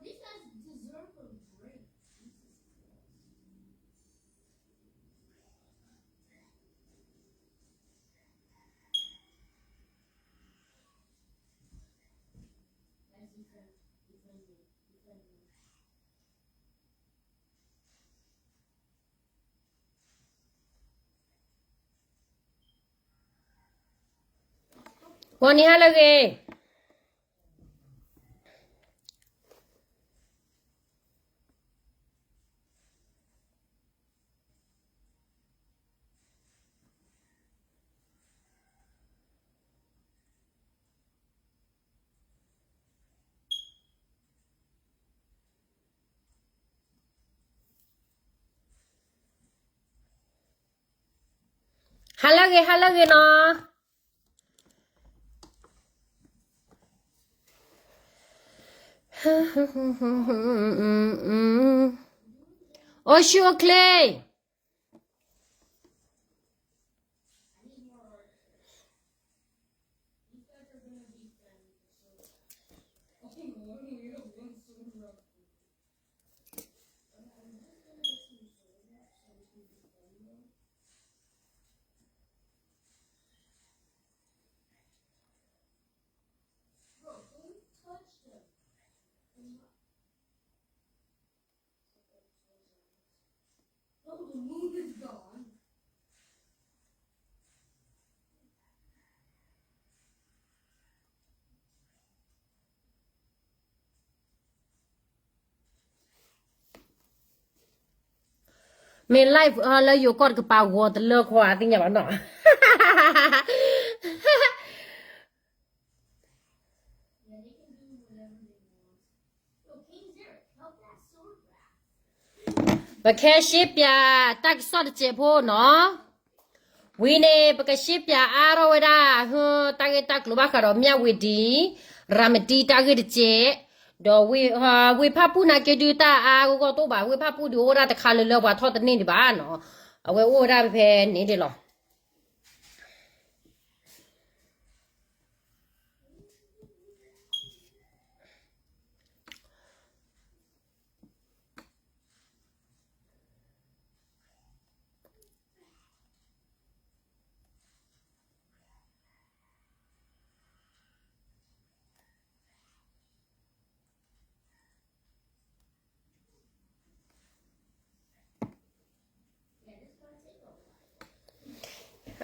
ဂီၤနံၤ ဟါလၢအဂ့ၤ. ဟါလၢအဂ့ၤ ဟါလၢအဂ့ၤနီၤ. အိၣ်ဆူၣ်အိၣ်ချ့. မ့ၢ် live လၢယိၤကီၢ်တကပၤဂီၤတလၢခွါသ့ၣ်ညါဘၣ်နီၤ. ပကဟဲရှဲပၠးတၢ်ကစီၣ်တစဲးဖိနီၤ. ဝံၤန့ၣ် ပကရှဲပၠးအါထီၣ်ဝဲဒၣ် တၢ်ဂ့ၢ်တၢ်ကျိၤဘၣ်ဃးဒီး မၠၣ်ဝတံၤ ရၤမတံတၢ်ဂ့ၢ်တစဲး, ဒီး ဝ့ၢ်ဖၣ်ပူၣ်နာ်က့ဒုးတၢ်အါဂီၢ်ဂီၢ်တအိၣ်ဘၣ်, ဝ့ၢ်ဖၣ်ပူၣ်ဒုးအိၣ်ဒၣ်တခါလၢလၢပှၤထီၣ်တန့ၢ်ဒံးဘၣ်နီၤ. အဝဲအိၣ်ဝဲဒၣ်ဖဲန့ၣ်ဒ်လီၤ.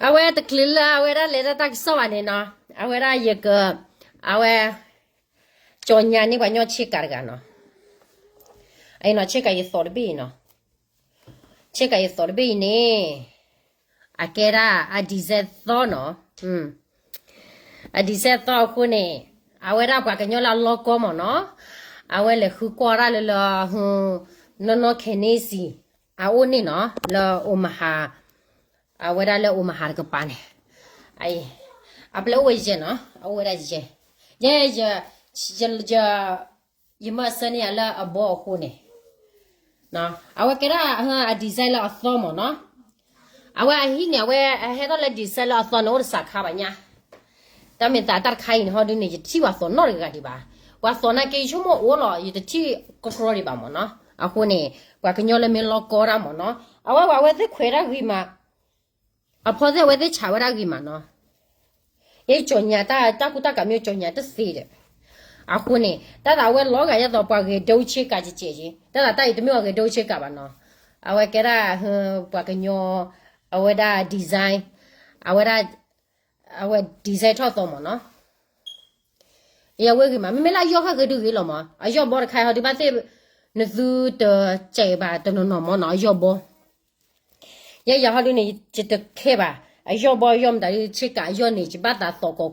အဝဲတချုးလၢအဝဲဒၣ်လဲၤတၢ်တၢ်ကစီၣ်ဘၣ်န့ၣ်နီၤ, အဝဲဒၣ်ယက, အဝဲ, ကၠီညါန့ၢ်ပှၤညီဆ့ကၤတဂၤနီၤ, အနီၤ ဆ့ကၤယသိးတဘ့ၣ်အံၤနီၤ, ဆ့ကၤယသိးတဘ့ၣ်အံၤန့ၣ်, အကဲဒၣ်အ design သီနီၤ, အ design သီအဃိန့ၣ်, အဝဲဒၣ်ပှၤကညီလၢအလီၢ်ကီမ့ၢ်နီၤ, အဝဲလဲၤဃုကွၢ်တၢ်လၢလၢ, နီၢ်နီၢ်ခဲန့ၣ်စံး, အအိၣ်န့ၣ်နီၤ, လၢအိမဟါ, အဝဲဒၣ်လၢအိမဟါတကပၤန့ၣ်, အပျဲၢ်အိၣ်ဝဲယဲၢ်နီၤ, အအိၣ်ဝဲဒၣ်ယဲၢ်, ယဲၢ်, ယမၢဆၢန့ၢ်ယၤလၢအဘီအဃိန့ၣ်, အဝဲကဲဒၣ်အ design လၢအသီမ့ၢ်နီၤ, အဝဲအဟံၣ်န့ၣ် အဝဲအဟဲထီၣ်လၢ design လၢအသီန့ၣ် အိၣ်တစးခါဘၣ်ညါ, တၢ်မ့ၢ်သးတၢ်တခါအံၤန့ၣ် ဟီဒုန့ၣ် ယတထံၣ်ပှၤသိးနီတဂၤဒံးဘၣ်, ပှၤသိးနာ်က့ယဆိကမိၣ်အိၣ်လီၤ ယတထံၣ်ကီကီဒံးဘၣ်မ့ၢ်နီၤ, အဃိန့ၣ်, ပှၤကညီလၢမ့ၢ်လီၢ်ကီတၢ်မ့ၢ်နီၤ, အဝဲပှၤဝဲသ့ၣ်ခွဲးတၢ်ဂ့ၤမး အဖီသ့ၣ်အဝဲသ့ၣ်ဆးဝဲဒၣ်ဂ့ၤမးနီၤ, ယဲကၠီညါတၢ် တၢ်ကူတၢ်ကးမ့ၢ်ကၠီညါတသ့ဒီး, အဃိန့ၣ် တၢ်သးအဝဲလီၤဂာ်ယဲသိးပှၤဂဲၤဒိဆ့ကၤကဲကဲက့, တၢ်သးတၢ်အံၤတမ့ၢ်ပှၤဂဲၤဒိဆ့ကၤဘၣ်နီၤ, အဝဲကဲဒၣ်, ပှၤကညီ, အဝဲဒၣ် design, အဝဲဒၣ်, အဝဲ design ထီၣ်သီမ့ၢ်နီၤ ယဝဲဂ့ၤမး မ့မ့ၢ်လၢအယီၢ်ခါဂ့ၤဒုဂ့ၤလီၤမး အယီၢ်ဘီတခါဟီဒုဘၣ်သ့ၣ် နသုတကဲဘၣ်တနီၤနီၤမ့ၢ်နီၤ အယီၢ်ဘီ ယဲယၤဟီဒုန့ၣ် ယတခဲဘၣ် အယီၢ်ဘီယီၢ်မတၤဒု ဆ့ကၤအယီၢ်န့ၣ် ယဘၣ်သးသိးကီး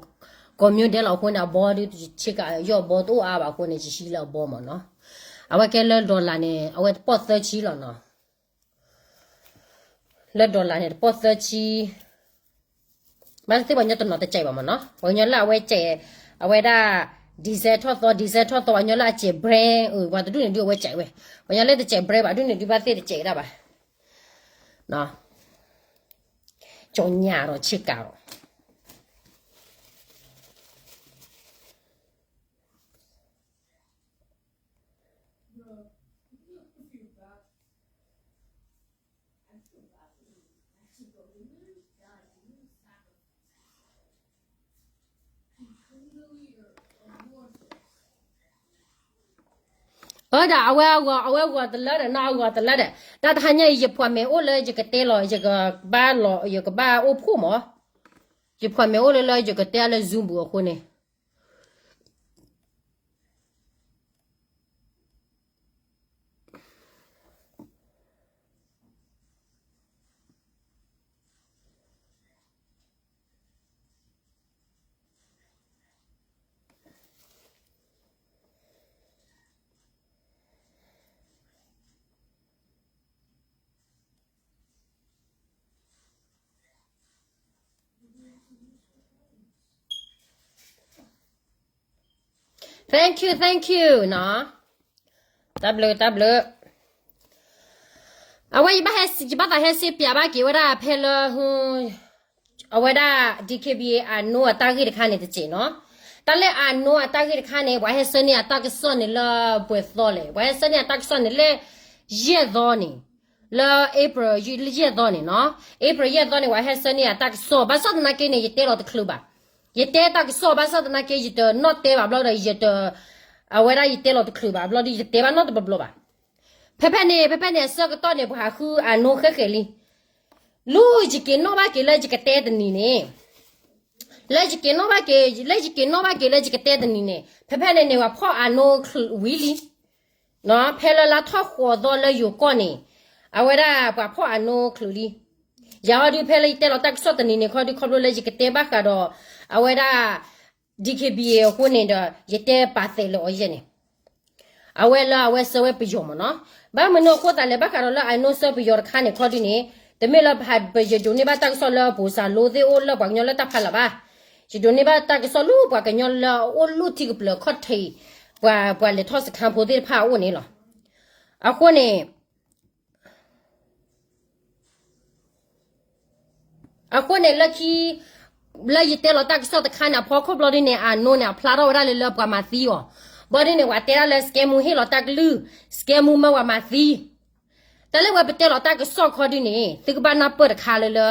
ကိးမံၤဒဲးလီၤအဃိန့ၣ် အဘီဒုးဆ့ကၤ ယီၢ်ဘီတအိၣ်အါဘၣ်အဃိန့ၣ် ယဟံးလၢအဘီမၢ်နီၤ. အဝဲကဲလၢ dollar န့ၣ် အဝဲတပီၢ်သၢဆံလီၤနီၤ. လၢ dollar န့ၣ် တပီၢ်သၢဆံ, ဘၣ်သ့ၣ်သ့ၣ်ပှၤကညီတနီၤတစဲးဘၣ်မၢ်နီၤ. ပှၤကညီလၢအဝဲစဲး, အဝဲဒၣ် diesel ထီၣ်သီ, diesel ထီၣ်သီ ပှၤကညီလၢအစဲး brand, ပှၤတဒူၣ်န့ၣ်ဒုးအဝဲစဲးဝဲ, ပှၤကညီလၢတစဲး brand ဘၣ်ဒူၣ်န့ၣ်ဒုးဘၣ်သ့ၣ်တစဲးဒၣ်ဘၣ်. ကၠီညါဒီးဆ့ကၤဒီး အဝဲဒၣ် အဝဲဂီၤ, အဝဲဂီၤတလၢဒီး နီၢ်အဂီၤတလၢဒီး တၢ်တဟါညါအံၤ ယဖှၤမဲာ်အိၣ်လၢယကတဲလီၤ, ယကဘၣ်လီၤ, ယကဘၣ်အိၣ်ဖှိၣ်မး, ယဖှၤမဲာ်အိၣ်လၢလၢယကတဲလၢ Zoom ပူၤအဃိန့ၣ် Thank you, thank you နီၤ, တၢ်ဘျုး တၢ်ဘျုး. အဝဲ ယဘၣ်သးဟဲစံးပၠးဘၣ်က့ၤဝဲဒၣ်ဖဲလၢ အဝဲဒၣ် DKBA အနိအတၢ်ဂ့ၢ်တခါန့ၣ်တစဲးနီၤ. တၢ်လၢအနိအတၢ်ဂ့ၢ်တခါန့ၣ် ပှၤဟဲဆှၢန့ၢ်အတၢ်ကစီၣ်န့ၣ်လၢပှဲၤသီလဲၣ်, ပှၤဟဲဆှၢန့ၢ်အတၢ်ကစီၣ်န့ၣ်လၢ ယဲၢ်သီန့ၣ်, လၢ April ယဲၢ်သီန့ၣ်နီၤ, April ယဲၢ်သီန့ၣ် ပှၤဟဲဆှၢန့ၢ်အတၢ်ကစီၣ်, ဘၣ်ဆၣ်သနာ်က့န့ၣ် ယတဲလီၤတချုးဘၣ်. ယတဲတၢ်ကစီၣ် ဘၣ်ဆၣ်သနာ်က့ ယတနီၣ်တဲဘၣ်ဘျီဒီး ယတ, အဝဲဒၣ်ယတဲလီၤတချုးဘၣ်ဘျီဒီး ယတတဲဘၣ်နီတဘျီဘျီဘၣ်. ဖဲဖဲန့ၣ် ဖဲဖဲန့ၣ် အဆၢကတီၢ်န့ၣ် ပှၤဟးဃုအနိဃဲးဃဲးလံ. လၢယက့ၤနီၣ်ဘၣ်က့ၤလၢယကတဲတနံၤန့ၣ်, လၢယက့ၤနီၣ်ဘၣ်က့ၤ, လၢယက့ၤနီၣ်ဘၣ်က့ၤလၢယကတဲတနံၤန့ၣ် ဖဲဖဲန့ၣ်န့ၣ် ပှၤဖီၣ်အနိချုးဝံၤလံ. ဖဲလၢလါထီၣ်ဃိးသီလၢယိၤကီၢ်န့ၣ် အဝဲဒၣ်ပှၤဖီၣ်အနိချုးလံ. ယၤဟီဒုး ဖဲလၢယတဲလီၤတၢ်ကစီၣ်တနံၤန့ၣ်ခီဒုး ခီဖျိလၢယကတဲဘၣ်ဃးဒီး အဝဲဒၣ် DKBA အဃိန့ၣ်ဒီး ယတဲပာ်သဲးလၢအီၤယဲၢ်န့ၣ် အဝဲလၢအဝဲဆှၢဝဲပယီၤမၢ်နီၤ. ဘၣ်မနုၤအဃိသတးလဲၣ် ဘၣ်ဃးဒီးလၢအနိဆှၢပယီၤတခါန့ၣ်ခီဒုးန့ၣ် တမ့ၢ်လၢပယဒိးန့ၢ်ဘၣ်တၢ်ကစီၣ်လၢပှၤစးလိသ့ၣ်အိၣ်လၢပှၤကညီလၢတၢ်ဖးလၢ်ဘၣ်. ယဒိးန့ၢ်ဘၣ်တၢ်ကစီၣ်လၢပှၤကညီလၢအအိၣ်လၢထံကပျၢၤခီၣ်ထံး ပှၤ, ပှၤလဲၤထီၣ်စခန်းဖိသ့ၣ်တဖၣ်အအိၣ်န့ၣ်လီၤ. အဃိန့ၣ် အဃိန့ၣ်လၢခံ လၢယတဲလီၤတၢ်ကစီၣ်တခါန့ၣ် အဖီခိၣ်ဘျီဒ်န့ၣ် အနိန့ၣ် အဖျါထီၣ်ဝဲဒၣ်လၢလၢပှၤမၤသံအီၤ. ဘျီဒ်န့ၣ် ပှၤတဲဒၣ်လၢ စကဲမူဟ့ၣ်လီၤတၢ်ကလုၢ်, စကဲမူမၢပှၤမၤသံ. တၢ်လၢဝဲပတဲလီၤတၢ်ကစီၣ်ခီဒုးန့ၣ် သုကဘၣ်နၢ်ပၢၢ်တခါလၢလၢ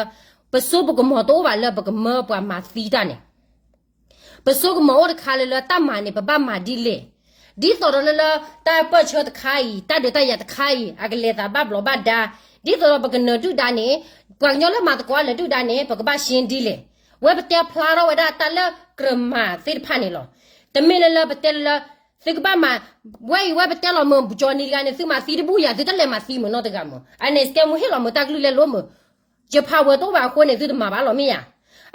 ပစိပကမီၤတအိၣ်ဘၣ်လၢပကမၢပှၤမၤသံတၢ်န့ၣ် ပစိကမီၤအိၣ်တခါလၢလၢတၢ်မၤန့ၣ် ပဘၣ်မၤဒ်လဲၣ်. ဒ်သိးဒီးလၢလၢ တၢ်ပၢၢ်ဆၢတခါအံၤ တၢ်ဒုးတၢ်ယၤတခါအံၤ အကလဲၤသးဘၣ်ဘျီးဘၣ်ဒါ, ဒ်သိးဒီးပကနၢၤဒုၣ်ဒါန့ၣ် ပှၤကညီလၢမၤသကိးအလၢၤဒုၣ်ဒါန့ၣ် ပကဘၣ်ရှင်းဒ်လဲၣ်. ဝဲပတဲဖျါထီၣ်ဝဲဒၣ်တၢ်လၢကြၢးမၤသ့ၣ်တဖၣ်န့ၣ်လီၤ. တမ့ၢ်လၢလၢပတဲလၢလၢ သုကဘၣ်မၤ, ဝဲအံၤဝဲပတဲလီၤမုၢ်ကၠီနံၤတဂၤန့ၣ် သုမၤသံတဘူၣ်ယၤ သုတလဲၤမၤသံမုၢ်နီတဂၤမုၢ်. အန့ၣ် စကဲမူဟ့ၣ်လီၤမုၢ်တၢ်ကလုၢ်လဲၤလိမုၢ် ယဖးဝဲတအိၣ်ဘၣ်အဃိန့ၣ် သုတမၤဘၣ်လီၤမ့ၢ်ဧါ.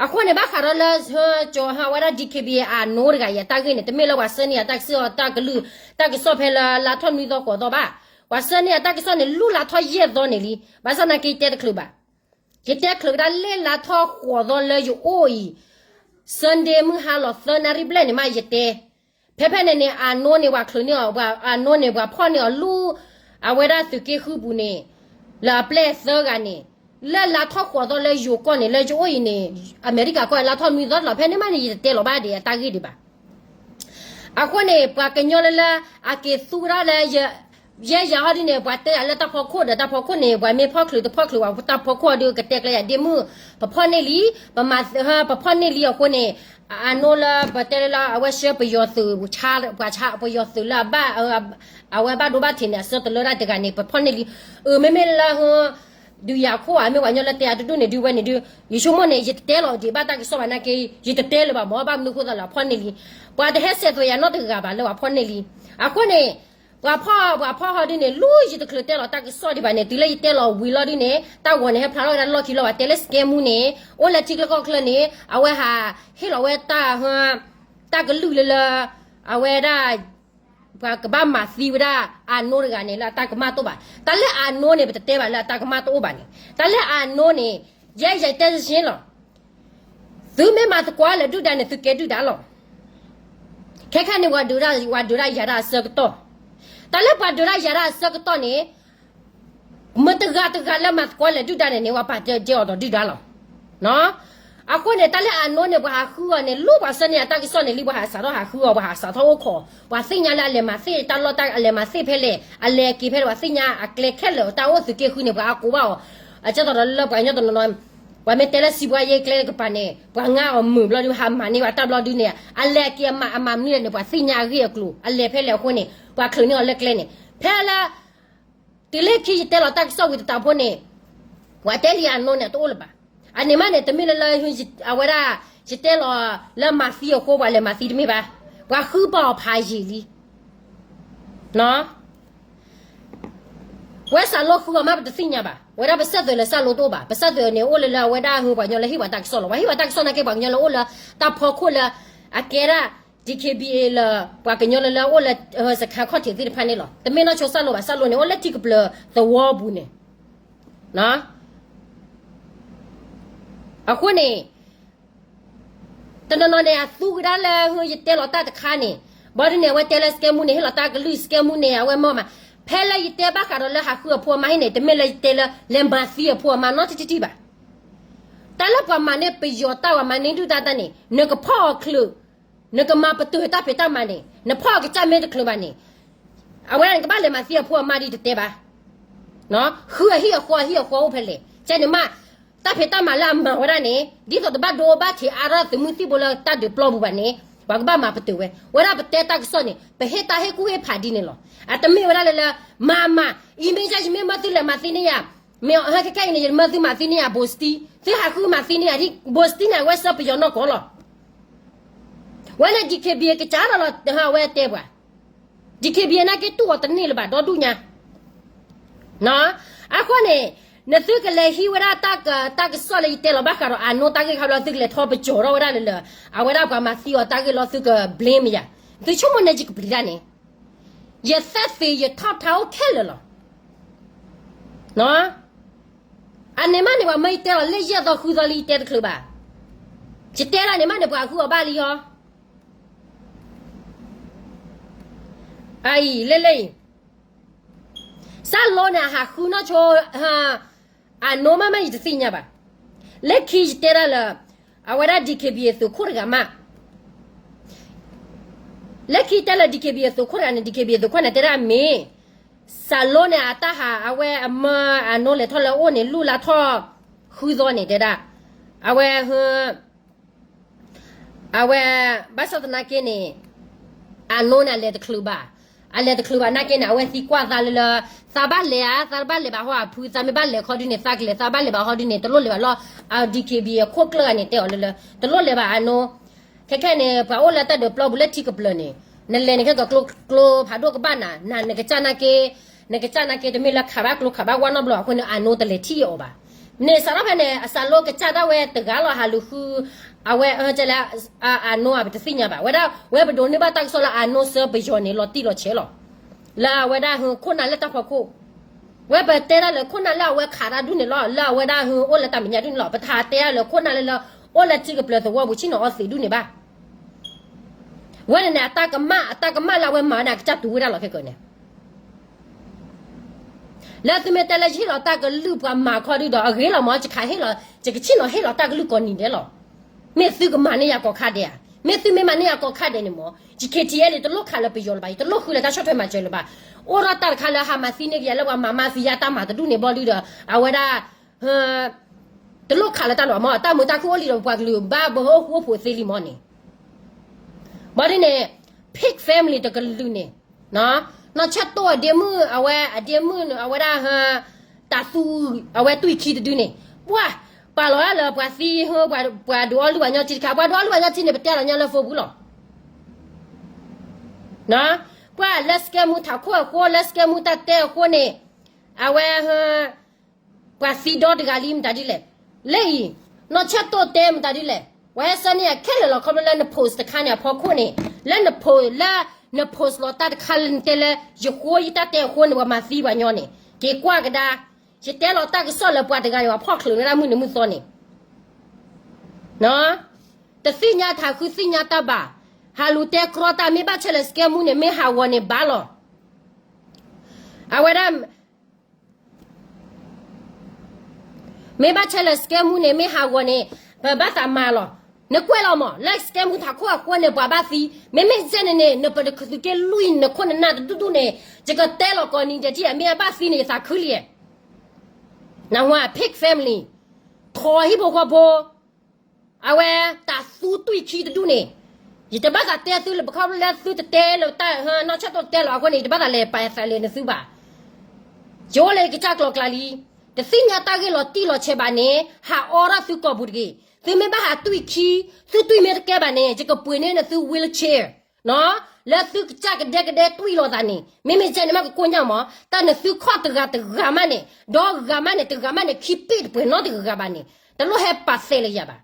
အဃိန့ၣ် ဘၣ်ဃးဒီးလၢ ကၠီဟါဝဲဒၣ် DKBA အနိတဂၤအံၤ အတၢ်ဂ့ၢ်န့ၣ် တမ့ၢ်လၢပှၤဆှၢန့ၢ်အတၢ်ကစီၣ် တၢ်ကလုၢ် တၢ်ကစီၣ်ဖဲလၢလါထီၣ်နွံသီဃိးသီဘၣ်. ပှၤဆှၢန့ၢ်အတၢ်ကစီၣ်န့ၣ် လူၢ်လါထီၣ်ယဲၢ်သီန့ၣ်လံ. ဘၣ်ဆၣ်သနာ်က့ ယတဲတချုးဘၣ်. ယတဲချုးကဒါလၢလါထီၣ်ဃိးသီလၢယအိၣ်အံၤ Sunday မုၢ်ဟါလီၤသၢနၣ်ရံၣ်ဘျဲၣ်န့ၣ်မး ယတဲ ဖဲဖဲန့ၣ်န့ၣ် အနိန့ၣ် ပှၤချုးန့ၢ်အီၤ, အနိန့ၣ် ပှၤဖီၣ်န့ၢ်အီၤလူၤ အဝဲဒၣ်သုးက့ဃုပူၤန့ၣ် လၢအပျဲၢ်သၢဂၤန့ၣ် လၢလါထီၣ်ဃိးသီလၢယိၤကီၢ်န့ၣ် လၢယအိၣ်အံၤန့ၣ် အမဲရကၤကီၢ်လါထီၣ်နွံသီလီၤ. ဖဲန့ၣ်မးန့ၣ် ယတတဲလီၤဘၣ်ဒံးအတၢ်ဂ့ၢ်ဒံးဘၣ်. အဃိန့ၣ် ပှၤကညီလၢလၢ အက့ၤသူဝဲဒၣ်လၢ ယဲယၤဟီဒ်န့ၣ် ပှၤတဲယၤလၢတၢ်ဖီခိၣ်ဒီးတၢ်ဖီခိၣ်န့ၣ် ပှၤမ့ၢ်ဖီၣ်ချုးတဖီၣ်ချုး ပှၤတၢ်ဖီခိၣ်အီၤဒုးကတဲကျဲယၤဒ့မုၣ် ပဖီၣ်န့ၢ်လံ, ပမၤ, ပဖီၣ်န့ၢ်လံအဃိန့ၣ် အနိလၢပတဲလၢလၢ အဝဲဆှၢပယီၤသုး, ပှၤဆါပယီၤသုးလၢအဘၣ်, အဝဲဘၣ်ဒိဘၣ်ထံးန့ၣ် အဆၢတလၢတၢ်တဂၤန့ၣ် ပဖီၣ်န့ၢ်လံ. အၢ မ့မ့ၢ်လၢ ဒုးယၤခိၣ်ဧါ မ့ၢ်ပှၤကညီလၢတဲအတဒူၣ်န့ၣ်ဒုးဝဲန့ၣ်ဒုး ယဆိကမိၣ်န့ၣ် ယတတဲလီၤဒံးဘၣ်တၢ်ကစီၣ်ဘၣ်နာ်က့ ယတတဲလၢၤဘၣ်မၢ် ဘၣ်မနုၤအဃိသတးလဲၣ် အဖီၣ်န့ၢ်လံ. ပှၤတဟဲဆဲးသွဲးယၤနီတဂၤဘၣ်လၢပှၤဖီၣ်န့ၢ်လံ. အဃိန့ၣ် ပှၤဖီၣ် ပှၤဖီၣ်ဟီဒုန့ၣ် လၢယတချုးတဲလီၤတၢ်ကစီၣ်ဒံးဘၣ်န့ၣ် တုၤလၢယတဲလီၤဝံၤလီၤဒုန့ၣ် တၢ်ဂီၤန့ၣ် ဟဲဖျါထီၣ်ဝဲဒၣ်လီၢ်ခံလီၤ ပှၤတဲလၢစကဲမူန့ၣ် အိၣ်လၢထံချၢကီၢ်ချၢန့ၣ် အဝဲဟးဟ့ၣ်လီၤဝဲတၢ် တၢ်ကလုၢ်လၢလၢ အဝဲဒၣ် ပှၤကဘၣ်မၤသံဝဲဒၣ်အနိတဂၤန့ၣ် လၢအတၢ်ကမၣ်တအိၣ်ဘၣ်. တၢ်လၢအနိန့ၣ် ပတတဲဘၣ်လၢအတၢ်ကမၣ်တအိၣ်ဘၣ်န့ၣ် တၢ်လၢအနိန့ၣ် ယဲယတဲတရှင်းလီၤ. သုမ့ၢ်မၤသကိးလၢဒုၣ်ဒါန့ၣ် သုကဲဒုၣ်ဒါလီၤ. ခဲခဲန့ၣ် ပှၤဒုးဒၣ်ယၤဒၣ်အဆၢကတီၢ်, တၢ်လၢပှၤဒုးဒၣ်ယၤဒၣ်အဆၢကတီၢ်န့ၣ် မတၤတဂၤတဂၤလၢမၤသကိးလၢဒုၣ်ဒါန့ၣ်န့ၣ် ပှၤပာ်တဲအီၤဒီးဒုၣ်ဒါလီၤ. အဃိန့ၣ် တၢ်လၢအနိန့ၣ် ပှၤဟးဃုအီၤန့ၣ် လၢပှၤဆၢန့ၢ်အတၢ်ကစီၣ်န့ၣ်လံ ပှၤဟးစးထီၣ်ဟးဃုအီၤ ပှၤဟးစးထီၣ်အိၣ်ခိး, ပှၤသ့ၣ်ညါလၢအလဲၤမၤသ့ၣ်တၢ်လီၢ် အလဲၤမၤသ့ၣ်ဖဲလဲၣ် အလဲၤက့ၤဖဲလဲၣ် ပှၤသ့ၣ်ညါအကျဲခဲလၢာ် တၢ်အိၣ်သုးက့ဃုန့ၣ် ပှၤအါကိးဘၣ်အီၤ, အကၢ်သိးဒီးလၢပှၤကညီတနီၤနီၤ ပှၤမ့ၢ်တဲလၢစံးဘှါယဲကျဲကပၤန့ၣ် ပှၤငါအီၤမုာ်ဘျီဒုး ဟးမၤန့ၢ်ပှၤတၢ်ဘျီဒုန့ၣ် အလဲၤက့ၤအမၤမနုၤလဲၣ်န့ၣ် ပှၤသ့ၣ်ညါအဂ့ၢ်အကျိၤ အလဲၤဖဲလဲၣ်အဃိန့ၣ် ပှၤချုးန့ၢ်အီၤလၢကျဲန့ၣ် ဖဲလၢ တုၤလၢခံယတဲလီၤတၢ်ကစီၣ်ဝံၤတတီၤဖိန့ၣ် ပှၤတဲလံအနိန့ၣ် တအိၣ်လၢၤဘၣ်. အန့ၣ်မးန့ၣ် တမ့ၢ်လၢလၢ အဝဲဒၣ် ယတဲလီၤလၢမၤသံအဃိ ပှၤလဲၤမၤသံတမ့ၢ်ဘၣ်. ပှၤဃုပာ်အီၤဖးယံာ်လံ ဝဲစးလိဃုအီၤမး ပတသ့ၣ်ညါဘၣ်. ဝဲဒၣ်ပစၢ်သွဲးလၢစၢ်လိတအိၣ်ဘၣ်. ပစၢ်သွဲးန့ၣ် အိၣ်လၢလၢအဝဲဒၣ်ဟ့ၣ်ပှၤကညီလၢဟ့ၣ်ပှၤတၢ်ကစီၣ်လီၤ. ပှၤဟ့ၣ်ပှၤတၢ်ကစီၣ်နာ်က့ ပှၤကညီလၢအိၣ်လၢတၢ်ဖီခိၣ်လၢ အကဲဒၣ် DKBA လၢ ပှၤကညီလၢလၢအိၣ်လၢ စခါခီၣ်ထံးသ့ၣ်တဖၣ်န့ၣ်လီၤ. တမ့ၢ်နီၢ်ဆိစၢ်လိဘၣ်. စၢ်လိန့ၣ် အိၣ်လၢထံကပျၢၤသဝီပူၤန့ၣ် အဃိန့ၣ် တနီၤနီၤန့ၣ် အသူကဒါလၢ ယတဲလီၤတၢ်တခါန့ၣ် ဘီဒ်န့ၣ် အဝဲတဲလၢစကဲမူန့ၣ် ဟ့ၣ်လီၤတၢ်ကလုၢ် စကဲမူန့ၣ် အဝဲမ့ၢ်မး ဖဲလၢယတဲဘၣ်ဃးဒီးလၢဟးဃုအဖိအမါဟံၣ်န့ၣ် တမ့ၢ်လၢယတဲလၢ လဲၤမၤသံအဖိအမါနီတထံၣ်ဘၣ်. တၢ်လၢပှၤမၤန့ၢ်ပယီၤတၢ် ပှၤမၤန့ၢ်ဒုၣ်ဒါတၢ်န့ၣ် နကဖီၣ်အီၤချုး နကမၤပတုာ်တၢ်ဖံးတၢ်မၤန့ၣ် နဖီၣ်အကစၢ်မ့ၢ်တချုးဘၣ်န့ၣ် အဝဲဒၣ်နကဘၣ်လဲၤမၤသံအဖိအမါဒ်တတဲဘၣ်. ဃုအဟံၣ်အဃီ အဟံၣ်အဃီအိၣ်ဖဲလဲၣ် ကဲန့ၣ်မး တၢ်ဖံးတၢ်မၤလၢအမၤဝဲဒၣ်န့ၣ် ဒ်သိးတဘၣ်ဒိဘၣ်ထံးအါထီၣ်သုးမုၢ်သံၣ်ဘိလၢတၢ်ဒုးပျီပူၤဘၣ်န့ၣ် ပှၤကဘၣ်မၤပတုာ်ဝဲ ဝဲဒၣ်ပတဲတၢ်ကစီၣ်န့ၣ် ပဟ့ၣ်တၢ်ဟ့ၣ်ကူၣ်ဟ့ၣ်ဖးဒ်န့ၣ်လီၤ. အတမ့ၢ်ဝဲဒၣ်လၢလၢ မၤမၤ အံၤမ့ၢ်ယါယမ့ၢ်မၢသုလဲၤမၤသံန့ၢ်ယၤ မ့ၢ်ဟဲခဲခဲအံၤန့ၣ် ယမၢသုမၤသံန့ၢ်ယၤ ဘိစတံ သုဟးဃုမၤသံန့ၢ်ယၤ ဘိစတံန့ၣ် အဝဲစၢပယီၤနီၢ်ကီၢ်လီၤ. ဝဲန့ၣ် DKBA ကစၢ်လီၤလီၤ အဝဲတဲပှၤ DKBA နာ်က့တူၢ်အီၤတန့ၢ်လၢၤဘၣ်ဒီဒူၣ်ညါ အဃိန့ၣ် နသုကလဲၤဟံးဝဲဒၣ်တၢ်ကစီၣ်လၢယတဲလီၤဘၣ်ဃးဒီးအနိတၢ်ဂ့ၢ်ခါဘျီ သုကလဲၤထီၣ်ပကၠီၤထီၣ်ဝဲဒၣ်လၢလၢ အဝဲဒၣ်ပှၤမၤသံအီၤတၢ်ဂ့ၢ်လီၤ သုက blame ယၤ သုဆိကမိၣ်န့ၣ်ယကပျံၤတၢ်န့ၣ် ယသးသ့ယထီၣ်ထါအိၣ်ခဲလၢာ်လီၤ. အန့ၣ်မးန့ၣ် ပှၤမၢယတဲလီၤလၢယဲၢ်သီဃုသီလံ ယတဲတချုးဘၣ်. ယတဲလၢန့ၣ်မးန့ၣ် ပှၤဃုအီၤဘၣ်လံဟီ အအံၤ လၢလၢအံၤ စၢ်လိန့ၣ် အဟးဃုနီၢ်ဆိ အနိမးမး ယတသ့ၣ်ညါဘၣ်. လၢခံယတဲဒၣ်လၢ အဝဲဒၣ် DKBA သုးခိၣ်တဂၤမး လၢခံတဲလၢ DKBA သုးခိၣ်တဂၤန့ၣ် DKBA သုးခိၣ်န့ၣ် တဲဒၣ်မ့ၢ် စၢ်လိန့ၣ် အတၢ်ဟး အဝဲအမၢအနိလဲၤထီၣ်လၢအိၣ်န့ၣ် လူလၢထီၣ် ဃုသီန့ၣ် တဲဒၣ် အဝဲ အဝဲ ဘၣ်ဆၣ်သနာ်က့န့ၣ် အနိန့ၣ် အလဲၤတချုးဘၣ်. အလဲၤတချုးဘၣ်နာ်က့န့ၣ် အဝဲသံကွၢ်သးလၢလၢ သးဘၣ်လဲၤဧါ သးဘၣ်လဲၤဘၣ်ဟီအဖု သးမ့ၢ်ဘၣ်လဲၤခီဒုန့ၣ် သးကလဲၤ သးဘၣ်လဲၤဘၣ်ဟီဒုန့ၣ် တလိၣ်လဲၤဘၣ်လီၤ. DKBA အခိၣ်ကျၢၢ်ဂၤန့ၣ် တဲအီၤလၢလၢ တလိၣ်လဲၤဘၣ်အနိ ခဲခဲန့ၣ် ပှၤအိၣ်လၢတၢ်ဒုးပျီပူၤလၢထံကပျၢၤန့ၣ် နလဲၤန့ၣ်ခဲကကျိဖးဒိၣ်ကဘၣ်နၤ နကစၢ်နာ်က့ နကစၢ်နာ်က့ တမ့ၢ်လၢခးဘၣ်ကျိခးဘၣ်ဝါနီတဘျီအဃိန့ၣ် အနိတလဲၤထံၣ်အီၤဘၣ်. န့ၣ်စးထီၣ်ဖဲန့ၣ် အစၢ်လိကစၢ်ဒၣ်ဝဲတဂၤလီၤ ဟးလူၤဃု အဝဲ ကဲလၢ အနိ ပတသ့ၣ်ညါဘၣ်. ဝဲဒၣ် ဝဲပဒိးန့ၢ်ဘၣ်တၢ်ကစီၣ်လၢအနိစၢပယီၤန့ၣ် လီၤတံၢ်လီၤဆဲးလီၤ. လၢအဝဲဒၣ်ဟ့ၣ်ခိၣ်နၢ်လၢတၢ်ဖီခိၣ် ဝဲပတဲဒၣ်လၢခိၣ်နၢ်လၢအဝဲခးတၢ်ဒုန့ၣ်လီၤ. လၢအဝဲဒၣ်ဟ့ၣ်အိၣ်လၢတၢ်မဲာ်ညါဒုန့ၣ်လီၤ. ပတဟးတဲဒၣ်လၢခိၣ်နၢ်လၢလၢ အိၣ်လၢထံကပျၢၤသဝီပူၤဆ့ၣ်နီၤအီသံးဒုန့ၣ်ဘၣ်. ဝဲန့ၣ်န့ၣ် အတၢ်ကမၣ် အတၢ်ကမၣ်လၢအဝဲမၤန့ၣ် အကစၢ်တူၢ်ဝဲဒၣ်လီၤခဲကၢန့ၣ် လၢသုမ့ၢ်တဲလၢယဟ့ၣ်လီၤတၢ်ကလုၢ်ပှၤမၤခီဒုဒီး အဂ့ၤလီၤမၢ် ယကဟးဟ့ၣ်လီၤ ယကဆ့ၣ်နီၤဟ့ၣ်လီၤတၢ်ကလုၢ်ကိးနံၤဒဲးလီၤ. မ့ၢ်သုကမၤန့ၢ်ယၤကိးခါဒဲးဧါ. မ့ၢ်သုမ့ၢ်မၤန့ၢ်ယၤကိးခါဒဲးန့ၣ်မၢ် ယ KTLA တလိၣ်ခးလၢပယီၤလၢၤဘၣ် ယတလိၣ်ဃုလၢတၢ်ဆီၣ်ထွဲမၤစၢၤလၢၤဘၣ်. အိၣ်ထီၣ်တၢ်တခါလၢဟးမၤသံန့ၢ်ကယၤလၢပှၤမၤမၤသံယါတၢ်မၤတဒူၣ်န့ၣ်ဘျီဒုဒီး အဝဲဒၣ် တလိၣ်ခးလၢတၢ်လၢၤဘၣ်မၢ် တၢ်မုာ်တၢ်ခုၣ်အိၣ်လံဒီး ပှၤကလုာ်ဘၣ်ဘၣ်အိၣ်ဃူအိၣ်ဖိးသ့လံမၢ်န့ၣ် ဘၣ်ဒ်န့ၣ် Pig family တကလုာ်န့ၣ် နီၢ်ဆၢၣ်တိၢ်အဒ့မုၣ် အဝဲအဒ့မုၣ် အဝဲဒၣ် တၢ်သူ အဝဲသွံၣ်ခံတဒုန့ၣ် ပှၤ ပာ်လီၤဝဲလၢပှၤသံ ပှၤဒုးအီၣ်လုၢ်ဘၣ်ညီထံတခါ ပှၤဒုးအီၣ်လုၢ်ဘၣ်ညီထံန့ၣ် ပတဲလီၤညီလၢဖိပူၤလီၤ. ကွၢ်လၢ scam မူထးခိၣ်အဃိ လၢ scam မူတၢ်တဲအဃိန့ၣ် အဝဲ ပှၤသံဒီတဂၤလံမတၤဒ်လဲၣ်. လၢအံၤ နီၢ်ဆၢၣ်တိၣ်တဲမတၤဒ်လဲၣ်. ဝဲဟဲဆၢန့ၢ်အခဲလၢာ်လီၤ ခီဖျိလၢန post တခါန့ၣ်အဖီခိၣ်န့ၣ် လၢန post လၢန post လီၤတၢ်တခါလၢနတဲလၢ ယဃိယတၢ်တဲအဃိန့ၣ် ပှၤမၤသံပှၤညီန့ၣ် က့ၤကွၢ်ကဒါ ယတဲလီၤတၢ်ကစီၣ်လၢပှၤတဂၤန့ၣ် ပှၤဖီၣ်ချုးဝဲဒၣ်မုၢ်နံၤမုၢ်သီန့ၣ် တသ့ၣ်ညါထးဃုသ့ၣ်ညါတၢ်ဘၣ်. ဟးလူၤတဲကြီတၢ် မ့ၢ်ဘၣ်ဆဲးလဲၣ် scam မူန့ၣ် မ့ၢ်ဟးဂီၤန့ၣ်ဘၣ်လီၤ. အဝဲဒၣ် မ့ၢ်ဘၣ်ဆဲးလဲၣ် scam မူန့ၣ် မ့ၢ်ဟးဂီၤန့ၣ် ပဘၣ်သးမၤလီၤ. နကွဲးလီၤမး လၢ scam မူထးခိၣ်အဃိန့ၣ် ပှၤဘၣ်သံ မ့မ့ၢ်ကဲန့ၣ်န့ၣ် နပတသုးက့လွံၢ်နခိၣ်နနၢ်တဒူၣ်ဒူၣ်န့ၣ် ယကတဲလီၤကိးနံၤဒဲးထံၣ် မ့ၢ်အဘၣ်သံန့ၣ် ယသးခုလံ နဝၤ pig family ထိးဟံၣ်ဖိဃီဖိ အဝဲတၢ်သူတွံၢ်ခံတဒူၣ်န့ၣ် ယတဘၣ်သးတဲသုလၢ ပခီဖျိလၢသုတတဲလၢတၢ် နီၢ်ဆၢၣ်တိၣ်တဲလီၤအဃိန့ၣ် ယတဘၣ်သးလဲၤပာ်သးလဲၤနသုဘၣ်. ယအိၣ်လၢယကစၢ်ကျိၤကျါလံ. တသ့ၣ်ညါတၢ်ဂ့ၢ်လီၤတံၢ်လီၤဆဲးဘၣ်န့ၣ် ဟးအီထီၣ်သုကိာ်ပူၤတဂ့ၤ. သုမ့ၢ်ဘၣ်ဟးတွံၢ်ခံ သုတွံၢ်မ့ၢ်တကဲဘၣ်န့ၣ် ယကပှ့ၤန့ၢ်နသု wheelchair လၢသုကစၢ်ကဒဲကဒဲတွံၢ်လိာ်သးန့ၣ် မ့မ့ၢ်ကဲန့ၣ် မ့ၢ်ကကိၢ်ညါမး တၢ်နသုခီၣ်တဂၤတဂၤမးန့ၣ် ဒီးဂၤမးန့ၣ် တဂၤမးန့ၣ် ခံပ့ၣ်တပှဲၤနီတဂၤဘၣ်န့ၣ် တလိၣ်ဟဲပာ်သးလၢယၤဘၣ်.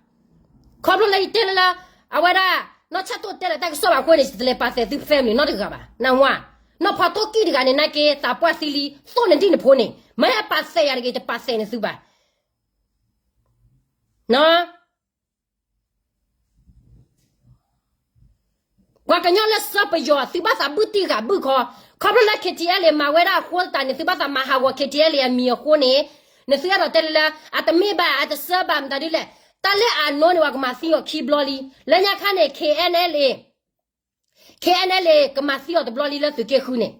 ခီဖျိလၢယတဲလၢလၢ အဝဲဒၣ် နီၢ်ဆၢၣ်တိၣ်တဲလၢတၢ်ကစီၣ်ဘၣ်အဃိန့ၣ် ယတလဲၤပာ်သးသု family နီတဂၤဘၣ်. နဝၤ နီၢ်ဖီတိၢ်ကံၣ်တဂၤန့ၣ် နာ်က့ သးပှၢ်သံလံ သိၣ်နဒံၣ်နဖိန့ၣ် မ့ၢ်ဟဲပာ်သးယၤတဂ့ၤ တပာ်သးနသုဘၣ် ပှၤကညီလၢစၢပယီၤ သုဘၣ်သးဘုၣ်တံၢ်ဂၤဘုၣ်ခီ, ခီဖျိလၢ KTLA မၤဝဲဒၣ်အဃိသတးန့ၣ် သုဘၣ်သးမၤဟးဂီၤ KTLA အမံၤအဃိန့ၣ်, နသုအဲၣ်ဒိးတဲလၢလၢ အတမ့ၢ်ဘၣ် အတစၢဘၣ်မတၤဒ်လဲၣ်, တၢ်လၢအနိန့ၣ် ပှၤကမၤသံအီၤခံဘျီလံ, လၢညါခါန့ၣ် KNLA, KNLA ကမၤသံအီၤတဘျီလံလၢသုးက့ဃုန့ၣ်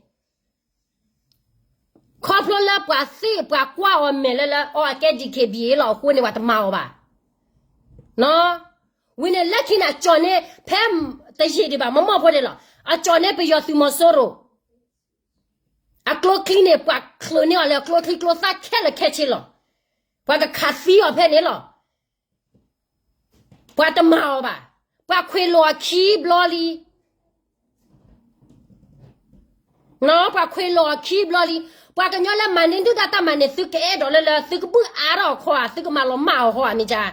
ခီဖျိလၢပှၤသ့ၣ်ပှၤကွၢ်အီၤမဲာ်လၢလၢအီၤအကဲ DKBA လီၤအဃိန့ၣ် ပှၤတမၤအီၤဘၣ်. ဝံၤန့ၣ်လၢခံန့ၣ် အကၠီၣ်န့ၢ် ဖဲတယံာ်ဒံးဘၣ် မီၢ်မီၢ်ဖိဒံးလီၤ, အကၠီၣ်န့ၢ်ပယီၤသုးမီၤစိရိၤ, အကျိချံန့ၣ် ပှၤချုးန့ၢ်အီၤလၢအကျိချံကျိသၣ်ခဲလၢာ်ခဲဆ့လီၤ. ပှၤကခးသံအီၤဖဲန့ၣ်လီၤ. ပှၤတမၤအီၤဘၣ်. ပှၤခွဲးလီၤအခံဘျီလံ ပှၤခွဲးလီၤအခံဘျီလံ. ပှၤကညီလၢမၤန့ၢ်ဒုၣ်ဒါတၢ်မၤန့ၣ် သုကအဲၣ်ဒိးလၢလၢ သုကဘုၣ်အါထီၣ်အခီဧါ, သုကမၤလီၤမၢ်အီၤဃီဧါ မ့ၢ်ကါ.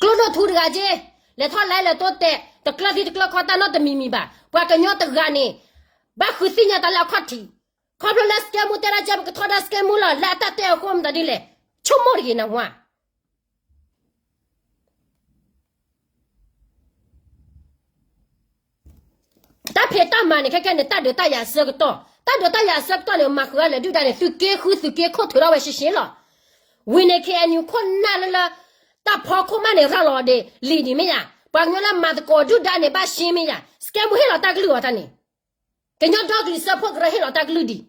ကျိဒိၣ်ထူတဂၤက့, လဲၤထီၣ်လဲၤလဲၤတိတဲာ်, တကျၢၤသံတကျၢၤခီတၢ်နီတမံၤမံၤဘၣ်. ပှၤကညီတဂၤန့ၣ် ဘၣ်ဃုသ့ၣ်ညါတၢ်လၢအခီၣ်ထံး. ခီဖျိလၢ scam မူတဲဒၣ်ကဲ ပကထီဒါ scam မူလီၤ လၢအတၢ်တဲအဃိမတၤဒ်လဲၣ်, ဆိကမိၣ်တဂ့ၤနဝၤ တၢ်ဖံးတၢ်မၤန့ၣ် ခဲကဲန့ၣ် တၢ်ဒုးတၢ်ယၤအဆၢကတီၢ်, တၢ်ဒုးတၢ်ယၤအဆၢကတီၢ်န့ၣ် မၤဃုာ်အါလဲၣ်ဒုၣ်ဒါန့ၣ် သုးက့ဃုသုးက့ခိၣ်ထုးထီၣ်ဝဲရှဲရှဲလီၤ. ဝံၤန့ၣ် KNU ခိၣ်နၢ်လၢလၢ တၢ်ဖီခိၣ်မးန့ၣ် ရၤလီၤဒံးလံာ်ဒံးမ့ၢ်ယၤ, ပှၤကညီလၢမၤသကိးဒုၣ်ဒါန့ၣ် ဘၣ်ရှဲမ့ၢ်ယၤ, scam မူဟ့ၣ်လီၤတၢ်ကလုၢ်အီၤတၢ်န့ၣ်, ကညီဒီကလုာ်စၢဖှိၣ်ကရၢဟ့ၣ်လီၤတၢ်ကလုၢ်ဒံး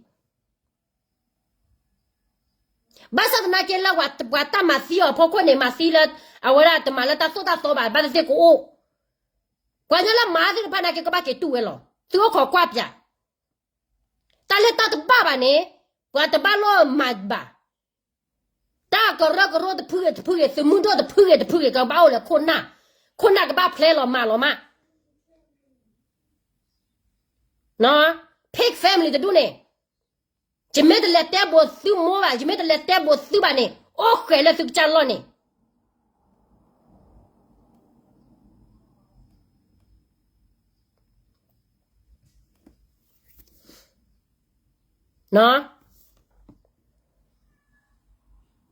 ဘၣ်ဆၣ်သနာ်က့လၢပှၤတၢ်မၤသံအီၤအဖီခိၣ်န့ၣ် မၤသံလၢ အဝဲဒၣ်တမၤလၢတၢ်သိၣ်တၢ်သီဘၣ် ဘၣ်သ့ၣ်သ့ၣ်ကအိၣ်, ပှၤကညီလၢမၤသ့ၣ်တဖၣ်နာ်က့ ကဘၣ်က့ၤတူၢ်ဝဲလီၤ. သုအိၣ်ခိးကွၢ်ပၠး, တၢ်လၢတၢ်တဘၣ်ဘၣ်န့ၣ် ပှၤတဘၣ်လိၣ်မၤဘၣ်. တၢ်ကရၢကရိတဖုဂ့ၤတဖုဂ့ၤ သုးမုၢ်ဒိၣ်တဖုဂ့ၤတဖုဂ့ၤ ကဘၣ်အိၣ်လၢခိၣ်နၢ်, ခိၣ်နၢ်ကဘၣ်ဖျဲလီၤမၤလီၤမး Pig family တဒူၣ်န့ၣ်, ယမ့ၢ်တလဲၤတဲဘိးသုမိၢ်ဘၣ်, ယမ့ၢ်တလဲၤတဲဘိးသုဘၣ်န့ၣ် အိၣ်ဃဲးလၢသုကစၢ်လီၢ်န့ၣ်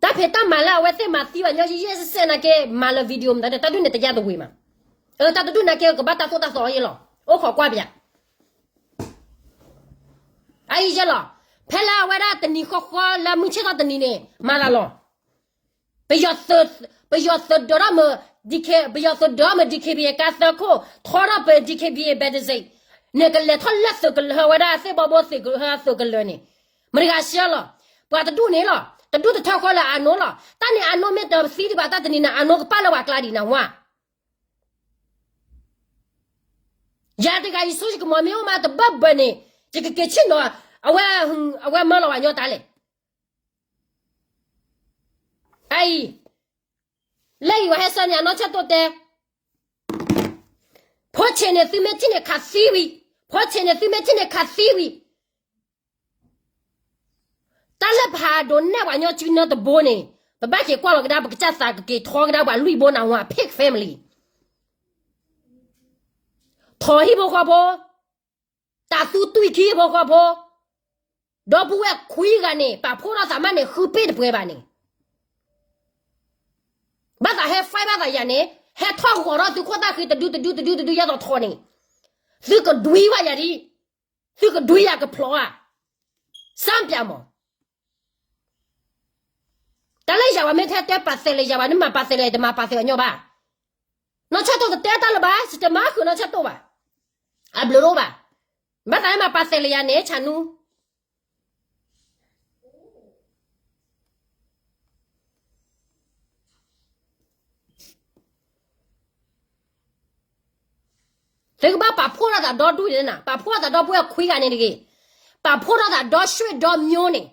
တၢ်ဖံးတၢ်မၤလၢအဝဲသ့ၣ်မၤသံဘၣ်ညီ ယဲၢ်စဲးစဲးနာ်က့ မၤလၢ video မတၤ တၢ်ဒုးန့ၣ်တယါတဝံၤမး, တၢ်တဒုးနာ်က့ ကဘၣ်တၢ်သိၣ်တၢ်သီအီၤယဲလီၤ, အိၣ်ခိးကွၢ်ပၠး အအံၤယဲလီၤ, ဖဲလၢအဝဲဒၣ်တနံၤဃီဃီလၢမုၢ်ဆ့ၣ်ထီၣ်တနံၤန့ၣ် မၤသးလီၤ ပယီၤသုးဒၢထီၣ်မုၢ် ပယီၤသုးဒၢထီၣ်မုၢ် DKBA ကါသၢခိၣ်, ထီထီၣ်ပ DKBA ဘဲတစ့း, န့ၣ်ကလဲၤထီၣ်လၢသုးကလၢၤဝဲဒၣ်သ့ၣ်ဘီဘိသုးကလၢၤန့ၣ်, မတၤဂၤဆှၢလီၤ, ပှၤတဒူၣ်န့ၣ်လီၤ, တဒူၣ်တထၢဃီလၢအနိလီၤ, တၢ်န့ၣ်အနိမ့ၢ်တသံဒံးဘၣ်တၢ်တနံၤန့ၣ် အနိကပာ်လၢပှၤကျါဒံးနဝါ ယၤတဂၤယဆိယကမီၤမ့ၢ်အိၣ်မးတဘၢၣ်ဘၢၣ်န့ၣ်, ယကက့ၤဆ့ၣ်နီၤ, အဝဲ, အဝဲမၢလီၤဝဲညီတၢ်လဲၣ်. အအံၤ, လၢအံၤပှၤဟဲဆၢန့ၣ် အနီၢ်ဆၢၣ်တိၣ်တဲ, ဖိဆ့းန့ၣ် သုမ့ၢ်ထံၣ်န့ၣ်ခးသံဝံၤ, ဖီဆ့ၣ်န့ၣ် သုမ့ၢ်ထံၣ်န့ၣ်ခးသံဝံၤ တၢ်လၢပဟးဒိးနဲၣ်ပှၤကညီစုနၢတဘိန့ၣ် ပဘၣ်က့ၤကွၢ်လီၤကဒါ ပကစၢ်သးကက့ၤထီကဒါပှၤလွံၢ်ဘိနၢ်ဟူဧါ pig family ထိးဟံၣ်ဖိဃီဖိ, တၢ်သူတွံၢ်ခံဟံၣ်ဖိဃီဖိ, ဒီပုၢ်ဝဲၢ်ခွံဂၤန့ၣ် ပာ်ဖှိၣ်ထီၣ်သးမးန့ၣ် ဃုပ့ၢ်တပှဲၤဘၣ်န့ၣ် ဘၣ်သးဟဲ fight ဘၣ်သးယၤန့ၣ် ဟဲထီၣ်ဂီၤထီၣ်သုးခိၣ်သၣ်ဃံတဒုတဒုတဒုတဒု ယဲသိးထိးန့ၣ် သုကဒွံဘၣ်ယၤဒ်, သုကဒွံယၤကဖျိးဧါ, စၢ်ပၠးမး, တၢ်လၢယၤဝဲမ့ၢ်ထဲတဲပာ်သဲးလၢယၤဝဲ နမၤပာ်သဲးလၢ တမၤပာ်သဲးအညီဘၣ်, နီၢ်ဆၢတိၢ်တတဲတၢ်လၢၤဘၣ် ယတမၤဃုာ်နီၢ်ဆၢတိၢ်ဘၣ်, အဘျုးဒိၣ်ဘၣ်, ဘၣ်သးဟဲမၤပာ်သဲးလၢယၤန့ၣ် ဆၣ်နူ သုကဘၣ်ပာ်ဖှိၣ်ထီၣ်သးဒီဒူၣ်န့ၣ်နၤ, ပာ်ဖှိၣ်ထီၣ်သးဒီပုၢ်ဝဲၢ်ခွံဂၤန့ၣ်တဂ့ၤ, ပာ်ဖှိၣ်ထီၣ်သးဒီဆွ့ၣ်ဒီမျိုးန့ၣ်,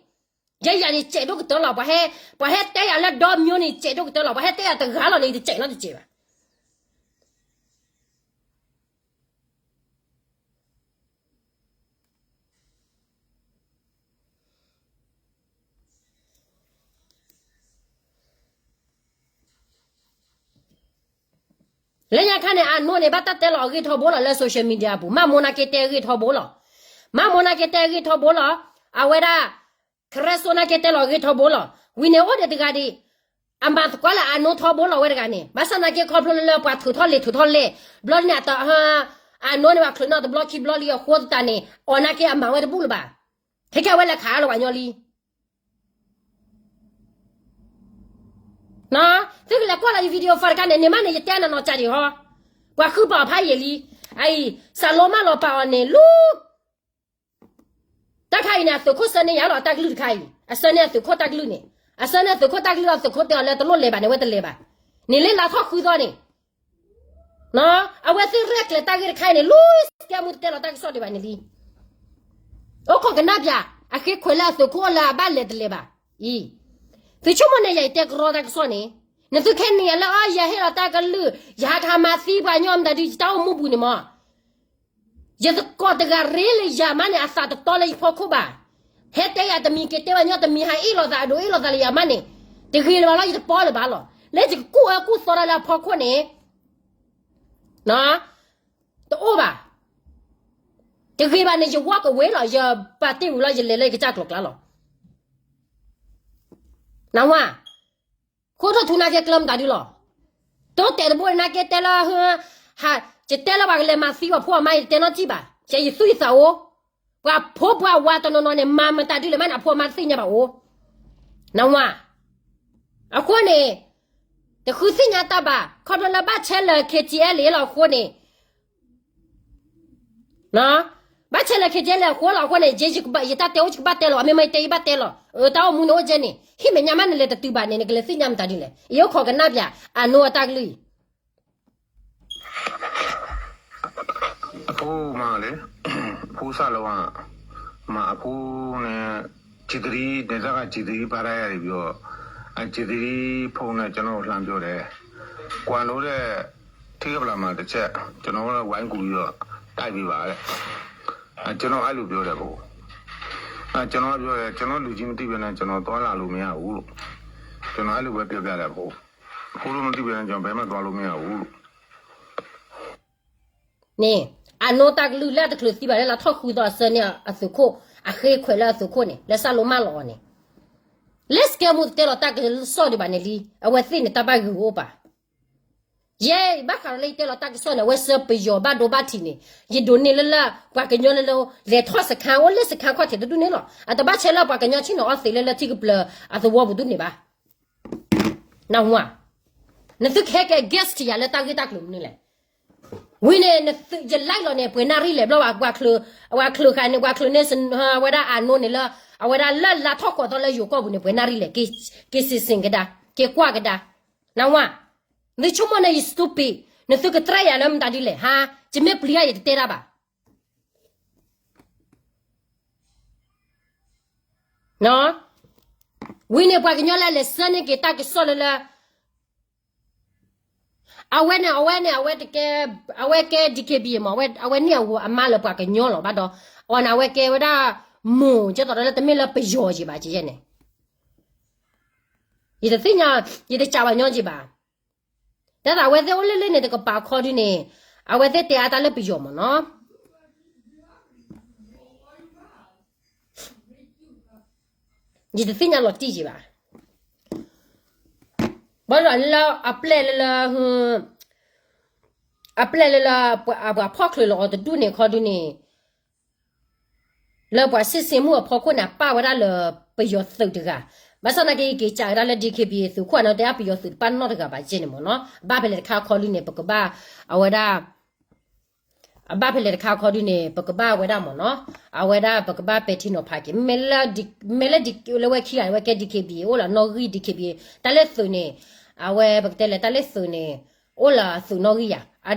ယဲယၤန့ၣ်စဲးဒိၣ်ကတၢၢ်လီၤ, ပှၤဟဲတဲယၤလၢဒီမျိုးန့ၣ် စဲးဒိၣ်ကတၢၢ်လီၤ, ပှၤဟဲတဲယၤတဂၤလီၤန့ၣ် ယတစဲးနီတစဲးဘၣ်. လၢညါခါန့ၣ် အနိန့ၣ် ဘၣ်တၢ်တဲလီၤအဂ့ၢ်ထီဘိလီၤလၢ social media အပူၤ, မၣ်မိၢ်နာ်က့တဲအဂ့ၢ်ထီဘိလီၤ, မၣ်မိၢ်နာ်က့တဲအဂ့ၢ်ထီဘိလီၤ, အဝဲဒၣ် ခရဲစိနာ်က့တဲလီၤအဂ့ၢ်ထီဘိလီၤ, ဝံၤန့ၣ်အိၣ်ဒံးတဂၤဒံး, အမၤသကိးလၢအနိထီဘိလီၤဝဲတဂၤန့ၣ်, ဘၣ်ဆၣ်နာ်က့ခီဖျိလၢပှၤထုးထီၣ်လံာ်ထုးထီၣ်လဲၢ်, ဘျီန့ၣ် အနိန့ၣ် ပှၤချုးနီၣ်တဘျီခံဘျီလံအဃိသတးန့ၣ် အီၤနာ်က့အမၤဝဲတဘူၣ်လၢၤဘၣ်, ခဲကဲဝဲလဲၤခးလၢပှၤညီလံ သုကလဲၤကွၢ်လီၤယ video file တခါန့ၣ်, န့ၣ်မးန့ၣ် ယတဲနနီၢ်ကၢ်ဒံးဟီ, ပှၤဃုပာ်အီၤဖးယံာ်လံ, အအံၤ စးလိမၢ်လီၤပာ်အီၤန့ၣ်လီၤ, တၢ်ခါအံၤန့ၣ် အသုးခိၣ်ဆၢန့ၢ်ယၤလီၤတၢ်ကလုၢ်တခါအံၤ, အဆၢန့ၢ်အသုးခိၣ်တၢ်ကလုၢ်န့ၣ်, အဆၢန့ၢ်အသုးခိၣ်တၢ်ကလုၢ် အသုးခိၣ်တဲအီၤလၢတလိၣ်လဲၤဘၣ်န့ၣ် ဝဲတလဲၤဘၣ်, န့ၣ်လၢလါထီၣ်ဃုသီန့ၣ် အဝဲသ့ၣ်ရဲၣ်ကျဲၤတၢ်ဂ့ၢ်တခါအံၤန့ၣ် လၢစကဲမူတတဲလီၤတၢ်ကစီၣ်ဒံးဘၣ်န့ၣ်လံ, အိၣ်ခိးကနၣ်ပၠး, အဃ့ခွဲးလၢအသုးခိၣ်လၢအဘၣ်လဲၤတလဲၤဘၣ်အံၤ, သုဆိကမိၣ်န့ၣ် ယၤယတဲကရီတၢ်ကစီၣ်န့ၣ်, နသုခဲန့ၣ်ယၤလၢအီယဟ့ၣ်လီၤတၢ်ကလုၢ်, ယဟးကဟးမၤသံပှၤကညီမတၤဒုး ယတၢ်အိၣ်မူပူၤန့ၣ်မး ယသကိးတဂၤရ့လၢယၤမးန့ၣ် အသးတတီလၢယဖီခိၣ်ဘၣ်, ဟဲတဲယၤတမံၤက့ၤတဲဝဲညီတမံၤ ဟးအ့ၣ်လိာ်သးအဒိးအ့ၣ်လိာ်သးလၢယၤမးန့ၣ်, တဂ့ၤလၢၤဘၣ်လီၤ ယတပီလၢၤဘၣ်လီၤ, လၢယကကူၣ်အၢကူၣ်သီတၢ်လၢအဖီခိၣ်န့ၣ် တအိၣ်ဘၣ်, တဂ့ၤဘၣ်န့ၣ် ယဝီကဝ့ၤလီၤ ယပာ်တ့ၢ်ဝံၤလီၤ ယလဲၤလၢယကစၢ်ကျိၤကျါလီၤ. နဝါ, ဃိထီၣ်ထူနာ်က့ကျၢၢ်မတၤဒုလီၤ. တိတဲာ်တဘိန့ၣ်နာ်က့တဲလၢ, ယတဲလၢပှၤကလဲၤမၤသံပှၤဖိအမါ ယတတဲနီတစံၣ်ဘၣ်, ယဲယသူၣ်ယသးအိၣ်, ပှၤဖိပှၤဝၤတနီၤနီၤန့ၣ် မၤမတၤဒုလဲၣ်မးန့ၣ် အဖိအမါတသ့ၣ်ညါဘၣ်အိၣ်, နဝါ, အဃိန့ၣ် တဃုသ့ၣ်ညါတၢ်ဘၣ် ခီဖျိလၢဘၣ်ဆဲးလၢ KTLA လီၤအဃိန့ၣ် ဘၣ်ဆဲးလၢ KTLA လၢအဃိလီၤအဃိန့ၣ် ယတၢ်တဲအိၣ်ယကဘၣ်တဲလီၤ အမ့ၢ်မ့ၢ်ယတဲယဘၣ်တဲလီၤ အတၢ်အိၣ်မူန့ၣ်အိၣ်ကဲန့ၣ် ဟံၣ်မဲာ်ညါမးနလဲၤတတုၤဘၣ်န့ၣ် နကလဲၤသ့ၣ်ညါမတၤဒ်လဲၣ် ယအိၣ်ခိးကနၣ်ပၠး အနိအတၢ်ကလုၢ်အံၤ အဖိမၤလၢ ဖိစၢ်လၢဝါ မၤအဖိန့ၣ် ကံသရံ န့ၣ်တၢ်ကံသရံ ပါထားရတယ်ပြော အကံသရံဖိန့ၣ် ကျွန်တော်လှမ်းပြောတယ် ကွာလို့တဲ့ ထီကပလာမှာတစ်ချက် ကျွန်တော်ကဝိုင်းကူပြီးတော့ တိုက်ပေးပါတဲ့ ကျွန်တော်အဲ့လိုပြောတယ်ကို ကျွန်တော်ကပြောတယ် ကျွန်တော်လူကြီးမသိဘဲနဲ့ကျွန်တော်သွားလာလို့မရဘူးလို့ကျွန်တော်အဲ့လိုပဲပြောပြတယ်ကို အဖိုးတို့မသိဘဲနဲ့ကျွန်တော်ဘယ်မှသွားလို့မရဘူးလို့ န့ၣ် အနိတၢ်ကလုၢ်လၢအတချုးသံဘၣ်လၢ လၢထီၣ်ဃုသီအဆၢန့ၣ် အသုးခိၣ် အဃ့ခွဲးလၢအသုးခိၣ်န့ၣ် လၢစၢ်လိမၢ်လီၤအီၤန့ၣ် လၢစကဲမူတတဲလီၤတၢ်ကစီၣ်ဒံးဘၣ်န့ၣ်လံ အဝဲသ့ၣ်န့ၣ်တၢ်ဘၣ်ဂ့ၤအိၣ်ပာ် ယဲ ဘၣ်ဃးဒီးလၢယတဲလီၤတၢ်ကစီၣ်န့ၣ် အဝဲစၢပယီၤဘၣ်ဒိဘၣ်ထံးန့ၣ် ယဒိးန့ၢ်လၢလၢ ပှၤကညီလၢလၢ လဲၤထီၣ်စခန်း အိၣ်လၢစခန်းခီၣ်ထံးတဒူၣ်န့ၣ်လီၤ. အတဘၣ်ဆဲးလၢပှၤကညီဆ့ၣ်နီၤအီသံးလၢလၢထံကပျၢၤအသဝီပူၤဒူၣ်န့ၣ်ဘၣ်. နၢ်ဟူဧါ. နသုကဟဲကဲ guest ယၤလၢတၢ်ဂ့ၢ်တၢ်ကျိၤမနုၤလဲၣ်. ဝံၤန့ၣ် ယလၢလီၤန့ၣ် ပှဲၤနၣ်ရံၣ်လဲၣ် ဘျီဝဲပှၤချုးဃာ်န့ၣ် ပှၤချုးန့ၢ်ဝဲဒၣ်အနိန့ၣ်လၢ အဝဲဒၣ်လၢလါထီၣ်ဃိးသီလၢယိၤကီၢ်ပူၤန့ၣ် ပှဲၤနၣ်ရံၣ်လဲၣ် က့ၤစံးစ့ၢ်ကဒါ က့ၤကွၢ်ကဒါ နၢ်ဟူဧါ. နသုဆိကမိၣ်န့ၣ် ယ stupid နသုကတြဲၤယၤလၢမတၤဒ်လဲၣ်ဟါ. ယမ့ၢ်ပျံၤယၤ ယတတဲတၢ်ဘၣ်. ဝံၤန့ၣ် ပှၤကညီလၢလဲၤဆှၢန့ၢ်က့ၤတၢ်ကစီၣ်လၢလၢ အဝဲန့ၣ် အဝဲန့ၣ် အဝဲတကဲ အဝဲကဲ DKBA မး အဝဲန့ၢ်အဂီၤအမါလၢပှၤကညီလီၤဘၣ်ဒီး အဝဲန့ၣ် အဝဲကဲဝဲဒၣ် မိၢ် ကဲသိးဒီးလၢတမ့ၢ်လၢပယီၤက့ၤဘၣ် ကဲယဲန့ၣ် ယတသ့ၣ်ညါ ယတကးဘၣ်ညီက့ၤဘၣ်. တၢ်သးအဝဲသ့ၣ်အိၣ်လၢလၢန့ၣ် တကပၤခီဒုန့ၣ် အဝဲသ့ၣ်တဲအါတၢ်လၢပယီၤမးနီၤ. ယတသ့ၣ်ညါလီၤတံၢ်က့ၤဘၣ်. ဘၣ်ဒီးလၢအပျဲၢ်လၢလၢ အပျဲၢ်လၢလၢ ပှၤဖီၣ်ချၢးလီၤအီၤတဒူၣ်န့ၣ်ခီဒုန့ၣ် လၢပှၤစံၣ်စ့မူအဖီခိၣ်န့ၣ် အပာ်ဝဲဒၣ်လၢပယီၤသုးတဂၤ. ဘၣ်ဆၣ်သနာ်က့ ယက့ၤကးကဒါလၢ DKBA သုးခိၣ်အနီၢ်တဲအါ ပယီၤသုးတပာ်နီတဂၤဘၣ်ကဲန့ၣ်မးနီၤ. ဘၣ်ဖဲလဲၣ်တခါခီဒုန့ၣ် ပကဘၣ် အဝဲဒၣ် အဘၣ်ဖဲလဲၣ်တခါခီဒုန့ၣ် ပကဘၣ်ဝဲဒၣ်မးနီၤ. အဝဲဒၣ်ပကဘၣ်ပဲာ်ထံနီၤဖးက့ၤ မ့ၢ်လၢ မ့ၢ်လၢဝဲခံဂၤန့ၣ် အဝဲကဲ DKBA အိၣ်လီၤနီၣ်ဂံၢ် DKBA တၢ်လၢသုးန့ၣ် အဝဲပကတဲလဲၣ် တၢ်လၢသုးန့ၣ် အိၣ်လၢသုးနီၣ်ဂံၢ်ယၤ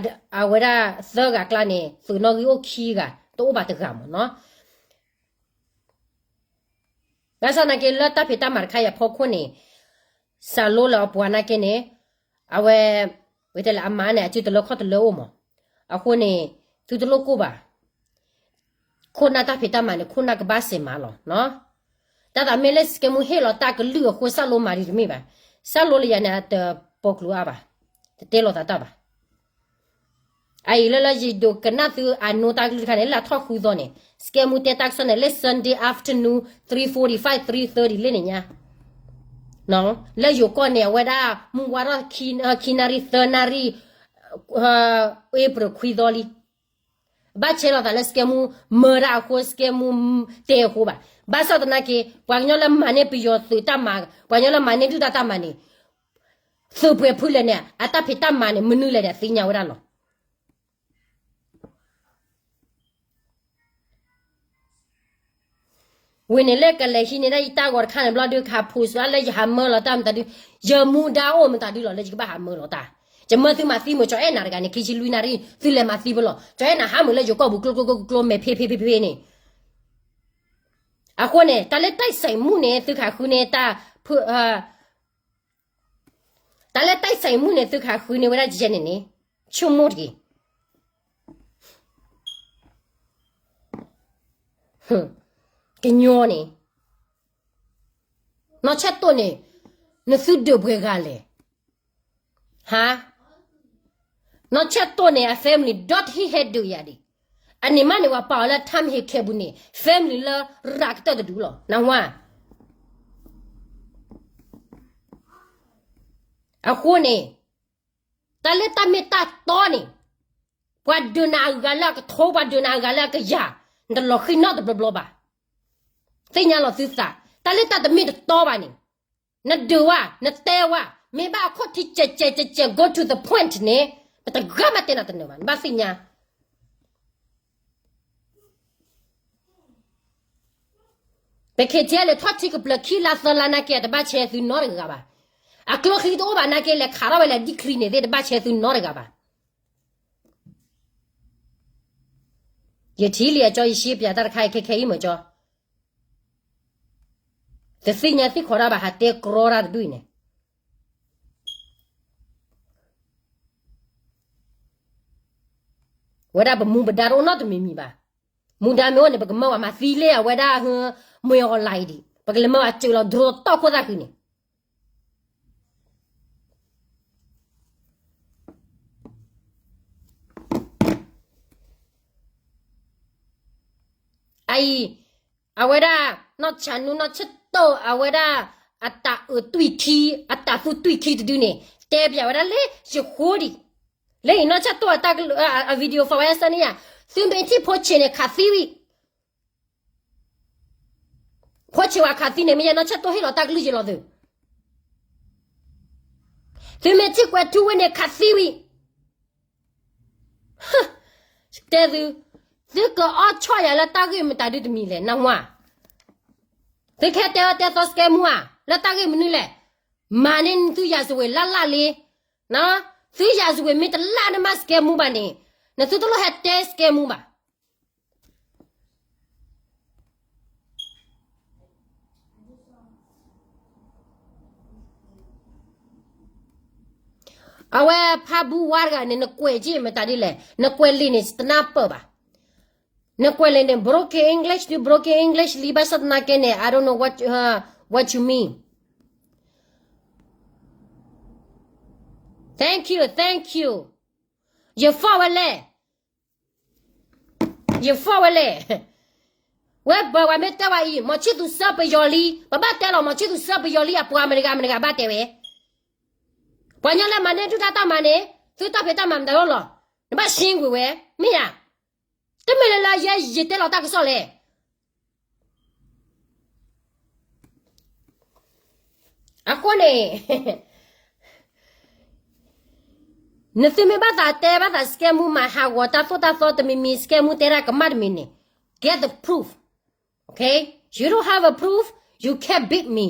အဝဲဒၣ်သၢဂၤကျါန့ၣ် သုးနီၣ်ဂံၢ်အိၣ်ခံဂၤ တအိၣ်ဘၣ်တဂၤမးနီၤ. ဘၣ်ဆၣ်သနာ်က့ လၢတၢ်ဖံးတၢ်မၤတခါအံၤအဖီခိၣ်န့ၣ် စးလိလၢအပှၤနာ်က့န့ၣ် အဝဲ ဝဲတဲလၢအမါန့ၣ် အစုတလၢခီၣ်တလၢအိၣ်မး. အဃိန့ၣ် သုတလိၣ်ကိၢ်ဘၣ်. ခိၣ်နၢ်တၢ်ဖံးတၢ်မၤန့ၣ် ခိၣ်နၢ်ကဘၣ်စဲးမၤလီၤ. တၢ်သးမ့ၢ်လၢစကဲမူဟ့ၣ်လီၤတၢ်ကလုၢ်အဃိ စးလိမၤဒံးတမ့ၢ်ဘၣ်. စးလိလၢယၤန့ၣ် အတပိာ်ကျိၤအါဘၣ်, တတဲလိာ်သးတၢ်ဘၣ်. အအံၤလၢလၢယဒိးကနၣ်သုအနိတၢ်ကလုၢ်တခါန့ၣ် လၢအထီၣ်ဃုသီန့ၣ် စကဲမူတဲတၢ်ကစီၣ်န့ၣ် လၢ Sunday afternoon three forty-five, three thirty လၢန့ၣ်ညါ လၢယိၤကီၢ်န့ၣ် အဝဲဒၣ် မုၢ်ဝါထီၣ်ခံနၣ်ရံၣ် သၢနၣ်ရံၣ် April ခွံသီလံ. ဘၣ်ဆဲးလိာ်သးလၢစကဲမူမၢဒၣ်အဃိ စကဲမူတဲအဃိဘၣ်. ဘၣ်ဆၣ်သနာ်က့ ပှၤကညီလၢမၤန့ၢ်ပယီၤသုးတၢ်မၤ, ပှၤကညီလၢမၤန့ၢ်ဒုၣ်ဒါတၢ်မၤန့ၣ် သုးပှဲၤဖုလဲၣ်န့ၣ် အတၢ်ဖံးတၢ်မၤန့ၣ် မနုၤလဲၣ်ဒီးသ့ၣ်ညါဝဲဒၣ်လီၤ. ဝံၤန့ၣ်လၢကလဲၤဟံးန့ၢ်ဒၣ်ယတၢ်ဂီၤတခါန့ၣ် ဘျီဒုးကဟး post လၢယဟးမၢလီၤတၢ်မတၤဒု, ယမူဒါအိၣ်မတၤဒုလီၤ လၢယကဘၣ်ဟးမၢလီၤတၢ်. ယမၢသုမၤသံမုာ် ကၠီအဲၣ်နၤတဂၤန့ၣ် ခံဆံလွံၢ်နၣ်ရံၣ် သုလဲၤမၤသံဖဲလီၤ. ကၠီအဲၣ်နၤဟးမုာ်လၢယိၤကီၢ်ပူၤ ကျိကျိကျိကျိ မဲာ်ဖ့ဖ့ဖ့ဖ့န့ၣ်. အဃိန့ၣ် တၢ်လၢတၢ်စံးမူန့ၣ် သုခးဃုန့ၢ်တၢ် တၢ်လၢတၢ်စံးမူန့ၣ် သုခးဃုန့ၢ်ဝဲဒၣ်ယဲန့ၣ်န့ၣ် ဆိကမိၣ်တဂ့ၤ. ကညီန့ၣ် နီၢ်ဆၢၣ်တိၣ်န့ၣ် နသုဒုးပှဲၤဂၤလဲၣ်. ဟါ, နီၢ်ဆၢၣ်တိၣ်န့ၣ် အ family ဒီတဟံၣ်ဟဲဒုးယၤဒံး. အန့ၣ်မးန့ၣ် ပှၤပာ်အီၤလၢ ထၢမ်ဟ့ၣ်ခဲပူၤန့ၣ် family လၢရးကတၢၢ်တဒုလီၤ နၢ်ဟူဧါ. အဃိန့ၣ် တၢ်လၢတၢ်မ့ၢ်တၢ်တီန့ၣ် ပှၤဒုးနၤအဂၤလၢအကထိ ပှၤဒုးနၤအဂၤလၢအကယၤ, နတလီၤဃံၤနီတဘျီဘျီဘၣ်. သ့ၣ်ညါလီၤသုသး, တၢ်လၢတၢ်တမ့ၢ်တတီဘၣ်န့ၣ် နဒုးဝဲ, နတဲဝဲ, မ့ၢ်ဘၣ်အခီၣ်ထံးကဲးကဲးကဲးကဲး go to the point န့ၣ် ပတဂၤမးတဲနၤတနၢၤဘၣ်, နဘၣ်သ့ၣ်ညါ. ပ K T L လဲၤထီၣ်ထံကပျၢၤခံလါသၢလါနာ်က့ တဘၣ်ဆဲးသုနီတဂၤဘၣ်. အကျိချံတအိၣ်ဘၣ်နာ်က့ လဲၤခးထီၣ်ဝဲလဲၤဒံချံန့ၣ်သ့ၣ် တဘၣ်ဆဲးသုနီတဂၤဘၣ်. ယထံၣ်လံအကၠီ ယရှဲပၠးတၢ်တခါအံၤ ခဲခဲအံၤမ့ၢ်ကၠီ တသ့ၣ်ညါသ့ၣ်ခီတၢ်ဘၣ် ဟးတဲကြီတၢ်တဒူၣ်အံၤန့ၣ် ဝဲဒၣ်ပမူပဒါတအိၣ်နီတမံၤမံၤဘၣ်. မူဒါမ့ၢ်အိၣ်န့ၣ် ပကမၢဝဲမၤသံလၢအဝဲဒၣ် မွဲအီၤလၢအံၤဒံး ပကလဲၤမၢဝဲစၢၤလီၤ drone တီၢ်ခိၣ်သၣ်ဃုာ်န့ၣ် အအံၤ အဝဲဒၣ် နီၢ်ဆၣ်နူ နီၢ်ဆၢၣ်တိၣ် အဝဲဒၣ် အတၢ်အုးသွံၣ်ခံ အတၢ်သူသွံၣ်ခံတဒုန့ၣ် တဲပၠးဝဲဒၣ်လၢယဃိဒံး လၢအံၤနီၢ်ဆၣ်တိၣ်အတၢ်ကလုၢ် အ video file ဝဲဒၣ်စ့ၢ်န့ၣ်ယါ သုမ့ၢ်ထံၣ်ဖိဆ့းန့ၣ် ခးသံဝံၤ ဖိဆ့းဝဲခးသံန့ၣ် မ့ၢ်ယဲနီၢ်ဆၢၣ်တိၣ်ဟ့ၣ်လီၤတၢ်ကလုၢ်ယဲလီၤသုး, သုမ့ၢ်ထံၣ်ကွဲးထူဝ့န့ၣ် ခးသံဝံၤ, တဲသု, သုကအီၣ်ဆီၣ်ယၤလၢတၢ်ဂ့ၢ်မတၤဒုတမံၤလဲၣ် နၢ်ဟူဧါ, သုကဟဲတဲအီၣ်တဲသီစကဲမူဧါ, လၢတၢ်ဂ့ၢ်မနုၤလဲၣ်, မၤန့ၢ်သုရာဇဝင်လၢ်လၢ်လံ, သုရာဇဝင်မ့ၢ်တလၢ်န့ၣ်မးစကဲမူဘၣ်န့ၣ်, နသုတလိၣ်ဟဲတဲစကဲမူဘၣ် အ အဝဲဖးဘူးဝါတဂၤန့ၣ် နကွဲးက့ၤမတၤဒ်လဲၣ်, နကွဲးလံာ်န့ၣ် တနၢ်ပၢၢ်ဘၣ်. နကွဲးလံာ်န့ၣ် broken English ဒုး broken English လံ ဘၣ်ဆၣ်သနာ်က့န့ၣ် I don't know what, uh, what you mean. Thank you, thank you. ယ follow ဝဲလဲၣ်, ယ follow ဝဲလဲၣ်. ဝဲဘၣ်ဝဲမ့ၢ်တဲဝဲအံၤ မီၤဆံၣ်သူးစၢပယီၤလံ, ပဘၣ်တဲလီၤ မီၤဆံၣ်သူးစၢပယီၤလံ အပှၤမတၤတဂၤမတၤတဂၤဘၣ်တဲဝဲ. ပှၤကညီလၢမၤန့ၢ်ဒုၣ်တၢ်တၢ်မၤန့ၣ် သုတၢ်ဖံးတၢ်မၤမတၤအိၣ်လီၤ, နဘၣ်ရှင်းကွံာ်ဝဲ, မ့ၢ်ဧါ. တမ့ၢ်လၢလၢယဲယတဲလီၤတၢ်ကစီၣ်လဲၣ်. အဃိန့ၣ် နသုမ့ၢ်ဘၣ်သးတဲဘၣ်သး စကဲမူမၤဟးဂီၤတၢ်သိၣ်တၢ်သီတမံၤမံၤ စကဲမူတဲတၢ်ကမၣ်တမံၤန့ၣ် get the proof, okay? You don't have a proof, you can't beat me.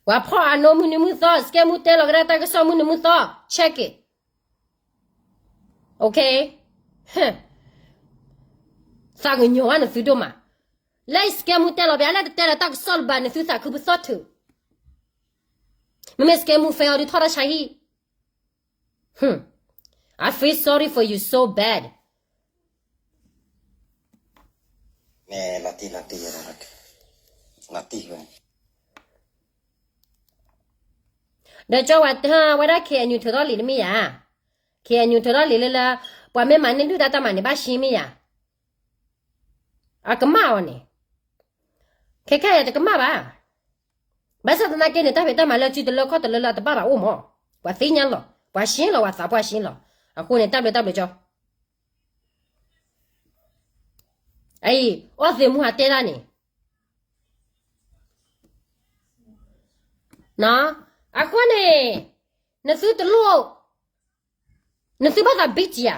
ပှၤဖီၣ်အနိမုၢ်နံၤမုၢ်သီ, စကဲမူတဲလီၤကဒါတၢ်ကစီၣ်မုၢ်နံၤမုၢ်သီ, check it, okay? သးကညီၤဝဲနသုဒိၣ်မး, လၢစကဲမူတဲလီၤဘၣ် လၢတတဲလီၤတၢ်ကစီၣ်လၢၤဘၣ် နသုသးခုပသီၣ်ထုး, မ့မ့ၢ်စကဲမူ fail အီၤဒုးထီၣ်တၢ်ဆါဟံၣ်, အ feel sorry for you so bad. ဒီးကၠီဝဲဒၣ် KNU ထုးထီၣ်လံာ်တမ့ၢ်ယၤ, KNU ထုးထီၣ်လံာ်လၢလၢ ပှၤမ့ၢ်မၤန့ၢ်ဒုၣ်ဒါတၢ်မၤန့ၣ် ဘၣ်ရှင်းမ့ၢ်ယၤ, အကမၣ်အီၤန့ၣ်, ခဲခဲအံၤတကမၣ်ဘၣ်. ဘၣ်ဆၣ်သနာ်က့န့ၣ် တၢ်ဖံးတၢ်မၤလၢစုတလၢခီၣ်တလၢလၢအတဘၣ်ဘၣ်အိၣ်မး, ပှၤသ့ၣ်ညါလီၤ, ပှၤရှင်းလီၤ, ပှၤသးပှၢ်ရှင်းလီၤ. အဃိန့ၣ် တၢ်ဘျုးတၢ်ဘျုးကၠီ, အအံၤ အီၣ်သ့ၣ်မူဟးတဲတၢ်န့ၣ် အဃိန့ၣ် နသုတလိၣ်, နသုဘၣ်သး beat ယၤ,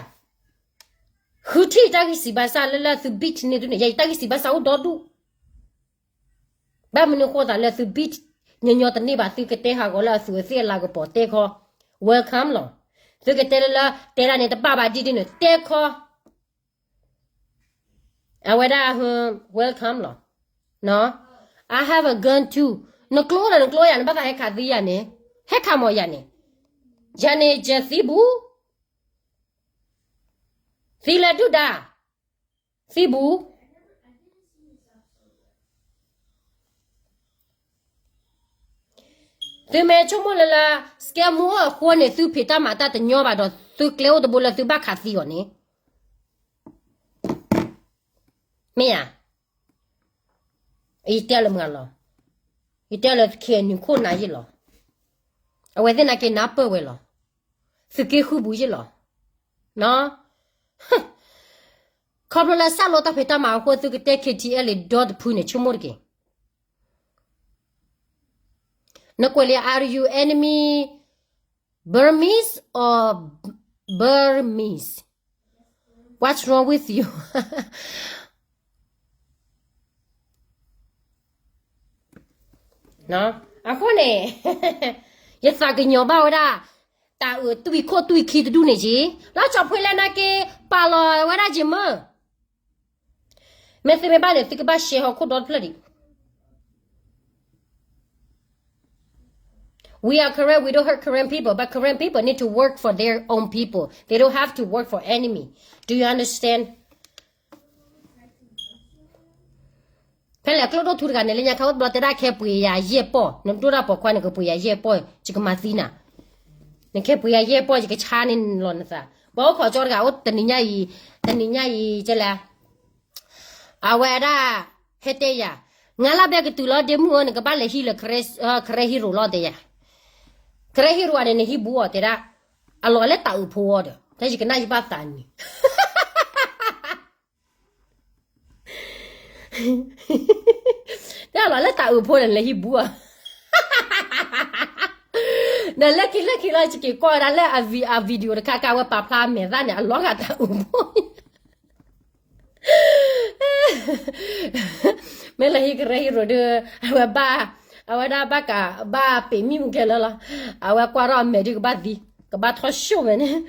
ဃုထံၣ်တၢ်ဂံၢ်စံးဘါစၢ်လၢလၢသု beat န့ၢ်သုန့ၣ် ယၤယတၢ်ဂံၢ်စံးဘါစၢ်အိၣ်ဒီဒူၣ်, ဘၣ်မနုၤဃိသးလၢသု beat ညီညီတန့ၢ်ဘၣ် သုကတဲဟးဂီၤလၢအသူးအသ့ၣ်အလၤကပီၤတဲခီ, welcome လီၤ. သုကတဲလၢလၢ တဲဒၣ်န့ၣ်တဘၣ်ဘၣ်ဒ်ဒ်န့ၣ် တဲခီ အဝဲဒၣ် welcome လီၤ. I have a gun too. နကျိဒီးနကျိယၤ နဘၣ်သးဟဲခးသံယၤန့ၣ်, ဟဲခးမီၤယၤန့ၣ်, ယၤန့ၣ်ယသံဘူး, သံလၢဒုၣ်ဒါ, သံဘူး. သုမ့ၢ်ဆိကမိၣ်လၢလၢ စကဲမူအဃိန့ၣ် သုဖံးတၢ်မၤတၢ်တညီဘၣ်ဒီး သုကျဲအိၣ်တဘိလၢသုဘၣ်ခးသံအီၤန့ၣ်, မ့ၢ်ဧါ. ယတဲလၢမုၢ်လီၤ, ယတဲလၢ KNU ခိၣ်နၢ်ယ့ၣ်လီၤ, အဝဲသ့ၣ်နာ်က့နၢ်ပၢၢ်ဝဲလီၤ, သုးက့ဃုဘူးယ့ၣ်လီၤ. ခီဖျိလၢစၢ်လိတၢ်ဖံးတၢ်မၤအဃိ သုကတဲ KTLA ဒီတဖုန့ၣ် ဆိကမိၣ်တက့ၢ်. နကွဲးလံ are you enemy Burmese or Burmese? What's wrong with you? အဃိန့ၣ် ယသးကညီၤဘၣ်ဝဲဒၣ် တၢ်အုးတွံၢ်ခိၣ်တွံၢ်ခံတဒူၣ်န့ၣ်က့ၤ, လၢကၠီဖှ့လၢနာ်က့ ပာ်လီၤဝဲဒၣ်က့ၤမ့ၢ် မ့ၢ်သုမ့ၢ်ဘၣ်န့ၣ် သုကဘၣ်ရှဲဟီၣ်ခိၣ်ဒီတဖျၢၣ်ဒံး. We are Karen, we don't hurt Karen people, but Karen people need to work for their own people. They don't have to work for enemy. Do you understand? ဖဲလဲၣ်ကျိဒိၣ်ထူတဂၤန့ၣ် လၢညါခါအိၣ်တဘျီတဲဒၣ် ခဲပှ့ၤယၤယဲၢ်ပီၢ်, နဒိၣ်တၢ်ပိာ်ခွါန့ၣ် ကပှ့ၤယၤယဲၢ်ပီၢ် ယကမၤသံနၤ, နခဲပှ့ၤယၤယဲၢ်ပီၢ် ယကဆါန့ၢ်လီၤနသး, ဘၣ်အိၣ်ခိးကၠီတဂၤအိၣ်တနံၤညါအံၤ, တနံၤညါအံၤကဲလဲၣ် အဝဲဒၣ် ဟဲတဲယၤ, ငါလၢဘဲကတုၤလီၤဒ့မုၣ်ဧၢ နကဘၣ်လဲၤဟံးလၢ Karen hero လီၤတဲယၤ, Karen hero န့ၣ် နဟံးဘူးအီၤတဲဒၣ်, အလီၤလၢတၢ်အုးဖိအီၤဒီး တၢ်ယကနၣ်ယဘၣ်သးန့ၣ် တၢ်လီၤလၢတၢ်အုးဖိန့ၣ် လဲၤဟံးဘူးဧါ, ဒီးလၢခံလၢခံလီၤ ယက့ၤကွၢ်ဝဲဒၣ်လၢအ video တခါခါ အဝဲပာ်ဖျါအမဲာ်သၣ်န့ၣ် အလီၤဂာ်တၢ်အုးဖိ, မ့ၢ်လၢဟံး Karen hero ဒီး အဝဲဘၣ်, အဝဲဒၣ်ဘၣ်ကး ဘၣ်ပ့ၤမံမုၢ်ခဲလၢာ်လီၤ, အဝဲကွၢ်ထီၣ်အမဲာ်ဒုးကဘၣ်သံ, ကဘၣ်ထီၣ်ၡိၣ်မဲာ်န့ၣ်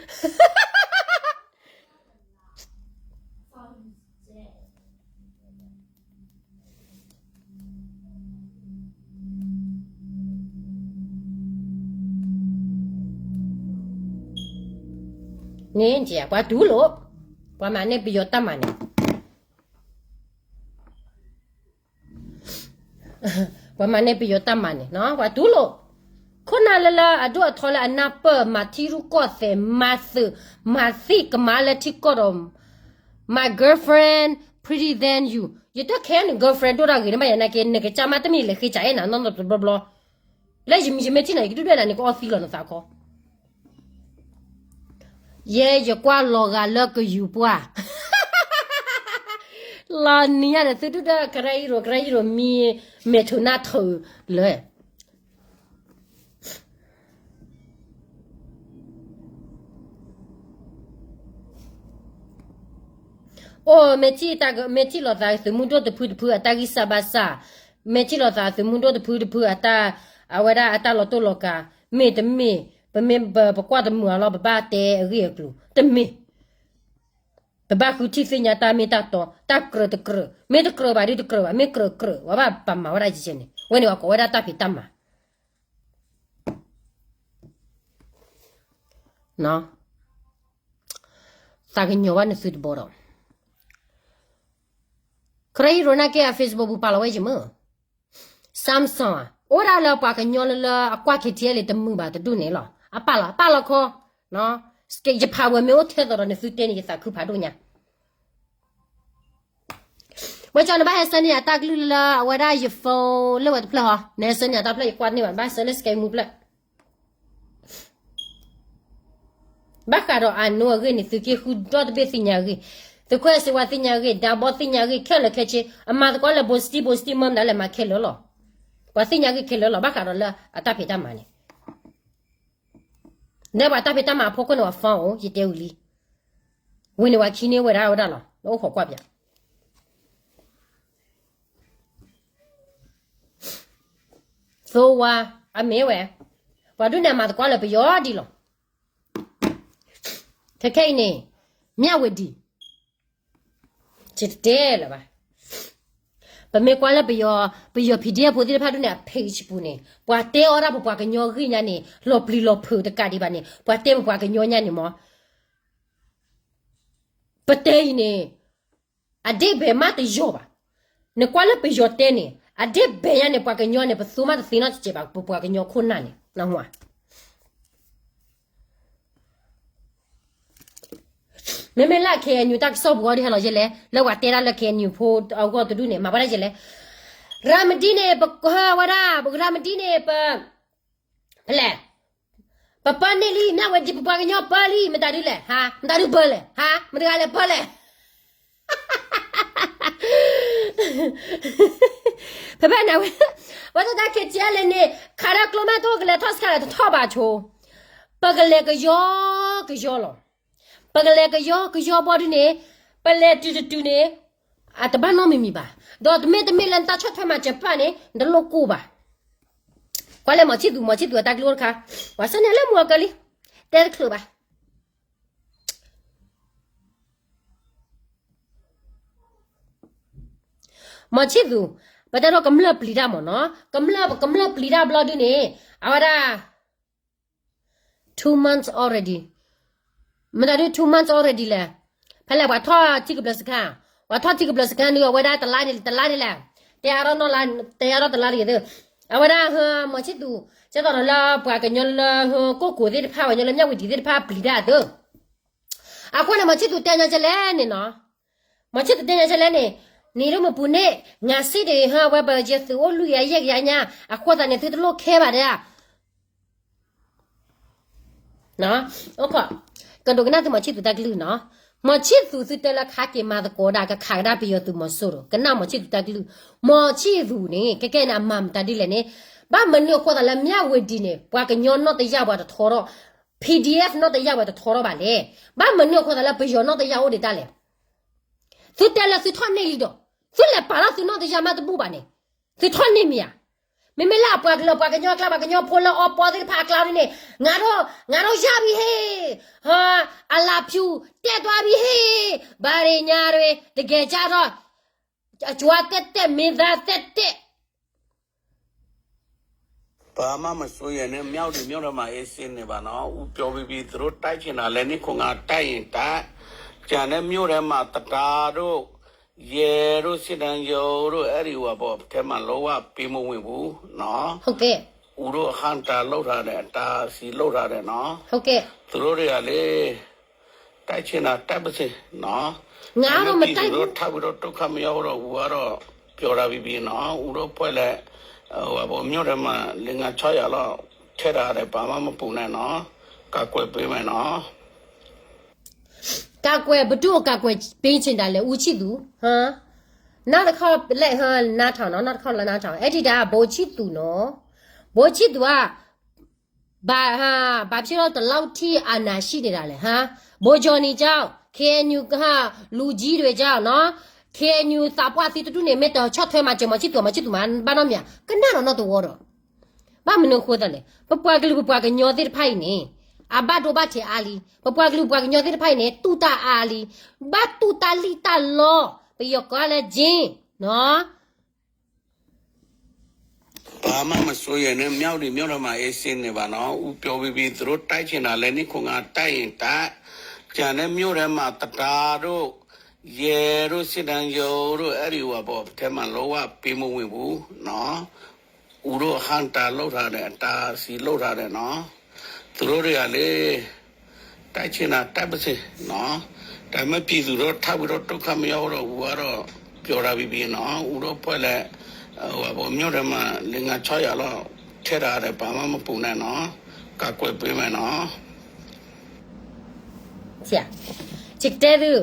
န့ၣ် ပှၤတူၢ်လိာ်, ပှၤမၤန့ၢ်ပယီၤတၢ်မၤန့ၣ်, ပှၤမၤန့ၢ်ပယီၤတၢ်မၤန့ၣ် ပှၤတူၢ်လိာ်, ခိၣ်နၢ်လၢလၢအဒိၣ်အထီလၢအနၢ်ပၢၢ် မၤထံရူၢ်ကီၢ်သဲး မၤသုး မၤသံၣ်ကမါလၢထံကီၢ်ဒီး my girlfriend pretty than you ယတခဲန့ၣ် girlfriend ဒိၣ်တၢ်ဂ့ၤန့ၣ်ဘၣ်ယနာ်က့ နကစၢ်မါတမ့ၢ်လဲၤဃ့စးအဲၣ်နၤနီတဘျီဘျီ, လၢယမ့ၢ်ထံၣ်နၤ ယကဒုၣ်ဒွဲၣ်နၤန့ၣ် ကအီသံလီၤနသးခီ ယဲယကွၢ်လီၤဂာ်လၢကယူၤပှၢ်, လီၤနံၤညါဒီးသုဒုၣ်ဒွဲၣ် ကရၢအံၤရိၤ ကရၢအံၤရိၤမံ မဲာ်ထူးနၢ်ထူးလၢ အိၣ် မ့ၢ်ထံၣ်လီၤသးသုးမုၢ်ဒိၣ်တဖုတဖုအတၢ်ဂံၢ်စၢ်ဘါစၢ်, မ့ၢ်ထံၣ်လီၤသးသုးမုၢ်ဒိၣ်တဖုတဖုအတၢ် အဝဲဒၣ်အတၢ်လီၤတိၢ်လီၤကၤ, မ့ၢ်တမ့ၢ် ပမ့ၢ်ပကွၢ်တမုာ်အလီၢ် ပဘၣ်တဲအဂ့ၢ်အကျိၤ တမ့ၢ် ပဘၣ်ဃုထံၣ်သ့ၣ်ညါတၢ်မ့ၢ်တၢ်တီ တၢ်ကြၢးတကြၢး မ့ၢ်တကြၢးဘၣ်ဒုတကြၢးဘၣ် မ့ၢ်ကြၢးကြၢး ပှၤဘၣ်ပာ်မၤဝဲဒၣ်ယဲန့ၣ် ဝဲန့ၣ်ပှၤကိးဝဲဒၣ်တၢ်ဖံးတၢ်မၤ သးကညီၤဘၣ်နသုတဘီဒီး ခရံာ်အံၤရိၤနာ်က့အ Facebook ပူၤပာ်လီၤဝဲယမုၢ် Samson အိၣ်ဒၣ်လၢပှၤကညီလၢလၢအကွၢ် K T L တမုာ်ဘၣ်တဒူၣ်န့ၣ်လီၤ. အပာ်လီၤ ပာ်လီၤခီ ယဖးဝဲမ့ၢ်အိၣ်ထဲသိးဒီးနသုတဲန့ၣ် ယသးခုဖးဒိၣ်ညါ ဝဲကၠီနဘၣ်ဟဲဆှၢန့ၢ်အတၢ်ကလုၢ်လၢအဝဲဒၣ်ယ phone လၢဝဲတဖျၢၣ်ဟီ နဟဲဆှၢန့ၢ်အတၢ်ဖျၢၣ်ယကွၢ်န့ၢ်ဘၣ် နဘၣ်ဆှၢလၢ Skype မူဖျၢၣ် ဘၣ်ဃးဒီးအနိအဂ့ၢ်န့ၣ် သုးက့ဃုဒီတဘ့ၣ်သ့ၣ်ညါအဂ့ၢ်, သုးခွဲးစ့ဝါသ့ၣ်ညါအဂ့ၢ်, ဒးဘီသ့ၣ်ညါအဂ့ၢ်ခဲလၢာ်ခဲဆ့, အမၤသကိးလၢ ဘိစတံ ဘိစတံ မၢမနုၤလဲၣ်မၤခဲလၢာ်လီၤ. ပှၤသ့ၣ်ညါအဂ့ၢ်ခဲလၢာ်လီၤ. ဘၣ်ဃးဒီးလၢအတၢ်ဖံးတၢ်မၤန့ၣ် ဒီးပှၤတၢ်ဖံးတၢ်မၤအဖီခိၣ်န့ၣ် ပှၤ phone အိၣ် ယတဲဝံၤလံ. ဝံၤန့ၣ်ပှၤခံန့ၢ်ဝဲဒၣ်ဝဲဒၣ်လီၤ. နအိၣ်ခိးကွၢ်ပၠး သိဝါ အမ့ၢ်ဝဲ ပှၤဒုးန့ၣ်အမၤသကိးလၢပယီၤဒ်လီၤ. ခဲခဲအံၤန့ၣ် မၠၣ်ဝတံၤ ယတတဲလၢၤဘၣ်. ပမ့ၢ်ကွၢ်လၢပယီၤ ပယီၤ P D F ဖိသ့ၣ်တဖၣ်ဒုးန့ၣ် အ page ပူၤန့ၣ် ပှၤတဲအီၣ်ဒၣ်ပပှၤကညီဂ့ၢ်ညါန့ၣ် လီၤပျံၤလီၤဖုးတကးဒံးဘၣ်န့ၣ် ပှၤတဲပပှၤကညီညါန့ၣ်မး ပတဲအံၤန့ၣ် အဒ့ၣ်ဘဲၣ်မးတယီၤဘၣ်. နကွၢ်လၢပယီၤတဲန့ၣ် အဒ့ၣ်ဘဲၣ်ညါန့ၣ် ပှၤကညီန့ၣ် ပသိမးတသ့နီတစဲးဘၣ် ပပှၤကညီခိၣ်နၢ်န့ၣ် နၢ်ဟူဧါ. မ့မ့ၢ်လၢ K N U တၢ်ကစီၣ်ပူၤအီၤဒ်ဟဲလီၤယဲလဲၣ် လၢပှၤတဲဒၣ်လၢ K N U ဖိအဂီၢ်တဒူၣ်န့ၣ် မၤဝဲဒၣ်ယဲလဲၣ်. ရၤမတံန့ၣ် ပကဟၢဝဲဒၣ် ပရၤမတံန့ၣ် ပ ဖဲလဲၣ် ပပၢန့ၢ်လံ မၠၣ်ဝတံၤ ပပှၤကညီပၢလံ မတၤဒုလဲၣ် ဟါ မတၤဒုပၢလဲၣ် ဟါ မတၤဒုလဲၣ်ပၢလဲၣ် ဖဲဖဲန့ၣ်ဝဲ ဝဲသတး K T L န့ၣ် ခးဒီးကျိမ့ၢ်တအိၣ်ကလဲၤထီၣ်စခါလဲၣ် တထီၣ်ဘၣ်ဆိ ပကလဲၤကယီကယီလီၤ. ပကလဲၤကယီကယီဘီဒုန့ၣ် ပလဲၤတုၤတတုၤန့ၣ် အတဘၣ်နီတမံၤမံၤဘၣ်. ဒီးတမ့ၢ်တမ့ၢ်လၢနတၢ်ဆီၣ်ထွဲမၤစၢၤပၢ်န့ၣ် နတလိၣ်ကိၢ်ဘၣ်. ကွၢ်လၢမီၤဆံၣ်သူၤ မီၤဆံၣ်သူၤအတၢ်ကလုၢ်အိၣ်တခါ ပှၤဆၢန့ၢ်လၢမူအကလံ တဲတချုးဘၣ်. မီၤဆံၣ်သူၤ ပတဲဒိးကမျၢၢ်ပျံၤတၢ်မ့ၢ်နီၤ ကမျၢၢ် ကမျၢၢ်ပျံၤတၢ်ဘျီဒုန့ၣ် အဝဲဒၣ် two months already မတၤဒု two months already လဲၣ်. ဖဲလဲၣ်ပှၤထီၣ်ထံကဘျၢစခါ ပှၤထီၣ်ထံကဘျၢစခါန့ၣ် အဝဲဒၣ်တလါန့ၣ် တလါန့ၣ်လဲၣ် တဲအါထီၣ်နီၢ်လါ တဲအါထီၣ်တလါတဂ့ၤသ့ၣ် အဝဲဒၣ်ဟၢ မီၤဆံၣ်သူၤ ကဲသိးဒီးလၢပှၤကညီလၢဟၢကိၢ်ကိၤသ့ၣ်တဖၣ် ပှၤကညီလၢမၠၣ်ဝတံၤသ့ၣ်တဖၣ်ပျံၤတၢ်သ့ၣ် အဃိန့ၣ် မီၤဆံၣ်သူၤတဲညီကလဲၣ်န့ၣ်နီၤ မီၤဆံၣ်သူၤတဲညီကလဲၣ်န့ၣ် နံၤဒိၣ်မုၢ်ပူၤန့ၣ် ငါစံးဒ်ဟၢဝဲပယသုးအိၣ်လွံၢ်ကယၤယဲၢ်ကယၤညါ အဃိသတးန့ၣ် သုတလိၣ်ခဲဘၣ်ဒၣ် အိၣ်ခိး ကဒိးကနၣ်သုမီၤဆံၣ်သူၤတၢ်ကလုၢ်နီၤ မီၤဆံၣ်သူၤသုတဲလၢခါက့ၤမၤသကိးဒၣ် ကခးကဒါပယီၤသုးမီၤစိရိၤ ကနၣ်မီၤဆံၣ်သူၤတၢ်ကလုၢ် မီၤဆံၣ်သူၤန့ၣ် ကဲကဲန့ၣ် အမၤမတၤဒ်လဲၣ်န့ၣ် ဘၣ်မနုၤအဃိသတးလၢမၠၣ်ဝတံၤန့ၣ် ပှၤကညီနီၢ်တယၢ်ပှၤတထီထီၣ် P D F နီၢ်တယၢ်ပှၤတထီထီၣ်ဘၣ်လဲၣ် ဘၣ်မနုၤအဃိသတးလၢပယီၤနီၢ်တယၢ်အိၣ်ဒံးတၢ်လဲၣ် သုတဲလၢသုထီၣ်န့ၢ်လံဒီး သုလဲၤပာ်ထီၣ်သုနီၢ်တယၢ်မးတဘူၣ်ဘၣ်န့ၣ် သုထီၣ်န့ၢ်မ့ၢ်ဧါ မ့မ့ၢ်လၢအပှၤကလုာ်ပှၤကညီကျါ ပှၤကညီဖိလၢအီပီသ့ၣ်တဖၣ်အကျါန့ၣ် ငါတို့ ငါတို့ရပြီဟ့ၣ် အလၢဖၠူတဲတွါပြီဟ့ၣ် ဘၣ်ရ့ၣ်ညါရ့ၣ် တကယ်ကြတော့ အကြွားတက်တက် မင်းသားသက်သက် ဘာမှမစိုးရိမ်နဲ့ မြဝတီမြို့ထဲမှာ အေးဆေးနေပါနော် ဦးပြောပြီးပြီ သူတို့တိုက်ချင်တာလဲ နှစ်ခုငါတိုက်ရင်တိုက် ကျန်တဲ့မြို့ထဲမှာ သဒါတို့ ရဲတို့ စစ်တမ်းရုံးတို့ အဲ့ဒီဟိုဟာပေါ့ ထဲမှာလုံးဝပေးမဝင်ဘူးနော် ဟုတ်ကဲ့ ဦးတို့အဟန့်တားလုပ်ထားတယ် အတားအဆီးလုပ်ထားတယ်နော် ဟုတ်ကဲ့ သူတို့တွေကလေ တိုက်ချင်တာတိုက်ပါစေနော် ငါကတော့မတိုက်ဘူး ထပ်ပြီးတော့ဒုက္ခမရောက်တော့ဘူးကတော့ပြောတာပြီးပြီနော်ဦးတို့အဖွဲ့လည်းဟိုဟာပေါ့မြို့ထဲမှာလေးငါးခြောက်ရာလောက်ထည့်ထားတယ်ဘာမှမပူနဲ့နော်ကာကွယ်ပေးမယ်နော် ကာကွယ်ဘယ်သူ့ကိုကာကွယ်ပေးချင်တာလဲဦးချစ်သူဟမ်နောက်တစ်ခေါက်လက်ဟမ်နားထောင်နော်နောက်တစ်ခေါက်လက်နားထောင်အဲ့ဒီဒါကဘိုးချစ်သူနော်ဘိုးချစ်သူကဘာဟာဘာဖြစ်လို့ဒီလောက်ထိအာဏာရှိနေတာလဲဟမ်ဘိုးကျော်နေကြောင်း KNU ကဟာလူကြီးတွေကြောင်းနော် KNU သးပှၢ်သီးတဒူၣ်န့ၣ်မ့ၢ်တချော့ထွဲမှာကျမချစ်သူမချစ်သူမှာဘာတော့မြကနတော့တော့တဝေါ်တော့ ဘၣ်မနုၤအဃိသတးလဲၣ် ပပှၤကလုာ်ပပှၤကညီသ့ၣ်တဖၣ်အံၤန့ၣ် အဘၣ်ဒိဘၣ်ထံးအါလံ ပပှၤကလုာ်ပပှၤကညီသ့ၣ်တဖၣ်အံၤန့ၣ် တူၢ်တၢ်အါလံ ဘၣ်တူၢ်တၢ်လံၣ်တၢ်လီ ပယီၤကိးလၢ Jin နော် ဘာမှမစိုးရိမ်နဲ့ မြဝတီမြို့ထဲမှာ အေးဆေးနေပါနော် ဦးပြောပြီးပြီ သူတို့တိုက်ချင်တာလဲ နှစ်ခုငါတိုက်ရင်တိုက် ကျန်တဲ့မြို့ထဲမှာ သဒါတို့ ရဲတို့ စစ်တမ်းရုံးတို့ အဲ့ဒီဟိုဟာပေါ့ ထဲမှာလုံးဝပေးမဝင်ဘူးနော် ဦးတို့အဟန့်တားလုပ်ထားတယ် အတားအဆီးလုပ်ထားတယ်နော် သူတို့တွေကလေ တိုက်ချင်တာတိုက်ပါစေနော် ဒါပေမဲ့ပြည်သူတော့ထပ်ပြီးတော့ဒုက္ခမရောက်တော့ဘူးကတော့ပြောတာပြီးပြီနော်ဦးတို့အဖွဲ့လည်းဟိုဟာပေါ့မြို့ထဲမှာလေးငါးခြောက်ရာလောက်ထည့်ထားတယ်ဘာမှမပူနဲ့နော်ကာကွယ်ပေးမယ်နော် ဆရာ, ချစ်တဲသူ,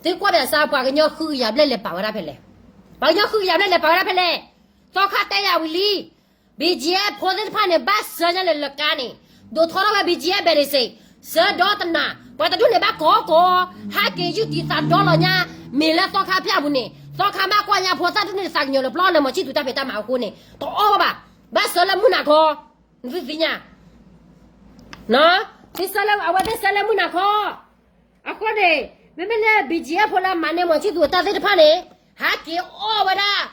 သုကွၢ်ပြစါပှၤကညီဃုကယၤဘျဲၣ်လဲၤပာ်ဝဲဒၣ်ဖဲလဲၣ်, ပှၤကညီဃုကယၤဘျဲၣ်လဲၤပာ်ဝဲဒၣ်ဖဲလဲၣ်, သီခါတဲယၤဝံၤလံ, BGF ဖိသ့ၣ်တဖၣ်န့ၣ် ဘၣ်စၢညါလဲၤလၢကါန့ၣ်, ဒိးထီထီၣ်ဝဲ BGF ဘဲၣ်ဒစ့, စၢဒီတနၤ, ပှၤတဒူၣ်န့ၣ်ဘၣ်ကိးကိး, ဟးက့ၤယုၢ်တံာ်သးဒီလီၤညါ, မ့ၢ်လၢသီခါဖၠၣ်ပူၤန့ၣ်, သီခါမ့ၢ်ကွၢ်ညါဖိသၣ်တဒူၣ်န့ၣ် သးကညီၤလၢပျီလၢမီၤဆံၣ်သူတၢ်ဖံးတၢ်မၤအဃိန့ၣ်, တအီၣ်ဘၣ်ဘၣ်, ဘၣ်စၢလၢမုၢ်နၤခီ နသုသ့ၣ်ညါ, သ့စၢလၢအဝဲသ့ၣ်စၢလၢမုၢ်နၤခီ, အဃိန့ၣ်, မ့မ့ၢ်လၢ BGF ဖိလၢမၤန့ၢ်မီၤဆံၣ်သူအတၢ်သ့ၣ်တဖၣ်န့ၣ်, ဟးက့ၤအီၣ်ဝဲဒၣ်,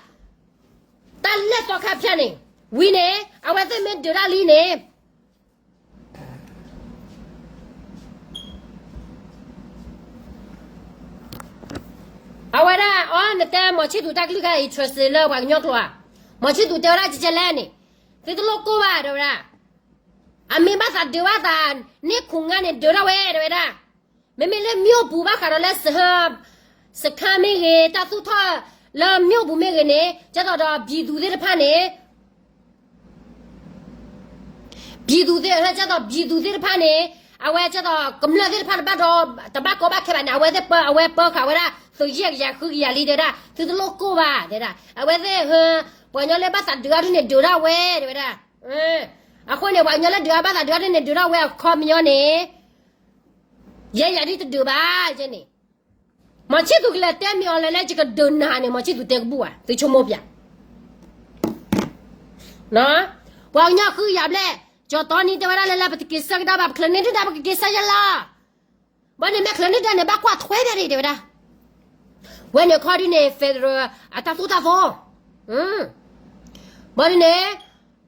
တၢ်လၢသီခါဖၠၣ်န့ၣ်, ဝံၤန့ၣ်, အဝဲသ့ၣ်မ့ၢ်ဒုးတၢ်လံန့ၣ် အဝဲဒၣ်အီၤ နတဲမီၤဆံၣ်သူတၢ်ကလုၢ်ခါ interest လၢပှၤကညီကျိာ်ဧါ, မီၤဆံၣ်သူတဲဝဲဒၣ်ကကဲလဲၣ်န့ၣ်, သုတလိၣ်ကိၢ်ဘၣ်တဲဝဲဒၣ်, အမ့ၢ်ဘၣ်သးဒုးဘၣ်သး, န့ၢ်ခိၣ်ငါန့ၣ်ဒုးထီၣ်ဝဲ တဲဝဲဒၣ်, မ့မ့ၢ်လၢမၠိၣ်ပူၤဘၣ်ဃးဒီးလၢ စခန်းမ့ၢ်ဂ့ၤ တၢ်သူၣ်ထီၣ်လၢမၠိၣ်ပူၤမ့ၢ်ဂ့ၤန့ၣ် ကဲသိးဒီး ပြည်သူသ့ၣ်တဖၣ်န့ၣ် ပြည်သူသ့ၣ် ဟဲကဲသိး ပြည်သူသ့ၣ်တဖၣ်န့ၣ်, အဝဲကဲသိး ကမျၢၢ်သ့ၣ်တဖၣ်တဘၣ်ဒီး တဘၣ်ကီဘၣ်ခဲဘၣ်န့ၣ် အဝဲသ့ၣ်ပၢ အဝဲပၢဃာ်ဝဲဒၣ် သုးယဲၢ်ကယၤဃုကယၤလံတဲဒၣ် သုတလိၣ်ကိၢ်ဘၣ်တဲဒၣ် အဝဲသ့ၣ်ဟၢ, ပှၤကညီလၢဘၣ်သးဒုးအါဒ်န့ၣ်ဒုးထီၣ်ဝဲတဲဝဲဒၣ်, အဃိန့ၣ် ပှၤကညီလၢဒုးအါဘၣ်သးဒုးအါဒ်န့ၣ်ဒုးထီၣ်ဝဲအခီပညီန့ၣ် ယဲယၤဒ်တဒုးဘၣ်န့ၣ်, မီၤဆံၣ်သူကလဲၤတဲမ့ၢ်အီၤလဲၤလၢယကဒုးနၤန့ၣ် မီၤဆံၣ်သူတဲကဘူၣ်ဧါ သုဆိကမိၣ်ပၠး, ပှၤကညီဃုယၤဘျဲၣ်, ကၠီတီနံၤတဲဝဲဒၣ်လၢလၢပတက့ၤဆၢကဒါဘၣ် ပချၢန့ၢ်ဒၣ်ပကက့ၤဆၢယဲလီၤ, ဘၣ်န့ၣ်မ့ၢ်ချၢန့ၢ်ဒၣ်န့ၣ် ဘၣ်ကွၢ်ထွဲဒၣ်ဒံးတဲဝဲဒၣ်, ဝဲန့ၣ်ခီဒ်န့ၣ် federal အတၢ်သိၣ်တၢ်သီ, ဘၣ်ဒ်န့ၣ်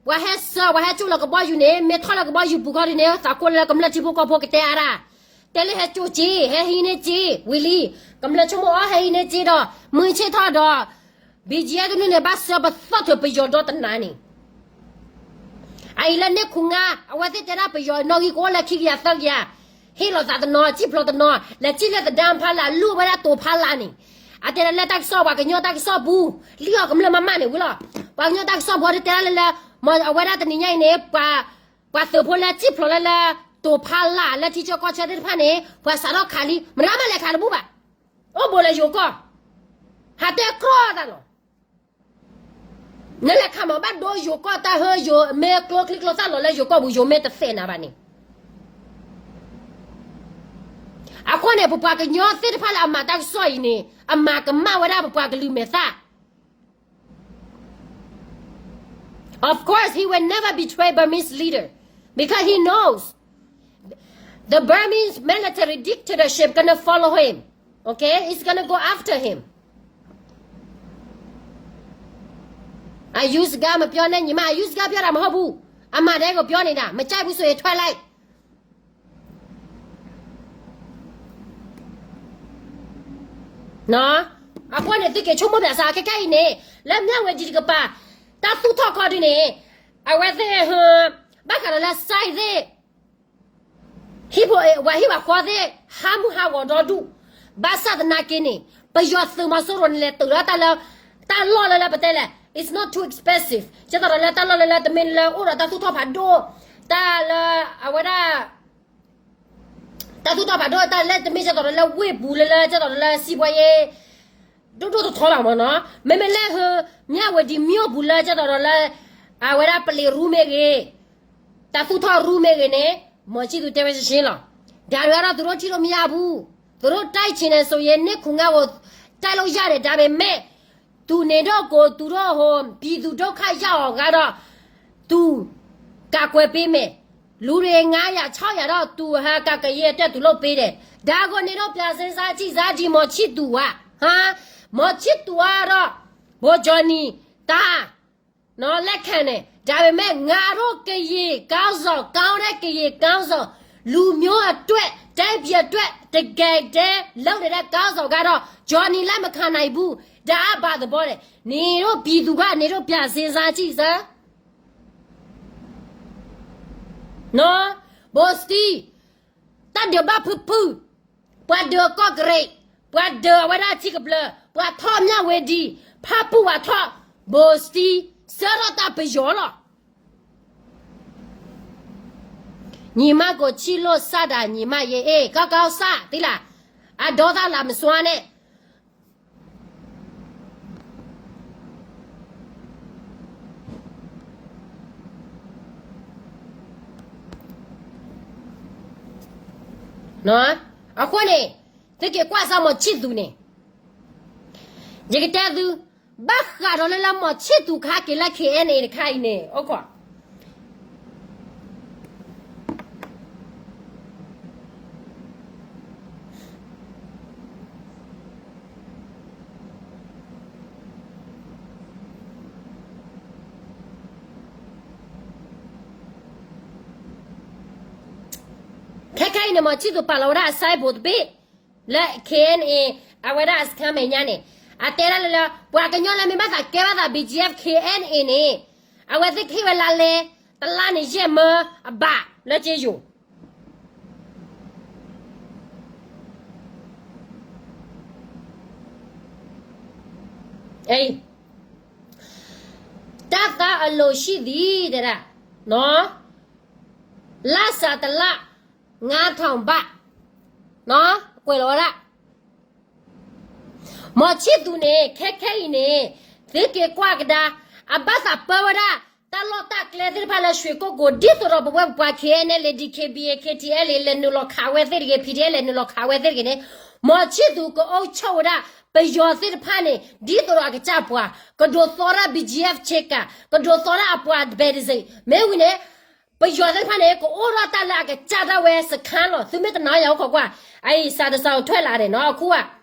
ပှၤဟဲစၢ ပှၤဟဲကၠိၣ်လၢကဘီယူၤန့ၣ် မ့ၢ်ထီၣ်လၢကဘီယူၤပူၤခီဒ်န့ၣ် သးကိၢ်လၢကမျၢၢ်ထံဖိကီၢ်ဖိကတဲအါဒၣ်, တဲလၢဟဲကၠိၣ်က့ ဟဲဟံးန့ၢ်က့ ဝံၤလံ, ကမျၢၢ်ဆိကမိၣ်အီၤဟဲဟံးန့ၢ်က့ဒီး မုၢ်ဆ့ၣ်ထီၣ်ဒီး BGF တဒူၣ်န့ၣ် ဘၣ်စၢပသီၣ်ထုးပယီၤဒီတနၤန့ၣ် အအံၤလၢန့ၣ်ခိၣ်ငါ အဝဲသ့ၣ်တဲဒၣ်ပယီၤနီၣ်ဂံၢ်ကအိၣ်လၢခံကယၤသၢကယၤ, ဟ့ၣ်လီၤသးတနီၤ စံၣ်ဖျိးတနီၤ လဲၤစံၣ်လၢသဒါဖီလာ် လူၢ်ဝဲဒၣ်တိၤဖီလာ်န့ၣ်, အတဲဒၣ်လၢတၢ်ကစီၣ်ပှၤကညီတၢ်ကစီၣ်ပူၤ, လံၣ်အီၤကမျၢၢ်မးမးန့ၣ်ဝံၤလီၤ, ပှၤကညီတၢ်ကစီၣ်ပူၤတဲဒၣ်လၢလၢ, အဝဲဒၣ်တနံၤညါအံၤန့ၣ်, ပှၤသိးဖိလၢစံၣ်ဖျိးလၢလၢ, တိၤဖီလာ်လၢထံဆၢကီၢ်ဆၢသ့ၣ်တဖၣ်န့ၣ် ပှၤစးထီၣ်ခးလံ မနုၤမးလဲၤခးတဘူၣ်ဘၣ်, အိၣ်ဘူးလၢယိၤကီၢ်, ဟးတဲကြီတၢ်လီၤ နလဲၤခးမးဘၣ်ဒိယိၤကီၢ်တၢ်ဟၢယိၤ မ့ၢ်ကျိချံကျိသၣ်လီၤလၢယိၤကီၢ်ပူၤ ယိၤမ့ၢ်တသဲးနၤဘၣ်န့ၣ်, အဃိန့ၣ် ပပှၤကညီသ့ၣ်တဖၣ်လၢအမၤတၢ်ကစီၣ်အံၤန့ၣ် အမၤကမၣ်ဝဲဒၣ်ပပှၤကလုာ်မဲာ်သၣ် Of course, he will never betray Burmese leader because he knows the Burmese military dictatorship gonna follow him. Okay? It's gonna go after him. အယူစကားမပြောနဲ့ညီမ အယူစကားပြောတာမဟုတ်ဘူး. အမၤဒဲကပျီန့ၣ်ဒၣ် မကြိုက်ဘူးဆိုရင် ထွက်လိုက်. အဃိန့ၣ် သုက့ၤဆိကမိၣ်ပျးစးခဲခဲအံၤန့ၣ် လၢမၠၣ်ဝတံၤတကပၤ တၢ်သူၣ်ထီၣ်ခီဒုန့ၣ် အဝဲသ့ၣ် ဘၣ်ဃးဒီးလၢ site သ့ၣ် ဟံၣ်ဖိဝဲဟံၣ်ဝဲဃီသ့ၣ် ဟးမုၢ်ဟးဂီၤဒီဒူၣ်, ဘၣ်ဆၣ်သနာ်က့န့ၣ် ပယီၤသုးမီၤစိရိၤန့ၣ်လဲၤတုၤလၢတၢ်လီၢ်လၢလၢပတဲလဲၣ် it's not too expensive ကဲသိးဒီးလၢတၢ်လီၢ်လၢလၢ တမ့ၢ်လၢအိၣ်ဒီးတၢ်သူၣ်ထီၣ်ဖးဒိၣ် တၢ်လၢအဝဲဒၣ် တၢ်သူၣ်ထီၣ်ဖးဒိၣ် တၢ်လၢတမ့ၢ်ကဲသိးဒီးလၢဝ့ၢ်ပူၤလၢလၢ ကဲသိးဒီးလၢစံးဘှီယ့ ဒိၣ်ဒိၣ်ထီထီလီၤမ့ၢ်နီၤ. မ့မ့ၢ်လၢဟၢ မၠၣ်ဝတံၤမၠိၣ်ပူၤလၢကဲသိးဒီးလၢ အဝဲဒၣ်ပလံးရူမ့ၢ်ဂ့ၤ တၢ်သူၣ်ထီၣ်ရူမ့ၢ်ဂ့ၤန့ၣ် မီၤဆံၣ်သူတဲဝဲရှဲရှဲလီၤ. ဒါတွေကတော့ သူတို့ထိလို့မရဘူး, သူတို့တိုက်ချင်တယ်ဆိုရင် နှစ်ခုငါကို တိုက်လို့ရတယ်, ဒါပေမဲ့ သူနေတော့ကို သူတို့ဟို ပြည်သူဒုက္ခရောက်အောင်ကတော့ သူ ကာကွယ်ပေးမယ်, လူတွေငါးရာခြောက်ရာတော့ သူဟာ ကာကွယ်ရေးအတွက် သူလုပ်ပေးတယ်, ဒါကိုနေတော့ ပြန်စဉ်းစားကြည့်စမ်း ဒီမော်ချစ်သူက ဟာ မော်ချစ်သူကတော့ ဗိုလ်ချုပ်ကြီး တၢ် နော် လက်ခံတယ်, ဒါပေမဲ့ ငါတို့ကရင်ခေါင်းဆောင် ကောင်းတဲ့ကရင်ခေါင်းဆောင် လူမျိုးအတွက် တိုင်းပြည်အတွက် တကယ်တည်းလုပ်နေတဲ့ ခေါင်းဆောင်ကတော့ Johnny လက်မခံနိုင်ဘူး, ဒါကဘာသဘောလဲ, နေတို့ပြည်သူက နေတို့ပြန်စဉ်းစားကြည့်စမ်း နော် ဘိုစတံ တၢ်ဒုးဘၣ်ဖုဖု, ပှၤဒုးကီၢ်ကရ့း, ပှၤဒုးအဝဲဒၣ်ထံကပျၢၤ, ပှၤထီၣ်မၠၣ်ဝတံၤ, ဖၣ်ပူၣ်ဝဲထီၣ်, ဘိုစတံ ဆၢထီၣ်တၢ်ပယီၤလီၤ. ညီမကိုချစ်လို့စတာ ညီမရေ, ကောင်းကောင်းစ သီလၢ အဒေါသလာမစွါနဲ့ အဃိန့ၣ် သုက့ၤကွၢ်စၢ် မော်ချစ်သူန့ၣ်, ယကတဲသု, ဘၣ်ဃးဒီးလၢလၢ မော်ချစ်သူ ခါက့ၤလၢ KNA တခါအံၤန့ၣ် အိၣ်ခိး ခဲခဲအံၤန့ၣ် မော်ချစ်သူ ပာ်လီၤဝဲဒၣ်အ sign board တဘ့ၣ် လၢ KNA အဝဲဒၣ်အစခန်းမဲာ်ညါန့ၣ်, အတဲဒၣ်လၢလၢ ပှၤကညီလၢမ့ၢ်ဘၣ်သးကဲဘၣ်သး BGF KNA န့ၣ်, အဝဲသ့ၣ်ကဟ့ၣ်ဝဲလါလဲ တလါန့ၣ် ယဲၢ်မၢအဘးလၢက့ယိၤ တပ်သားအလိုရှိသည် တဲဒၣ်, လစာတစ်လ ငါးထောင်ဘတ်, ကွဲးလီၤဝဲဒၣ် မော်ချစ်သူန့ၣ် ခဲခဲအံၤန့ၣ် သုက့ၤကွၢ်ကဒါ, အဘၣ်သးပၢဝဲဒၣ် တၢ်လီၢ်တၢ်ကျဲသ့ၣ်တဖၣ်လၢ ရွှေကုက္ကို ဒ်သိးဒီးပဝဲပပှၤ KNLA DKBA KTLA လဲၤနုာ်လီၤခးဝဲသ့ၣ်တဂ့ၤ, PDF လဲၤနုာ်လီၤခးဝဲသ့ၣ်တဂ့ၤန့ၣ်, မော်ချစ်သူ ကအိၣ်ဆိၣ်ဝဲဒၣ် ပယီၤသ့ၣ်တဖၣ်န့ၣ် ဒ်သိးဒီးအကစၢ်ပှၤ, ကဒိးသီဒၣ် BGF ဆ့ကၤ, ကဒိးသီဒၣ်အပှၤ ဘယ်တစိတ်, မ့ၢ်ဝံၤန့ၣ် ပယီၤသ့ၣ်တဖၣ်န့ၣ် ကအိၣ်ထီၣ်တၢ်လၢအကစၢ်ဒၣ်ဝဲစခန်းလီၤ. သုမ့ၢ်တနာ်ယၤအိၣ်ခိးကွၢ်, အအံၤ စာတစ်စောင်ထွက်လာတယ်နော်, အခုက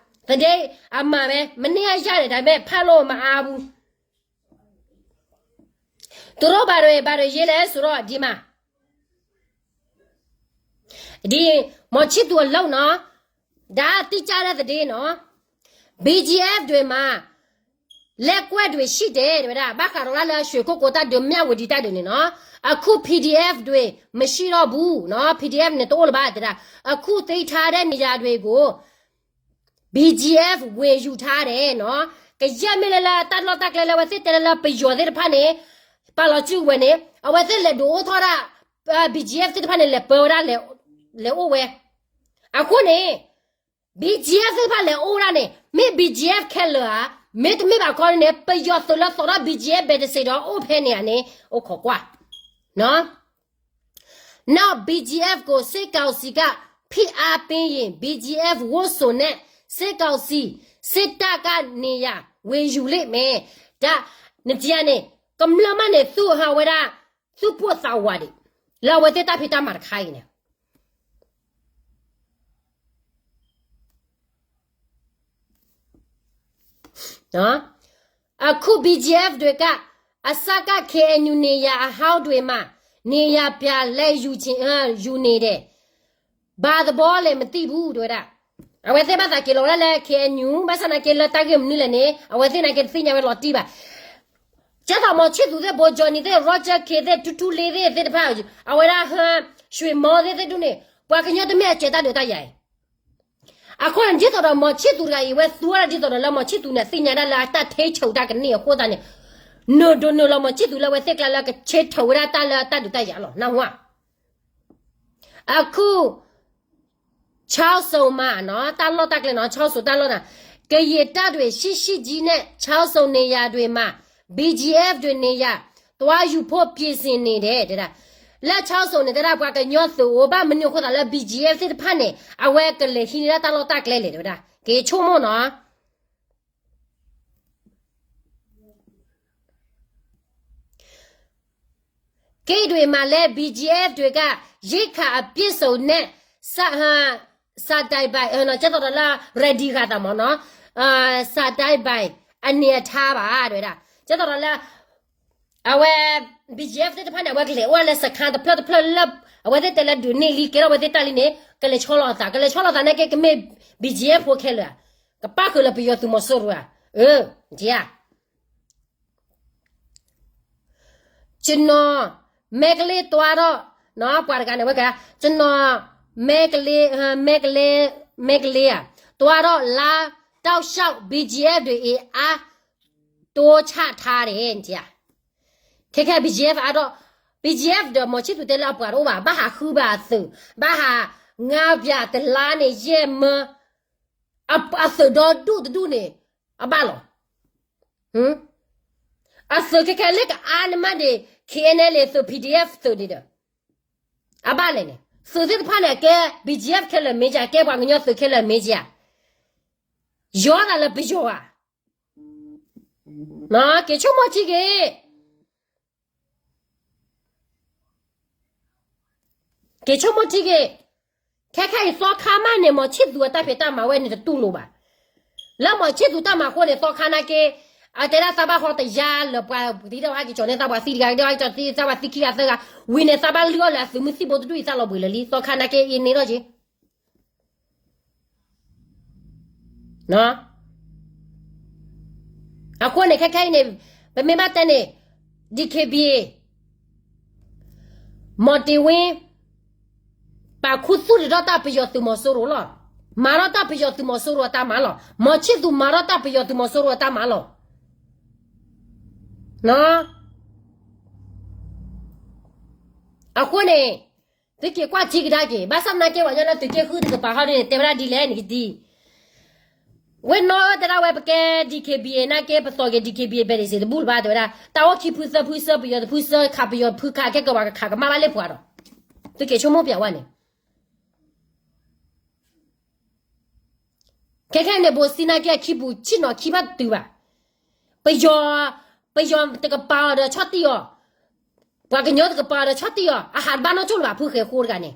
သဒ့အမၤဝဲ မန့ၢ်အယၢ်န့ၣ် ဒါပေမဲ့ ဖးလိာ်မအါဘူး, သူတို့ဘာတွေ ဘာတွေရေးလဲဆိုတော့ ဒီမှာ ဒီ မော်ချစ်သူ အလုပ်နော်, ဒါတိကျတဲ့သတင်းနော်, BGF တွေမှာ လက်ကွက်တွေရှိတယ် တဲဝဲဒၣ်, ဘၣ်ဃးဒီးလၢ ရွှေကုက္ကို တၢ်ဒုး မြဝတီ တၢ်ဒုးန့ၣ်နော်, အခု PDF တွေ မရှိတော့ဘူးနော်, PDF န့ၣ် တအိၣ်လၢၤဘၣ် တဲဒၣ်, အခုသိမ်းထားတဲ့နေရာတွေကို BGF ဝယ်ယူထားတယ်နော်, ကယဲၢ်မ့ၢ်လၢလၢ တၢ်လီၢ်တၢ်ကျဲလၢအဝဲသ့ၣ်တဲလၢလၢ ပယီၤသ့ၣ်တဖၣ်န့ၣ် ပာ်လီၤစုကဝဲၤန့ၣ် အဝဲသ့ၣ်လဲၤဒုးအိၣ်ထီၣ်ဒၣ် BGF သ့ၣ်တဖၣ်န့ၣ် လဲၤပၢဝဲဒၣ် လဲၤအိၣ်ဝဲ, အဃိန့ၣ် BGF သ့ၣ်တဖၣ်လဲၤအိၣ်ဝဲဒၣ်န့ၣ် မ့ၢ် BGF ခဲလၢာ်ဧါ, မ့တမ့ၢ်ဘၣ်ခီန့ၣ် ပယီၤသုးလၢသိးထီၣ် BGF ဘဲတစ့ဒီးအိၣ်ဖဲန့ၣ်ဧါန့ၣ် အိၣ်ခိးကွၢ် နော်, BGF ကို စစ်ကောင်စီက ဖိအားပေးရင် BGF ဝတ်စုံနဲ့ စစ်ကောင်စီ စစ်တပ်က နေရာ ဝယ်ယူလိမ့်မယ်, တၢ် နတံၤန့ၣ် ကမျၢၢ်မးန့ၣ် သူၣ်ဟးဝဲဒၣ် သူၣ်ပိၢ်သးဝးဒံး လၢအဝဲသ့ၣ်တၢ်ဖံးတၢ်မၤတခါအံၤန့ၣ် အခု BGF တွေက အစက KNU နေရာအဟောင်းတွေမှာ နေရာပြန်လဲယူချင် ယူနေတယ် ဘာသဘောလဲမသိဘူး တဲဝဲဒၣ်. အဝဲသ့ၣ်ဘၣ်သးက့ၤလီၤဝဲဒၣ်လၢ K N U ဘၣ်ဆၣ်နာ်က့လၢတၢ်ဂ့ၢ်မနုၤလဲၣ်န့ၣ် အဝဲသ့ၣ်နာ်က့တသ့ၣ်ညါဝဲလီၤတံၢ်ဘၣ်. ကဲသိး မောင်ချစ်သူ သ့ၣ် ဗိုလ်ချုပ်ကြီး သ့ၣ် Roger Khin သ့ၣ် ထူထူလေး သ့ၣ် သ့ၣ်တဖၣ် အဝဲဒၣ် ဟၢ ရွှေမောင် သ့ၣ် သ့ၣ်ဒူၣ်န့ၣ် ပှၤကညီတမ့ၢ်အစဲးတၢ်ဒုးတၢ်ယၤအံၤ အဃိန့ၣ် ဒ်သိးဒီး မောင်ချစ်သူ တဂၤအံၤ ဝဲသူဝဲဒၣ်ဒ်သိးဒီးလၢ မောင်ချစ်သူ န့ၣ် သ့ၣ်ညါဒၣ်လၢအတၢ်ထဲဆိးတၢ်ကန့ၢ်အဃိသတးန့ၣ် နုာ်ဒိးနုာ်လီၤ မောင်ချစ်သူ လၢအဝဲသ့ၣ်ကျါလၢကဆဲးထီၣ်ဝဲဒၣ်တၢ်လၢ တၢ်ဒုးတၢ်ယၤလီၤ နၢ်ဟူဧါ. အခု ချီၣ်စိၤမးနီၤ တၢ်လီၢ်တၢ်ကျဲနီၤ ချီၣ်စိၤတၢ်လီၢ်တၢ် ကရင်တပ်တွေ ရှိရှိကြီးနဲ့ ချီၣ်စိၤနေရာတွေမှာ ဘီဂျီအက်ဖ်တွေ နေရာသွားယူဖို့ ပြင်ဆင်နေတယ် တဲဒၣ်. လၢချီၣ်စိၤန့ၣ် တဲဒၣ် ပှၤကညီသုးအိၣ်ဘၣ်မနုၤအဃိသတးလၢ ဘီဂျီအက်ဖ် သ့ၣ်တဖၣ်န့ၣ် အဝဲကလဲၤဟံးန့ၢ်ဒၣ်တၢ်လီၢ်တၢ်ကျဲလဲၣ် တဲဝဲဒၣ် က့ၤဆိကမိၣ်နီၤ က့ၤဒွံးမးလဲ ဘီဂျီအက်ဖ် တွေက ရိက္ခာအပြည့်စုံနဲ့ စ စတိုက်ပိုင် ကဲသိးဒီးလၢ ready ဂၤသးမ့ၢ်နီၤ စတိုက်ပိုင် အနေအထားပါ တဲဝဲဒၣ် ကဲသိးဒီးလၢ အဝဲ ဘီဂျီအက်ဖ် သ့ၣ်တဖၣ်န့ၣ် အဝဲကလဲၤအိၣ်လၢစခန်းတဖျၢၣ်တဖျၢၣ်လၢ အဝဲသ့ၣ်တဲလၢဒုးန့ၢ်လံ ကဲထီၣ်ဝဲသ့ၣ်တၢ်လံန့ၣ် ကလဲၤဆီလီၤအသး ကလဲၤဆီလီၤအသးနာ်က့ ကမ့ၢ် ဘီဂျီအက်ဖ် ဖိခဲလၢာ်ဧါ ကပၣ်ဃုာ်လၢပယီၤသုးမီၤစိရိၤဧါ ဧၢ က့ဧါ ကျွန်တော် မဲကလေးသွားတော့ ပှၤတဂၤန့ၣ် ဝဲက ကျွန်တော် မဲကလေး မဲကလေး မဲကလေး သွားတော့ လမ်းတောက်လျှောက် ဘီဂျီအက်ဖ် တွေ အင်အား တိုးချထားတယ် ခဲခဲ ဘီဂျီအက်ဖ် အါထီၣ် ဘီဂျီအက်ဖ် ဒီး မောင်ချစ်သူ တဲလၢအပှၤတအိၣ်ဘၣ် ဘၣ်ဟးဃုဘၣ်အသုး ဘၣ်ဟး ငါးပြား တစ်လမ်းန့ၣ် ယဲၢ်မၢ အသုးဒီဒူၣ်တဒူၣ်န့ၣ် အဘၣ်လီၤ အသုးခဲခဲလၢကအါန့ၢ်မးန့ၣ် ခ့ၣ်အဲၣ်အဲၣ်လ့ၣ်သုး ပီၣ်ဒံၣ်အဲၣ်သုးန့ၣ်ဒီး အဘၣ်လဲၣ်န့ၣ် သုးသ့ၣ်တဖၣ်န့ၣ် အကဲ ဘီဂျီအက်ဖ် ခဲလၢာ်မ့ၢ်ဧါ ကဲပှၤကညီသုးခဲလၢာ်မ့ၢ်ဧါ ယီၤသးလၢပယီၤဧါ က့ၤဆိကမိၣ်ထံက့ၤ က့ၤဆိကမိၣ်ထံက့ၤ ခဲခဲအံၤ သီခါမးန့ၣ် မောင်ချစ်သူ အတၢ်ဖံးတၢ်မၤဝဲန့ၣ် တတူၢ်လိာ်ဘၣ် လၢ မောင်ချစ်သူ တၢ်မၤအဃိန့ၣ် သီခါနာ်က့ အတဲဒၣ်သးဘၣ်ဟီတယါလၢပှၤ ပသံတၢ်ဘၣ်ဟဲက့ၤကၠီၤန့ၢ်သးပှၤသံတဂၤ ကတဲဝဲကၠီၤသံ သးပှၤသံခံဂၤသၢဂၤ ဝံၤန့ၣ် သးဘၣ်လုၢ်အီၣ်လၢအသုးမုၢ်သံၣ်ဘိတဒူၣ်အံၤ သးလီၤဘှံးလၢာ်လံ သီခါနာ်က့အံၤန့ၣ်ထီၣ်က့ၤ အဃိန့ၣ် ခဲခဲအံၤန့ၣ် ပမ့ၢ်ဘၣ်တဲန့ၣ် ဒံၣ်ခ့ၣ်ဘံၣ် မီၣ်တ့ၢ်ဝ့ ပာ်ခူသူၣ်တံၢ်ဒီးတၢ်ပယီၤသုးမီၤစိရိၤလီၤ. မၤထီၣ်တၢ်ပယီၤသုးမီၤစိရိၤအတၢ်မၤလီၤ. မီၤဆံၣ်သူးမၤထီၣ်တၢ်ပယီၤသုးမီၤစိရိၤအတၢ်မၤလီၤ. အဃိန့ၣ် သုက့ၤကွၢ်ထံကဒါက့ၤ ဘၣ်ဆၣ်သနာ်က့ ပှၤညီလၢသုးက့ဃုတကပၤဟီဒ်န့ၣ် တဲဝဲဒၣ်ဒ်လဲၣ်န့ၣ်ကသံ ဝ့ၢ်နီၢ်တဲဒၣ်ဝဲ ပကဲ ဒံၣ်ခ့ၣ်ဘံၣ် နာ်က့ ပသိးက့ၤ ဒံၣ်ခ့ၣ်ဘံၣ် ဘဲၣ်ဒ့ၣ်စ့ၣ်တဘူၣ်လၢၤဘၣ် တဲဝဲဒၣ် တၢ်အိၣ်ခံဖုသၢဖု ဆၢပယီၤတဖု ဆၢခးပယီၤတဖုခး ကဲကဝၤကခးကမၣ်ဘၣ်လၢပှၤဒီး သုက့ၤဆိကမိၣ်ပျဲဝဲန့ၣ် ခဲခဲန့ၣ် ဘိးစံနာ်က့ အခံပူၤ ဆ့ၣ်နီၤခံဘၣ်တတုၤဘၣ်. ပယီၤ ပယီၤတကပၤအီၤဒီးဆီၣ်တံၢ်အီၤ, ပှၤကညီတကပၤအီၤဒီးဆီၣ်တံၢ်အီၤ, အဟးတဘၣ်နီၢ်ဆိၣ်လၢၤဘၣ် ဖုဃဲၤဃိတဂၤန့ၣ်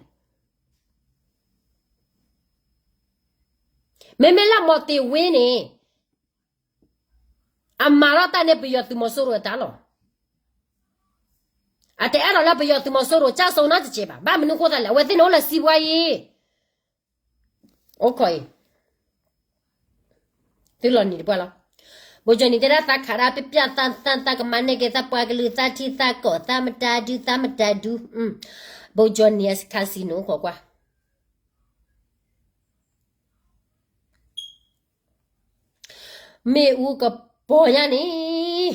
မ့မ့ၢ်လၢမီၤတ့ၢ်ဝ့န့ၣ် အမၤထီၣ်တၢ်န့ၣ် ပယီၤသုးမီၤစိရိၤအတၢ်လီၤ. အတအဲၣ်ဒိးလၢပယီၤသုးမီၤစိရိၤ ကၢ်စိနီတစဲးဘၣ်. ဘၣ်မနုၤဃိသတးလဲၣ်, အဝဲသ့ၣ်န့ၣ်အိၣ်လၢစံးဘှါယံၤ အိၣ်ခိးအံၤ သုလီၤနံၤတပှၢ်လီၤ. ဘိးကၠီနံၤတဲဒၣ် သးခးဒၣ်ပျၢ်ပျၢ်သၣ်သၣ် သးကမၤန့ၢ်က့ၤသးပှၤကလုာ်သးထံသးကီၢ် သးမတၤဒု သးမတၤဒု ဘိးကၠီနံၤအစခါစံနိၣ် ကွၢ်ကွၢ် မ့ၣ်အူကပီၤညါန့ၣ်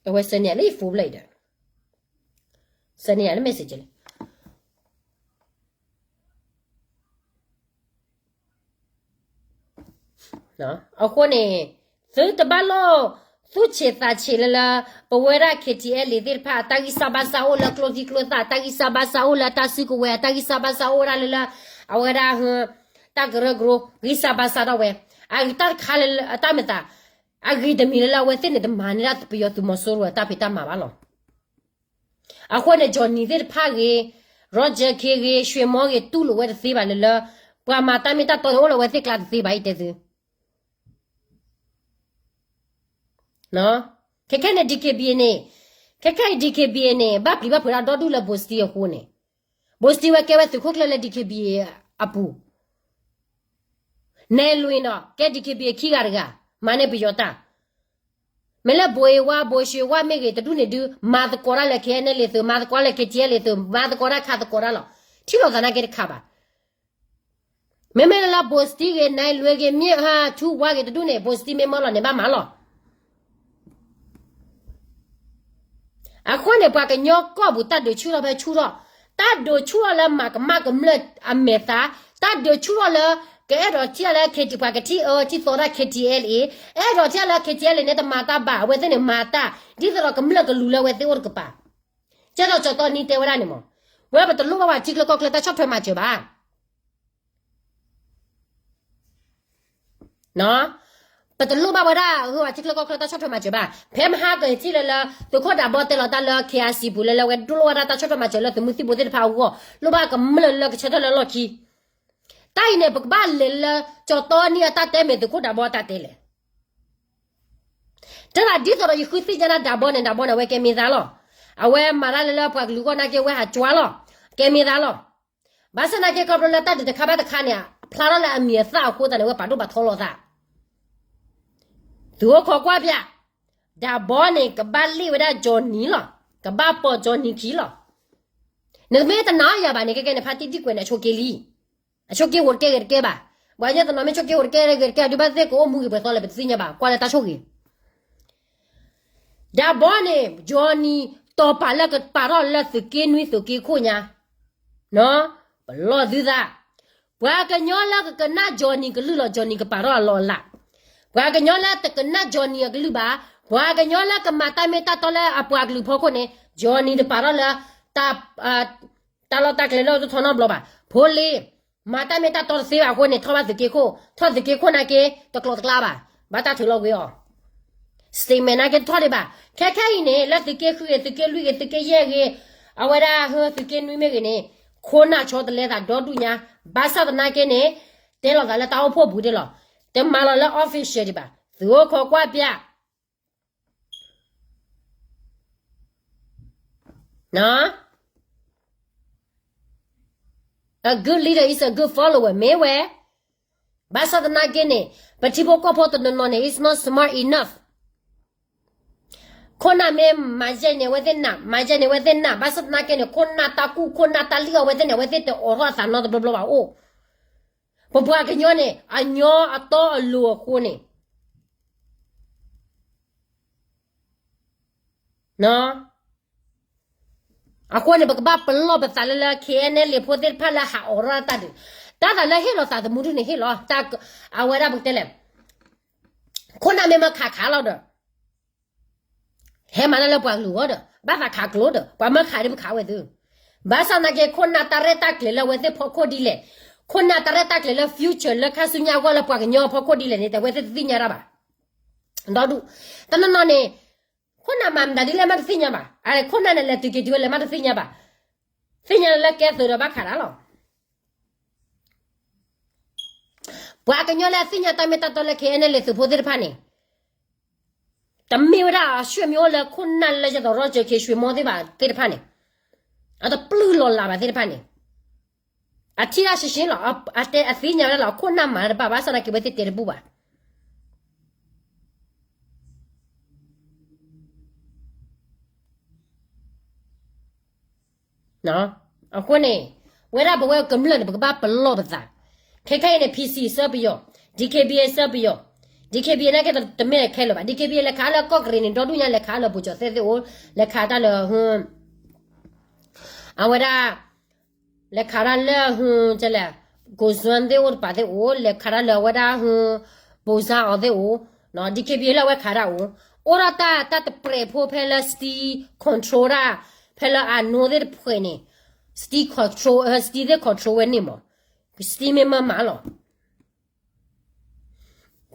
အဝဲစဲန့ၣ်လၢယ phone လၢအံၤဒီး စဲန့ၣ်လၢ message လံ အဃိန့ၣ် သုတဘၣ်လိၣ်သူၣ်ဆံးသးဆံးလၢလၢ ပဝဲဒၣ် KTLA သ့ၣ်တဖၣ် အတၢ်ဂံၢ်စၢ်ဘါစၢ်အိၣ်လၢကျိချံကျိသၣ်, အတၢ်ဂံၢ်စၢ်ဘါစၢ်အိၣ်လၢတၢ်စုကဝဲၤ, အတၢ်ဂံၢ်စၢ်ဘါစၢ်အိၣ်ဝဲဒၣ်လၢလၢ အဝဲဒၣ် တၢ်ကရၢကရိ ဂံၢ်စၢ်ဘါစၢ်ထီၣ်ဝဲ. အတၢ်တခါလၢအတၢ်မၤသး အဂ့ၤတမံၤလၢလၢ အဝဲသ့ၣ်န့ၣ်တမၤန့ၢ်ဒၣ်ပယီၤသုးမီၤစိရိၤအတၢ်ဖံးတၢ်မၤဘၣ်လီၤ. အဃိန့ၣ် ကၠီနံၤသ့ၣ်တဖၣ်ဂ့ၤ, ရီကၠၢၣ်ခ့ဂ့ၤ, ရွှေမော်ဂ့ၤ တူၢ်လိာ်ဝဲတသ့ဘၣ်လၢလၢ ပှၤမၤတၢ်မ့ၢ်တၢ်တီန့ၣ် အိၣ်လၢဝဲသ့ၣ်ကျါတသ့ဘၣ်အံၤတဲသု. ခဲခဲန့ၣ် DKBA န့ၣ်, ခဲခဲအံၤ DKBA န့ၣ် ဘၣ်ပျံၤဘၣ်ဖုးဒၣ်ဒီဒူၣ်လၢ ဘိစတံအဃိန့ၣ်, ဘိစတံဝဲကဲဝဲသုးခိၣ်ကျၢၢ်လၢ DKBA အပူၤ, နဲလွံၢ်နီၤ ကဲ DKBA ခံဂၤတဂၤ, မၤန့ၢ်ပယီၤတၢ် မ့ၢ်လၢဘိအ့ဝါ ဘိၡ့ဝါမ့ၢ်ဂ့ၤ တဒူၣ်န့ၣ်ဒုး မၤသကိးတၢ်လၢ KNLA သုး, မၤသကိးတၢ်လၢ KTLA သုး, မၤသကိးတၢ်ခးသကိးတၢ်လီၤ. ထံၣ်လိာ်သးနာ်က့တခါဘၣ်. မ့မ့ၢ်လၢဘိစတံဂ့ၤ နဲလွံၢ်ဂ့ၤ မ့ၢ်ဟးထူဝါဂ့ၤတဒူၣ်န့ၣ် ဘိစတံမ့ၢ်မၢလီၤန့ၣ် ဘၣ်မၤလီၤ. အဃိန့ၣ် ပှၤကညီကီၢ်ပူၤ တၢ်ဒုးဆူၣ်ထီၣ်ဖဲဆူၣ်ထီၣ်, တၢ်ဒုးဆူၣ်ထီၣ်လၢမၤကမၣ်ကမျၢၢ်အမဲာ်သး, တၢ်ဒုးဆူၣ်ထီၣ်လၢ ကအဲၣ်ဒိးထံၣ်လၢ KT ပှၤကထံၣ်အၢထံၣ်သီတၢ် KTLA, အဲၣ်ဒိးထံၣ်လၢ KTLA န့ၣ် တမၤတၢ်ဘၣ် အဝဲသ့ၣ်န့ၣ်မၤတၢ်, ဒ်သိးဒီးကမျၢၢ်ကလူၤလၢအဝဲသ့ၣ်အိၣ်တကပၤ. ကဲသိးကၠီတီနံတဲဝဲဒၣ်န့ၣ်မး, ဝဲပတလိၣ်ဘၣ်ပှၤထံချၢကီၢ်ချၢတၢ်ဆီၣ်ထွဲမၤစၢၤဘၣ်. ပတလိၣ်ဘၣ်ဝဲဒၣ် အဝဲထံချၢကီၢ်ချၢတၢ်ဆီၣ်ထွဲမၤစၢၤဘၣ်. ဖဲမဟါကထံၣ်လၢလၢ သုးခိၣ်ဒးဘီတဲလီၤတၢ်လၢ KIC ပူၤ လၢလၢဝဲဒိၣ်လိၣ်ဝဲဒၣ်တၢ်ဆီၣ်ထွဲမၤစၢၤလၢသုးမုၢ်သံၣ်ဘိသ့ၣ်တဖၣ်အဂီၢ်, လိၣ်ဘၣ်ကမျၢၢ်လၢကဆၢထၢၣ်လၢလီၢ်ခံ. တၢ်အံၤန့ၣ် ပကဘၣ်လဲၤလၢ ကၠီတီနံအတၢ်တဲမ့ၢ်သုးခိၣ်ဒးဘီအတၢ်တဲလဲၣ်. တဲဒၣ်ဒ်သိးဒီးယဃုသ့ၣ်ညါဒၣ်ဒးဘီန့ၣ် ဒးဘီန့ၣ် အဝဲကဲမ့ၢ်သါလီၤ. အဝဲမၤတၢ်လၢလၢပှၤကလုာ်ဂီၢ်နာ်က့ ဝဲဟးကွၢ်လီၤ, ကဲမ့ၢ်သါလီၤ. ဘၣ်ဆၣ်သနာ်က့ ခီဖျိလၢတၢ်ဒုးတခါဘၣ်တခါန့ၣ် ဖျါထီၣ်လၢအမံၤအသၣ်အဃိသတးန့ၣ် ဝဲပာ်ဒိၣ်ပာ်ထီလီၤသး. သုးခိၣ်ကွၢ်ပၠး, ဒးဘီန့ၣ် ကဘၣ်လ့ၣ်ဝဲဒၣ်ကၠီနံလီၤ. ကဘၣ်ပိာ်ကၠီနံခံလီၤ. နမ့ၢ်တနာ်ယၤဘၣ်န့ၣ် ခဲကဲန့ၣ် ဖါတံၢ်တံၢ်ကွဲးန့ၣ် အဆိးက့လံ. အဆိးက့အိၣ်တကဲဂ့ၤတကဲဘၣ်. ပှၤကညီတနီၤမ့ၢ်ဆိးက့အိၣ်တကဲဂ့ၤတကဲ ဒုးဘၣ်သ့ၣ်ကအိၣ်မူဂ့ၤပှဲၤသီလၢပတသ့ၣ်ညါဘၣ် ကွၢ်လၢတၢ်ဆိၣ်ဂ့ၤ ဒးဘီန့ၣ် ကၠီနံ တီၤပာ်လၢကပာ်ထီၣ်လၢသုးက့နွံသုးက့ခိၣ်ညါ, ပလီၢ်သုသး, ပှၤကညီလၢကကနၣ်ကၠီနံကလုၢ်လီၤ ကၠီနံကပာ်ထီၣ်အလီၢ်အလၢ်, ပှၤကညီလၢတကနၣ်ကၠီနံအကလုၢ်ဘၣ်, ပှၤကညီလၢကမၤတၢ်မ့ၢ်တၢ်တီလၢအပှၤကလုာ်ဖီခိၣ်န့ၣ် ကၠီနံတပာ်ထီၣ်လၢ တၢ်လီၢ်တၢ်ကျဲလၢတထီနီတဘျီဘၣ်. ဖိလ့ မၤတၢ်မ့ၢ်တၢ်တီတသ့ဘၣ်အဃိန့ၣ် ထီၣ်ဘၣ်သုးက့ခိၣ်, ထီၣ်သုးက့ခိၣ်နာ်က့ တကျိးတကျါဘၣ်, ဘၣ်တၢ်ထုးလီၤကွံာ်အီၤ. statement နာ်က့တထီၣ်ဒံးဘၣ်. ခဲခဲအံၤန့ၣ် လၢသုးက့ဃုဂ့ၤ သုးက့လွံၢ်ဂ့ၤ သုးက့ယဲၢ်ဂ့ၤ, အဝဲဒၣ်ဟၢသုးက့နွံမ့ၢ်ဂ့ၤန့ၣ် ခိၣ်နၢ်ဆီတလဲသးဒီဒူၣ်ညါ, ဘၣ်ဆၣ်သနာ်က့န့ၣ် တဲလီၤသးလၢတၢ်အိၣ်ဖှိၣ်ပူၤဒၣ်လီၤ. တမၤလီၤလၢ official ဒံးဘၣ်. သုးခိၣ်ကွၢ်ပၠး A good leader is a good follower မ့ၢ်ဝဲ. ဘၣ်ဆၣ်သနာ်က့န့ၣ် ပထံဖိကီၢ်ဖိတနီၤနီၤန့ၣ် is not smart enough. ခိၣ်နၢ်မ့ၢ်မၤယဲၢ်န့ၣ် အဝဲသ့ၣ်နာ်, မၤယဲၢ်န့ၣ် အဝဲသ့ၣ်နာ်, ဘၣ်ဆၣ်သနာ်က့န့ၣ် ခိၣ်နၢ်တၢ်ကူၣ် ခိၣ်နၢ်တၢ်လံၣ်အီၤ အဝဲသ့ၣ်န့ၣ် အဝဲသ့ၣ်တအိးထီၣ်အသးနီတဘျီဘျီဘၣ်အိၣ်. ပပှၤကညီန့ၣ် အညီအတီအလိၤအဃိန့ၣ် အဃိန့ၣ် ပကဘၣ်ပလီၢ်ပသးလၢလၢ KNLA ဖိသ့ၣ်တဖၣ်လၢဟးအိးထီၣ်တၢ်ဒုး, တၢ်သးလၢဟ့ၣ်လီၤသးသမူဒုန့ၣ်ဟ့ၣ်လီၤ, အဝဲဒၣ်ပကတဲလဲၣ်, ခိၣ်နၢ်မ့ၢ်မၢခးခးလီၤဒီး ဟဲမၤတၢ်လၢပှၤကလုာ်အဂီၢ်ဒီး ဘၣ်သးခးကျိဒီး ပှၤမၢခးဒ်ပခးဝဲသု, ဘၣ်ဆၣ်သနာ်က့ ခိၣ်နၢ်တၢ်ရဲၣ်တၢ်ကျဲၤလၢအဝဲသ့ၣ်ဖီခိၣ်ဒ်လဲၣ်, ခိၣ်နၢ်တၢ်ရဲၣ်တၢ်ကျဲၤလၢ future လၢခါဆူညါအဂီၢ်လၢပှၤကညီအဖီခိၣ်ဒ်လဲၣ်န့ၣ် အဝဲသ့ၣ်တသ့ၣ်ညါတၢ်ဘၣ်. ဒီဒူၣ်, တနီၤနီၤန့ၣ် ခိၣ်နၢ်မၤမတၤဒ်လဲၣ်မးတသ့ၣ်ညါဘၣ်, အခိၣ်နၢ်န့ၣ် လဲၤသုးက့ၤတုၤဝဲလဲၣ်မးတသ့ၣ်ညါဘၣ်, သ့ၣ်ညါလၢကဲသုးဒီးဘၣ်ခးတၢ်လီၤ. ပှၤကညီလၢအသ့ၣ်ညါတၢ်မ့ၢ်တၢ်တီလၢ KNLA သုးဖိသ့ၣ်တဖၣ်န့ၣ် တမ့ၢ်ဝဲဒၣ်အဆွေမျိုးလၢခိၣ်နၢ်လၢယသီၣ်ရီစၢၤခ့ဆွေမျိုးသ့ၣ်ဘၣ်သ့ၣ်တဖၣ်န့ၣ်, အတပျုၢ်လီၤလးဘၣ်သ့ၣ်တဖၣ်န့ၣ်, အထံၣ်တၢ်ရှဲရှဲလီၤ, အတဲအသ့ၣ်ညါဝဲဒၣ်လီၤ, အခိၣ်နၢ်မၤတဘၣ်ဘၣ်ဆၣ်သနာ်က့ အဝဲသ့ၣ်တဲတဘူၣ်ဘၣ်. အဃိန့ၣ် ဝဲဒၣ်ပဝဲကမျၢၢ်န့ၣ် ပကဘၣ်ပလီၢ်ပသး, ခဲခဲအံၤန့ၣ် PC ဆၢပယီၤ, DKBA ဆၢပယီၤ, DKBA နာ်က့တမ့ၢ်ခဲလၢာ်ဘၣ်, DKBA လဲၤခးလၢကီၢ်ကရ့ၣ်န့ၣ် ဒီဒူၣ်ညါလဲၤခးလၢပူၤကၠီၤသဲသ့ၣ်အိၣ်, လဲၤခးတၢ်လၢ အဝဲဒၣ် လဲၤခးတၢ်လၢ ကလဲၣ်, ကိၣ်စွၣ်သ့ၣ်အိၣ်တပၤသ့ၣ်အိၣ်, လဲၤခးတၢ်လၢအဝဲဒၣ် ဘိၣ်စါအီၤသ့ၣ်အိၣ်, DKBA လၢအဝဲခးတၢ်အိၣ်, အိၣ်ဒီးတၢ် တၢ်တပြဲးဖိဖဲလၢ Steve control တၢ်, ဖဲလၢအနိသ့ၣ်တဖှဲးန့ၣ်, Steve control, Steve သ့ၣ် control ဝဲန့ၣ်မး, Steve မ့ၢ်မၢမးလီၤ.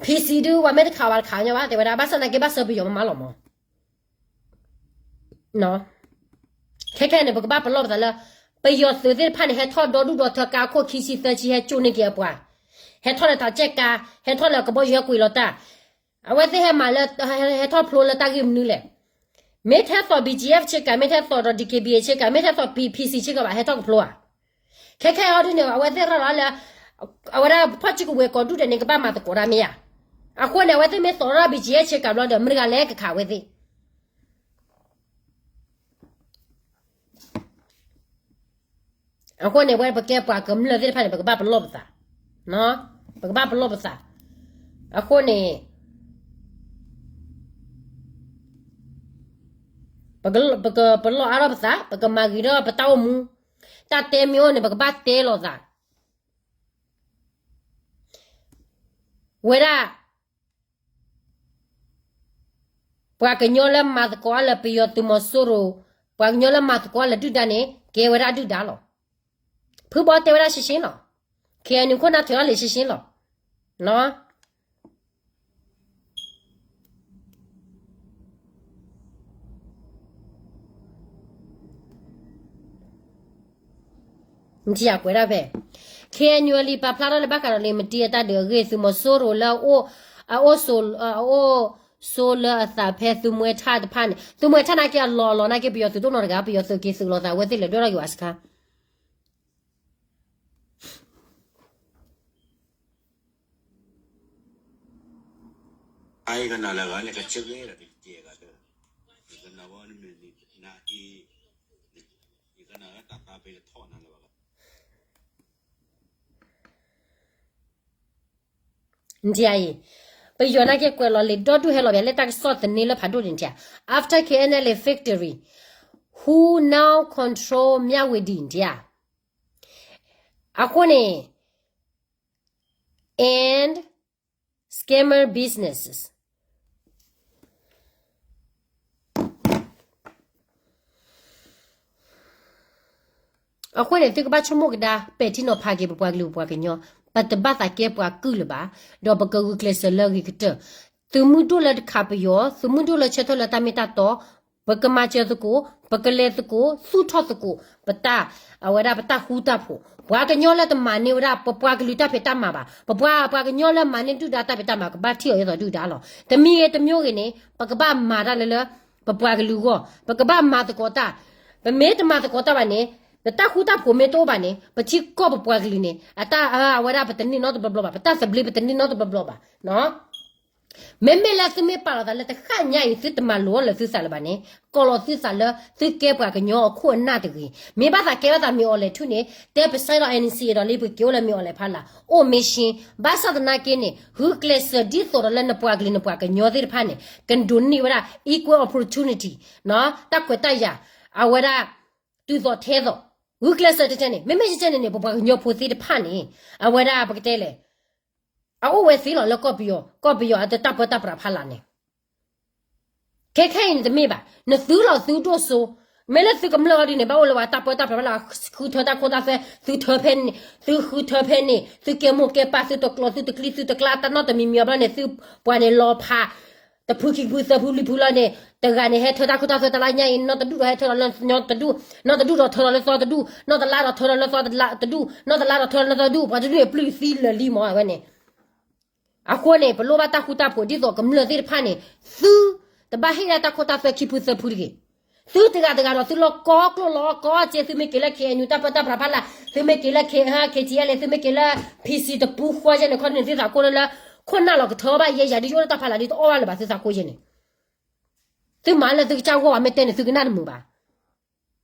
PC ဒုး ပှၤမ့ၢ်တခးဘၣ်တခးညီဘၣ် တဲဝဲဒၣ် ဘၣ်ဆၣ်သနာ်က့ဘၣ်ဆၢပယီၤမးမးလီၤမး. ခဲခဲန့ၣ် ပကဘၣ်ပလီၢ်ပသးလၢ ပယီၤသုးသ့ၣ်တဖၣ်န့ၣ် ဟဲထီၣ်ဒီဒူၣ်ဒီထၢ ကါခိၣ်ခံဆံသၢဆံ ဟဲကၠိန့ၢ်က့ၤအပှၤ, ဟဲထီၣ်လၢတၢ်ကဲကါ, ဟဲထီၣ်လၢကဘီယူၤဟဲကွံာ်လီၤတၢ်, အဝဲသ့ၣ်ဟဲမၤလၢ ဟဲထီၣ်ဖျိလၢတၢ်ဂ့ၢ်မနုၤလဲၣ်. မ့ၢ်ထဲသိး BGF ဆ့ကၤ, မ့ၢ်ထဲသိးဒီး DKBA ဆ့ကၤ, မ့ၢ်ထဲသိး P- PC ဆ့ကၤဘၣ် ဟဲထီၣ်ကဖျိဧါ. ခဲခဲအံၤဒ်န့ၣ် အဝဲသ့ၣ်ရၤလီၤလၢ အဝဲဒၣ်ဖီၣ်စုကဝဲၤကိးဒူၣ်ဒဲးန့ၣ် ကဘၣ်မၤသကိးတၢ်မ့ၢ်ဧါ. အဃိန့ၣ် အဝဲသ့ၣ်မ့ၢ်သိးထီၣ် BGF ဆ့ကၤဘျီဒီး မတၤတဂၤလဲၣ်ကခးအဝဲသ့ၣ်. အဃိန့ၣ် ဝဲပကဲပှၤကမျၢၢ်သ့ၣ်တဖၣ်န့ၣ် ပကဘၣ်ပလီၢ်ပသး, ပကဘၣ်ပလီၢ်ပသး. အဃိန့ၣ် ပက ပကပလီၢ်အါထီၣ်ပသး, ပကမၤဂ့ၤထီၣ်ပတၢ်အိၣ်မူ, တၢ်တဲမ့ၢ်အိၣ်န့ၣ် ပကဘၣ်တဲလိာ်သး. ဝဲဒၣ် ပှၤကညီလၢမၤသကိးအါလၢပယီၤသုးမီၤစိရိၤ, ပှၤကညီလၢမၤသကိးအါလၢဒုၣ်ဒါန့ၣ် ကဲဝဲဒၣ်ဒုၣ်ဒါလီၤ. ဖုဘီတဲဝဲဒၣ်ရှင်းရှင်းလီၤ. ခဲအံၤနုာ်ခိၣ်နၢ်ထွဲအီၤလံရှင်းရှင်းလီၤ. နထံၣ်ယကွဲးဒၣ်ဖဲ ခဲအံၤနုာ်အလံာ်ပာ်ဖျါထီၣ်လၢဘၣ်ဃးဒီးလံာ်မတံၤ အတၢ်ဒုးအဂ့ၢ် သုးမီၤစိရိၤလၢအအိၣ်, အအိၣ်ဆိး, အအိၣ်ဆိးလၢအသးဖဲသုးမွဲထၣ်တဖၣ်န့ၣ်, သုးမွဲထၣ်နာ်က့အလီၢ်အလီၢ်နာ်က့ ပယီၤသုးဒိၣ်နီတဂၤ, ပယီၤသုးက့ၤသုးလီၤသးအဝဲသ့ၣ်လဲၤဒွဲၣ်ထီၣ်က့ၤဝဲစခါ နထံၣ်အံၤ, ပယီၤနာ်က့ကွဲးလီၤလံာ်ဒီဒူၣ်ဟဲလီၤဘၣ်လၢတၢ်ကစီၣ်သန့လၢဖးဒိၣ်န့ၣ်ထံၣ်, After K N L A victory, who now control မြဝတီ နထံၣ်ဧါ. အဃိန့ၣ် and scammer businesses. အဃိန့ၣ် သုကဘၣ်ဆိကမိၣ်ကဒါ ပဲာ်ထံနီၤဖးက့ၤပပှၤကလုာ်ပပှၤကညီ, ပတဘၣ်သးကဲပှၤကုၢ်လၢၤဘၣ်, ဒီးပကဂုာ်ကျဲးစၢးလၢအဂ့ၤကတၢၢ်, သုးမုၢ်ဒိၣ်လၢတခးပယီၤ, သုးမုၢ်ဒိၣ်လၢဆၢထၢၣ်လၢတၢ်မ့ၢ်တၢ်တီ, ပကမၤစၢၤသကိး, ပကလဲၤသကိး, သူၣ်ထီၣ်သကိး, ပတၢ်, အဝဲဒၣ်ပတၢ်ဃူတၢ်ဖိး, ပှၤကညီလၢတမၤန့ၢ်ဝဲဒၣ် ပပှၤကလုာ်တၢ်ဖံးတၢ်မၤဘၣ်, ပပှၤ, ပှၤကညီလၢမၤန့ၢ်ဒုၣ်ဒါတၢ်ဖံးတၢ်မၤ ကဘၣ်ထံၣ်အီၤဒ်သိးဒုၣ်ဒါလီၤ. တမံၤဂ့ၤတမံၤဂ့ၤန့ၣ် ပကဘၣ်မၤတၢ်လၢလၢ ပပှၤကလုာ်အဂီၢ်, ပကဘၣ်မၤသကိးတၢ်, ပမ့ၢ်တမၤသကိးတၢ်ဘၣ်န့ၣ်, ပတၢ်ဃူတၢ်ဖိးမ့ၢ်တအိၣ်ဘၣ်န့ၣ် ပထံကီၢ်ပပှၤကလုာ်န့ၣ် အတၢ်, အဝဲဒၣ်ပတန့ၢ်နီတဘျီဘျီဘၣ်, ပတၢ်သဘျ့ပတန့ၢ်နီတဘျီဘျီဘၣ်. မ့မ့ၢ်လၢသုမ့ၢ်ပာ်လီၤသးလၢတဃၣ်ညါအံၤ သုတမၤလိာ်အီၤလၢသုသးလၢၤဘၣ်န့ၣ်, ကိးလီၤသုသးလၢသုကဲပှၤကညီအခိၣ်အနၢ်တဂ့ၤ, မ့ၢ်ဘၣ်သးကဲဘၣ်သးမ့ၢ်အီၤလဲၣ်ထူၣ်န့ၣ် တဲပစဲဒီး N C A ဒီးလံ ပက့ၤအိၣ်လၢမ့ၢ်အီၤလဲၣ်ဖးလၢ်, အိၣ်မ့ၢ်ရှ့, ဘၣ်ဆၣ်သနာ်က့န့ၣ် ဂုာ်ကျဲးစၢးဒ်သိးဒီးလၢနပှၤကလုာ်နပှၤကညီသ့ၣ်တဖၣ်န့ၣ် ကဒိးန့ၢ်ဝဲဒၣ် equal opportunity, တၢ်ခွဲးတၢ်ယာ်, အဝဲဒၣ် တုၤသိးထဲသိး, ဂုာ်ကျဲးစၢးတကဲန့ၣ်, မ့မ့ၢ်တကဲန့ၣ်န့ၣ် ပပှၤကညီဖိသ့ၣ်တဖၣ်န့ၣ် အဝဲဒၣ်ပကတဲလဲၣ်, အအိၣ်ဝဲသ့လီၤလၢကီၢ်ပယီၤ, ကီၢ်ပယီၤအတၢ်ပၢတၢ်ပြးဖးလၢ်န့ၣ်, ခဲခဲအံၤန့ၣ်တမ့ၢ်ဘၣ်, နသုလီၤသုဒိၣ်စိ, မ့ၢ်လၢသုကမျၢၢ်အီၤဒ်န့ၣ် ဘၣ်အိၣ်လၢပှၤတၢ်ပၢတၢ်ပြးဖးလၢ်, ဃုထၢတၢ်ခိတၢ်သွဲ, သုထၢဖဲန့ၣ်, သုဃုထၢဖဲန့ၣ်, သုကဲမိၢ်ကဲပၢ်, သုတကျိၤ, သုတကျံ, သုတကျါ, တၢ်နီတမံၤမံၤအဘျီန့ၣ် သုပှၤန့ၣ်လီၤဖး တဖုခံဖုသၢဖုလွံၢ်ဖုလီၤန့ၣ်, တဂၤန့ၣ် ဟဲထၢတၢ်ခိတၢ်သွဲတလါညါအံၤ, နီၢ်တဒူၣ်ဒီးဟဲထၢဒီးလၢညီတဒူၣ်, နီၢ်တဒူၣ်ဒီးထၢဒီးလၢသီတဒူၣ်, နီၢ်တလါဒီးထၢဒီးလၢသီတဒူၣ်, နီၢ်တလါဒီးထၢဒီးလၢသီတဒူၣ်, ပှၤတဒူၣ်န့ၣ်ပျုၢ်သံလၢာ်လံမး အဝဲန့ၣ်. အဃိန့ၣ် ပလိၣ်ဘၣ်တၢ်ဃူတၢ်ဖိးဒ်သိးကမျၢၢ်သ့ၣ်တဖၣ်န့ၣ်, သုတဘၣ်ဟ့ၣ်ဒၣ်တၢ်ခိတၢ်သွဲခံဖုသၢဖုတဂ့ၤ. သုတဂၤတဂၤဒီးသုလီၤကီကျိၣ်လီၤကီစ့, သုမ့ၢ်က့ၤလၢ K N U တၢ်ပၢတၢ်ပြးဖးလၢ်, သုမ့ၢ်က့ၤလၢ K, K T L A, သုမ့ၢ်က့ၤလၢ P C တပူၤဃီယဲန့ၣ် ခီန့ၣ် သုသးကိၢ်လၢလၢ ခိၣ်နၢ်လီၤကထၢဘၣ်ယဲယၤ ဒ်ယအိၣ်လၢတၢ်ဖးလၢ်ဒ်တအီၣ်ဘၣ်လၢၤဘၣ်သုသးကိၢ်ယဲန့ၣ်, သုမၤလၢသုကစၢ်ဂီၢ်ဘၣ် မ့ၢ်တဲန့ၣ် သုကနၣ်တမုာ်ဘၣ်.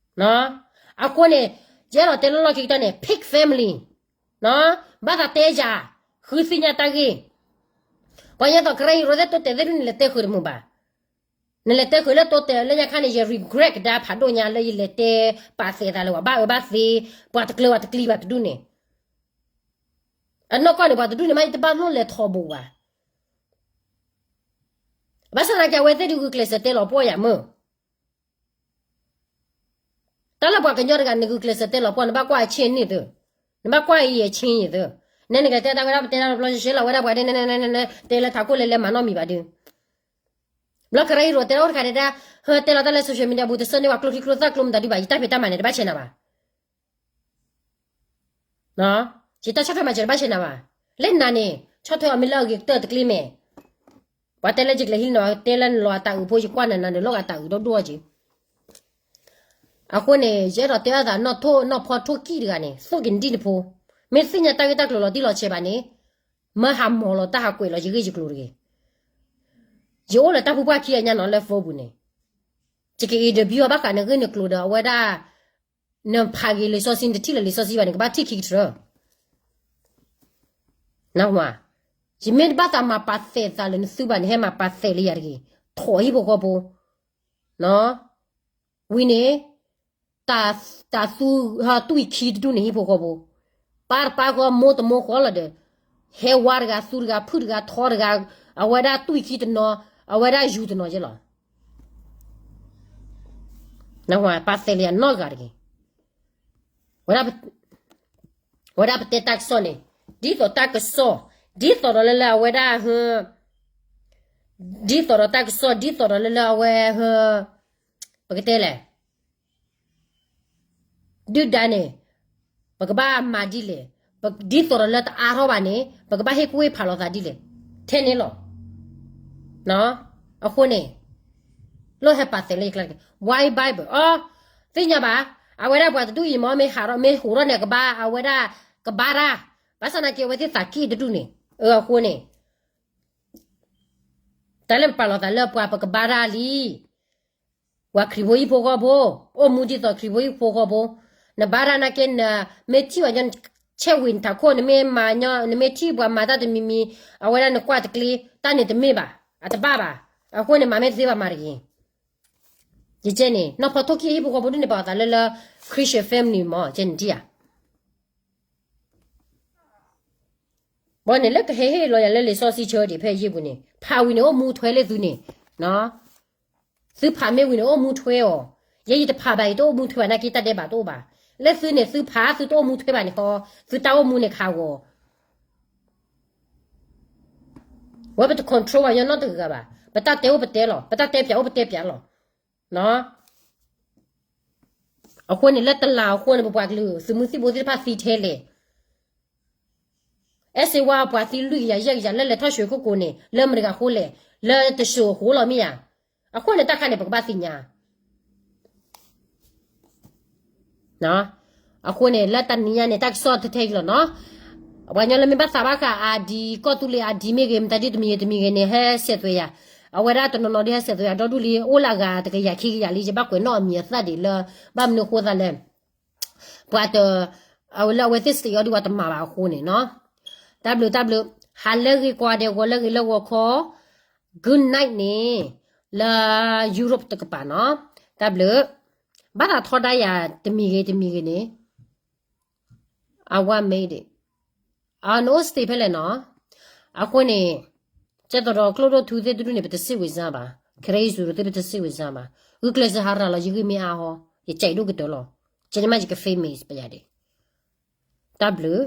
အဃိန့ၣ် ယအဲၣ်ဒိးတဲလၢလီၢ်ခံကတၢၢ်န့ၣ် pick family, ဘၣ်သးတဲယၤ, ဃုသ့ၣ်ညါတၢ်ဂ့ၢ်, ပှၤညါသိးကရၢဟံးရိၤသ့ၣ်တိတဲာ်သ့ၣ်ဒ်န့ၣ် နလဲၤတဲဃုာ်တမုာ်ဘၣ်. နလဲၤတဲဃုာ်လၢတိတဲာ်လၢညါခါန့ၣ် ယ regret ကဒါဖးဒိၣ်ညါလၢယလဲၤတဲပာ်သဲးသးလၢၤဘၣ် ဘၣ်အၢဘၣ်သီ, ပှၤတကျၢၤပှၤတကျံၤဘၣ်တဒူၣ်န့ၣ်, အနီၢ်ကီၢ်န့ၣ် ပှၤတဒူၣ်န့ၣ်မ့ၢ်ယတဘၣ်လိၣ်လဲၤထီဘိးဘၣ်. ဘၣ်ဆၣ်သနာ်က့ အဝဲသ့ၣ်ဒုးဂုာ်ကျဲးစၢးတဲလီၤပှီၢ်ယၤမုၢ် တၢ်လၢပှၤကညီတဂၤ နဂုာ်ကျဲးစၢးတဲလီၤပှီၢ် နဘၣ်ကွၢ်အဆ့ၣ်န့ၣ်သု, နဘၣ်ကွၢ်အံၤအဆ့ၣ်န့ၣ်သု, နဲနကတဲတၢ်ဝဲဒၣ် ပတဲတၢ်တဘျီရှဲရှဲလီၤ ဝဲဒၣ်ပှၤဒ်န့ၣ် တဲလၢထးခိၣ်လဲၤလဲၤမၤနီတမံၤဘၣ်ဒုး, ဘျီကရၢဟံးရိၤတဲလီၤအိၣ်တခါဒဲဒၣ်, ဟဲတဲလီၤတၢ်လၢ social media ပူၤ တဆၢန့ၢ်ပှၤကျိချံကျိသၣ်ကျိမတၤဒုးဘၣ် ယတၢ်ဖံးတၢ်မၤန့ၣ် တဘၣ်ဆဲးနၤဘၣ်. ယတၢ်ဆီၣ်ထွဲမၤစၢၤတဘၣ်ဆဲးနၤဘၣ်. လၢနၤန့ၣ် ဆီၣ်ထွဲအီၤမ့ၢ်လၢအဂ့ၤကတၢၢ်တကျ့မဲာ်, ပှၤတဲလၢယကလဲၤဟံးလၢနၤ တဲလၢနလီၤအတၢ်အုးဖိ ယကွၢ်နၤနၤဒီး လီၤဂာ်တၢ်အုးဒီဒိၣ်အီၤက့ၤ. အဃိန့ၣ် ယအဲၣ်ဒိးတဲအသး နီၢ်ထိၣ်နီၢ်ဖီထိၣ်ကံၣ်တဂၤန့ၣ် သိၣ်က့ၤနဒံၣ်နဖိ, မ့ၢ်သ့ၣ်ညါတၢ်ဂ့ၢ်တၢ်ကျိၤလီၤတံၢ်လီၤဆဲးဘၣ်န့ၣ်, မၢဟးမီၤလီၤတၢ်ဟးကွဲးလီၤယဂ့ၢ်ယကျိၤတဂ့ၤ. ယအိၣ်လၢတၢ်ပူၤပှၢ်ခံအညါနီၤ လၢ phone ပူၤန့ၣ်, ယက interview အီၤဘၣ်ဃးနဂ့ၢ်နကျိၤဒီး အဝဲဒၣ် နဖးဂ့ၤလံာ်စီဆှံ နတထံၣ်လၢလံာ်စီဆှံဘၣ်န့ၣ် ကဘၣ်ထံၣ်ခံကတြၢၤ. ယမ့ၢ်တဘၣ်သးမၤပာ်သဲးသးလၢနသုဘၣ်န့ၣ် ဟဲမၤပာ်သဲးလၢယၤတဂ့ၤ, ထိးဟံၣ်ဖိဃီဖိ, ဝံၤန့ၣ် တၢ်သူ တွံၢ်ခံတဒူၣ်န့ၣ် ဟံၣ်ဖိဃီဖိ, ပၢ်တပၢ်ဃီ မိၢ်တမိၢ်ဃီလီၤဒီး, ဟဲဝါတဂၤ သူတဂၤ ဖုၣ်တဂၤ ထီတဂၤ, အဝဲဒၣ်တွံၢ်ခံတနီၤ, အဝဲဒၣ်ယူၤတနီၤယဲလီၤ. ပာ်သဲးလၢယၤနီတဂၤတဂ့ၤ. ဝဲဒၣ် ဝဲဒၣ်ပတဲတၢ်ကစီၣ်န့ၣ်, ဒ်သိးတၢ်ကစီၣ်, ဒ်သိးဒီးလၢလၢအဝဲဒၣ်, ဒ်သိးဒီးတၢ်ကစီၣ် ဒ်သိးဒီးလၢလၢအဝဲ, ပကတဲလဲၣ်, ဒုၣ်ဒါန့ၣ်, ပကဘၣ်မၤဒ်လဲၣ်, ဒ်သိးဒီးလၢတအါထီၣ်ဘၣ်န့ၣ် ပကဘၣ်ဟ့ၣ်ကူၣ်ဟ့ၣ်ဖးလိာ်သးဒ်လဲၣ်, ထဲန့ၣ်လီၤ. အဃိန့ၣ်, လီၤဟဲပာ်သဲးလၢယကျါတက့ၢ်. Why Bible? အီ, သ့ၣ်ညါဘၣ်, အဝဲဒၣ်ပှၤတဒူၣ်အံၤမ့ၢ်မ့ၢ်ဟးထီၣ် မ့ၢ်ဟးထီၣ်န့ၣ် ကဘၣ် အဝဲဒၣ် ကဘါတၢ်, ဘၣ်ဆၣ်သနာ်က့ အဝဲသ့ၣ်သးကံၣ်တဒူၣ်န့ၣ်, အဃိန့ၣ် တၢ်လၢပပာ်လီၤသးလၢပှၤပကဘါတၢ်လံ, ပှၤခရံာ်ဖိဟံၣ်ဖိဃီဖိ, အိၣ်မူဒ်သိးခရံာ်ဖိဟံၣ်ဖိဃီဖိ, နဘါတၢ်နာ်က့ နမ့ၢ်ထံၣ်ဝဲညီ ဆဲးဝံၤနထးခိၣ် နမ့ၢ်မၤညီ နမ့ၢ်ထံၣ်ပှၤမၤတၢ်တမံၤမံၤ, အဝဲဒၣ်နကွၢ်တကျ့, တၢ်န့ၣ်တမ့ၢ်ဘၣ်, အတဘၣ်ဘၣ်, အဃိန့ၣ် မၤမ့ၢ်တသ့ဘၣ်မၤတဂ့ၤ. ယကဲန့ၣ် နီၢ်ဖီထိၣ်ခံဟံၣ်ဖိဃီဖိဒ်န့ၣ် ပာ်အသးလၢလၢ Christian family မ့ၢ် ကဲန့ၣ်ဒံဧါ. ဘၣ်န့ၣ် လၢကဟဲဟ့ၣ်လီၤယၤလၢလံာ်စီဆှံဆၢဒံးဖဲယံာ်ပူၤန့ၣ် ဖးဝံၤန့ၣ် အိၣ်မူထွဲလၢသုန့ၣ်, သုဖးမ့ၢ်ဝံၤန့ၣ် အိၣ်မူထွဲအီၤ, ယဲယတဖးဘၣ် ယတအိၣ်မူထွဲဘၣ်နာ်က့ တၢ်ဒဲးဘးတအိၣ်ဘၣ်. လၢသုန့ၣ် သုဖး သုတအိၣ်မူထွဲဘၣ်န့ၣ်ဃီ, သုတၢ်အိၣ်မူန့ၣ်ခးဂီၤ ဝဲပတ control ဘၣ်ညီနီတဂၤဘၣ်. ပတၢ်တဲအိၣ်ပတဲလီၤ, ပတၢ်တဲပၠးအိၣ်ပတဲပၠးလီၤ. အဃိန့ၣ် လၢတလးအဃိန့ၣ် ပပှၤကလုာ် သုးမုၢ်သံၣ်ဘိသ့ၣ်တဖၣ်သံထဲလဲၣ်. အဲၣ်စ့ဝါအပှၤသံလွံၢ်ကယၤယဲၢ်ကယၤ လၢလဲၤထီၣ်ရွှေကုက္ကိုန့ၣ် လၢမတၤတဂၤအဃိလဲၣ်, လၢတၡိၤအဃိလီၤမ့ၢ်ဧါ. အဃိန့ၣ် တၢ်ခါန့ၣ် ပကဘၣ်သ့ၣ်ညါ အဃိန့ၣ် လၢတနံၤညါန့ၣ် တၢ်ကစီၣ်ထဲထဲအံၤလီၤနီၤ. ပှၤကညီလၢမ့ၢ်ဘၣ်သးဘၣ်ဃး ID ကီၢ်သူလ့ၤ ID မ့ၢ်ဂ့ၤ မတၤဒ်တမံၤဂ့ၤတမံၤဂ့ၤန့ၣ် ဟဲဆဲးသွဲးယၤ. အဝဲဒၣ်တနီၤနီၤဒ်ဟဲဆဲးသွဲးယၤ ဒီဒူၣ်လံ အိၣ်လၢအဂၤတကယၤခံကယၤလံ ယဘၣ်ကွဲးနီၣ်အမံၤအသၣ်ဒံးလၢ ဘၣ်မနုၤအဃိသတးလဲၣ်. ပှၤတ အဝဲလၢအဝဲသ့ၣ်စံးအီၤဒ်ပှၤတမၤဘၣ်အဃိန့ၣ်နီၤ. တၢ်ဘျုးတၢ်ဘျုး, ဟးလၢဂ့ၤကွၢ်ဒဲး ဂီၤလၢဂ့ၤလၢဂီၤခီ, Good night န့ၣ် လၢ Europe တကပၤနီၤ. တၢ်ဘျုး, ဘၣ်သးထီဒါယၤတမံၤဂ့ၤတမံၤဂ့ၤန့ၣ် အဝဲမ့ၢ်ဒံး အနအိၣ် stay ဖဲလဲၣ်နီၤ. အဃိန့ၣ် ကဲသိးဒီးကျိဒိၣ်ထူသ့ၣ်တဒူၣ်န့ၣ် ပတစံးဝဲစၢ်ဘၣ်, ခရံာ်ယ့ၣ်ၡူးသ့ၣ် ပတစံးဝဲစၢ်ဘၣ်. ဂုာ်ကျဲးစၢးဟးရၤလီၤ ယဂံၢ်မ့ၢ်အါဟီ, ယကဲဒိၣ်ကတၢၢ်လီၤ. ကဲန့ၣ်မး ယက famous ပယၤဒံး. တၢ်ဘျုး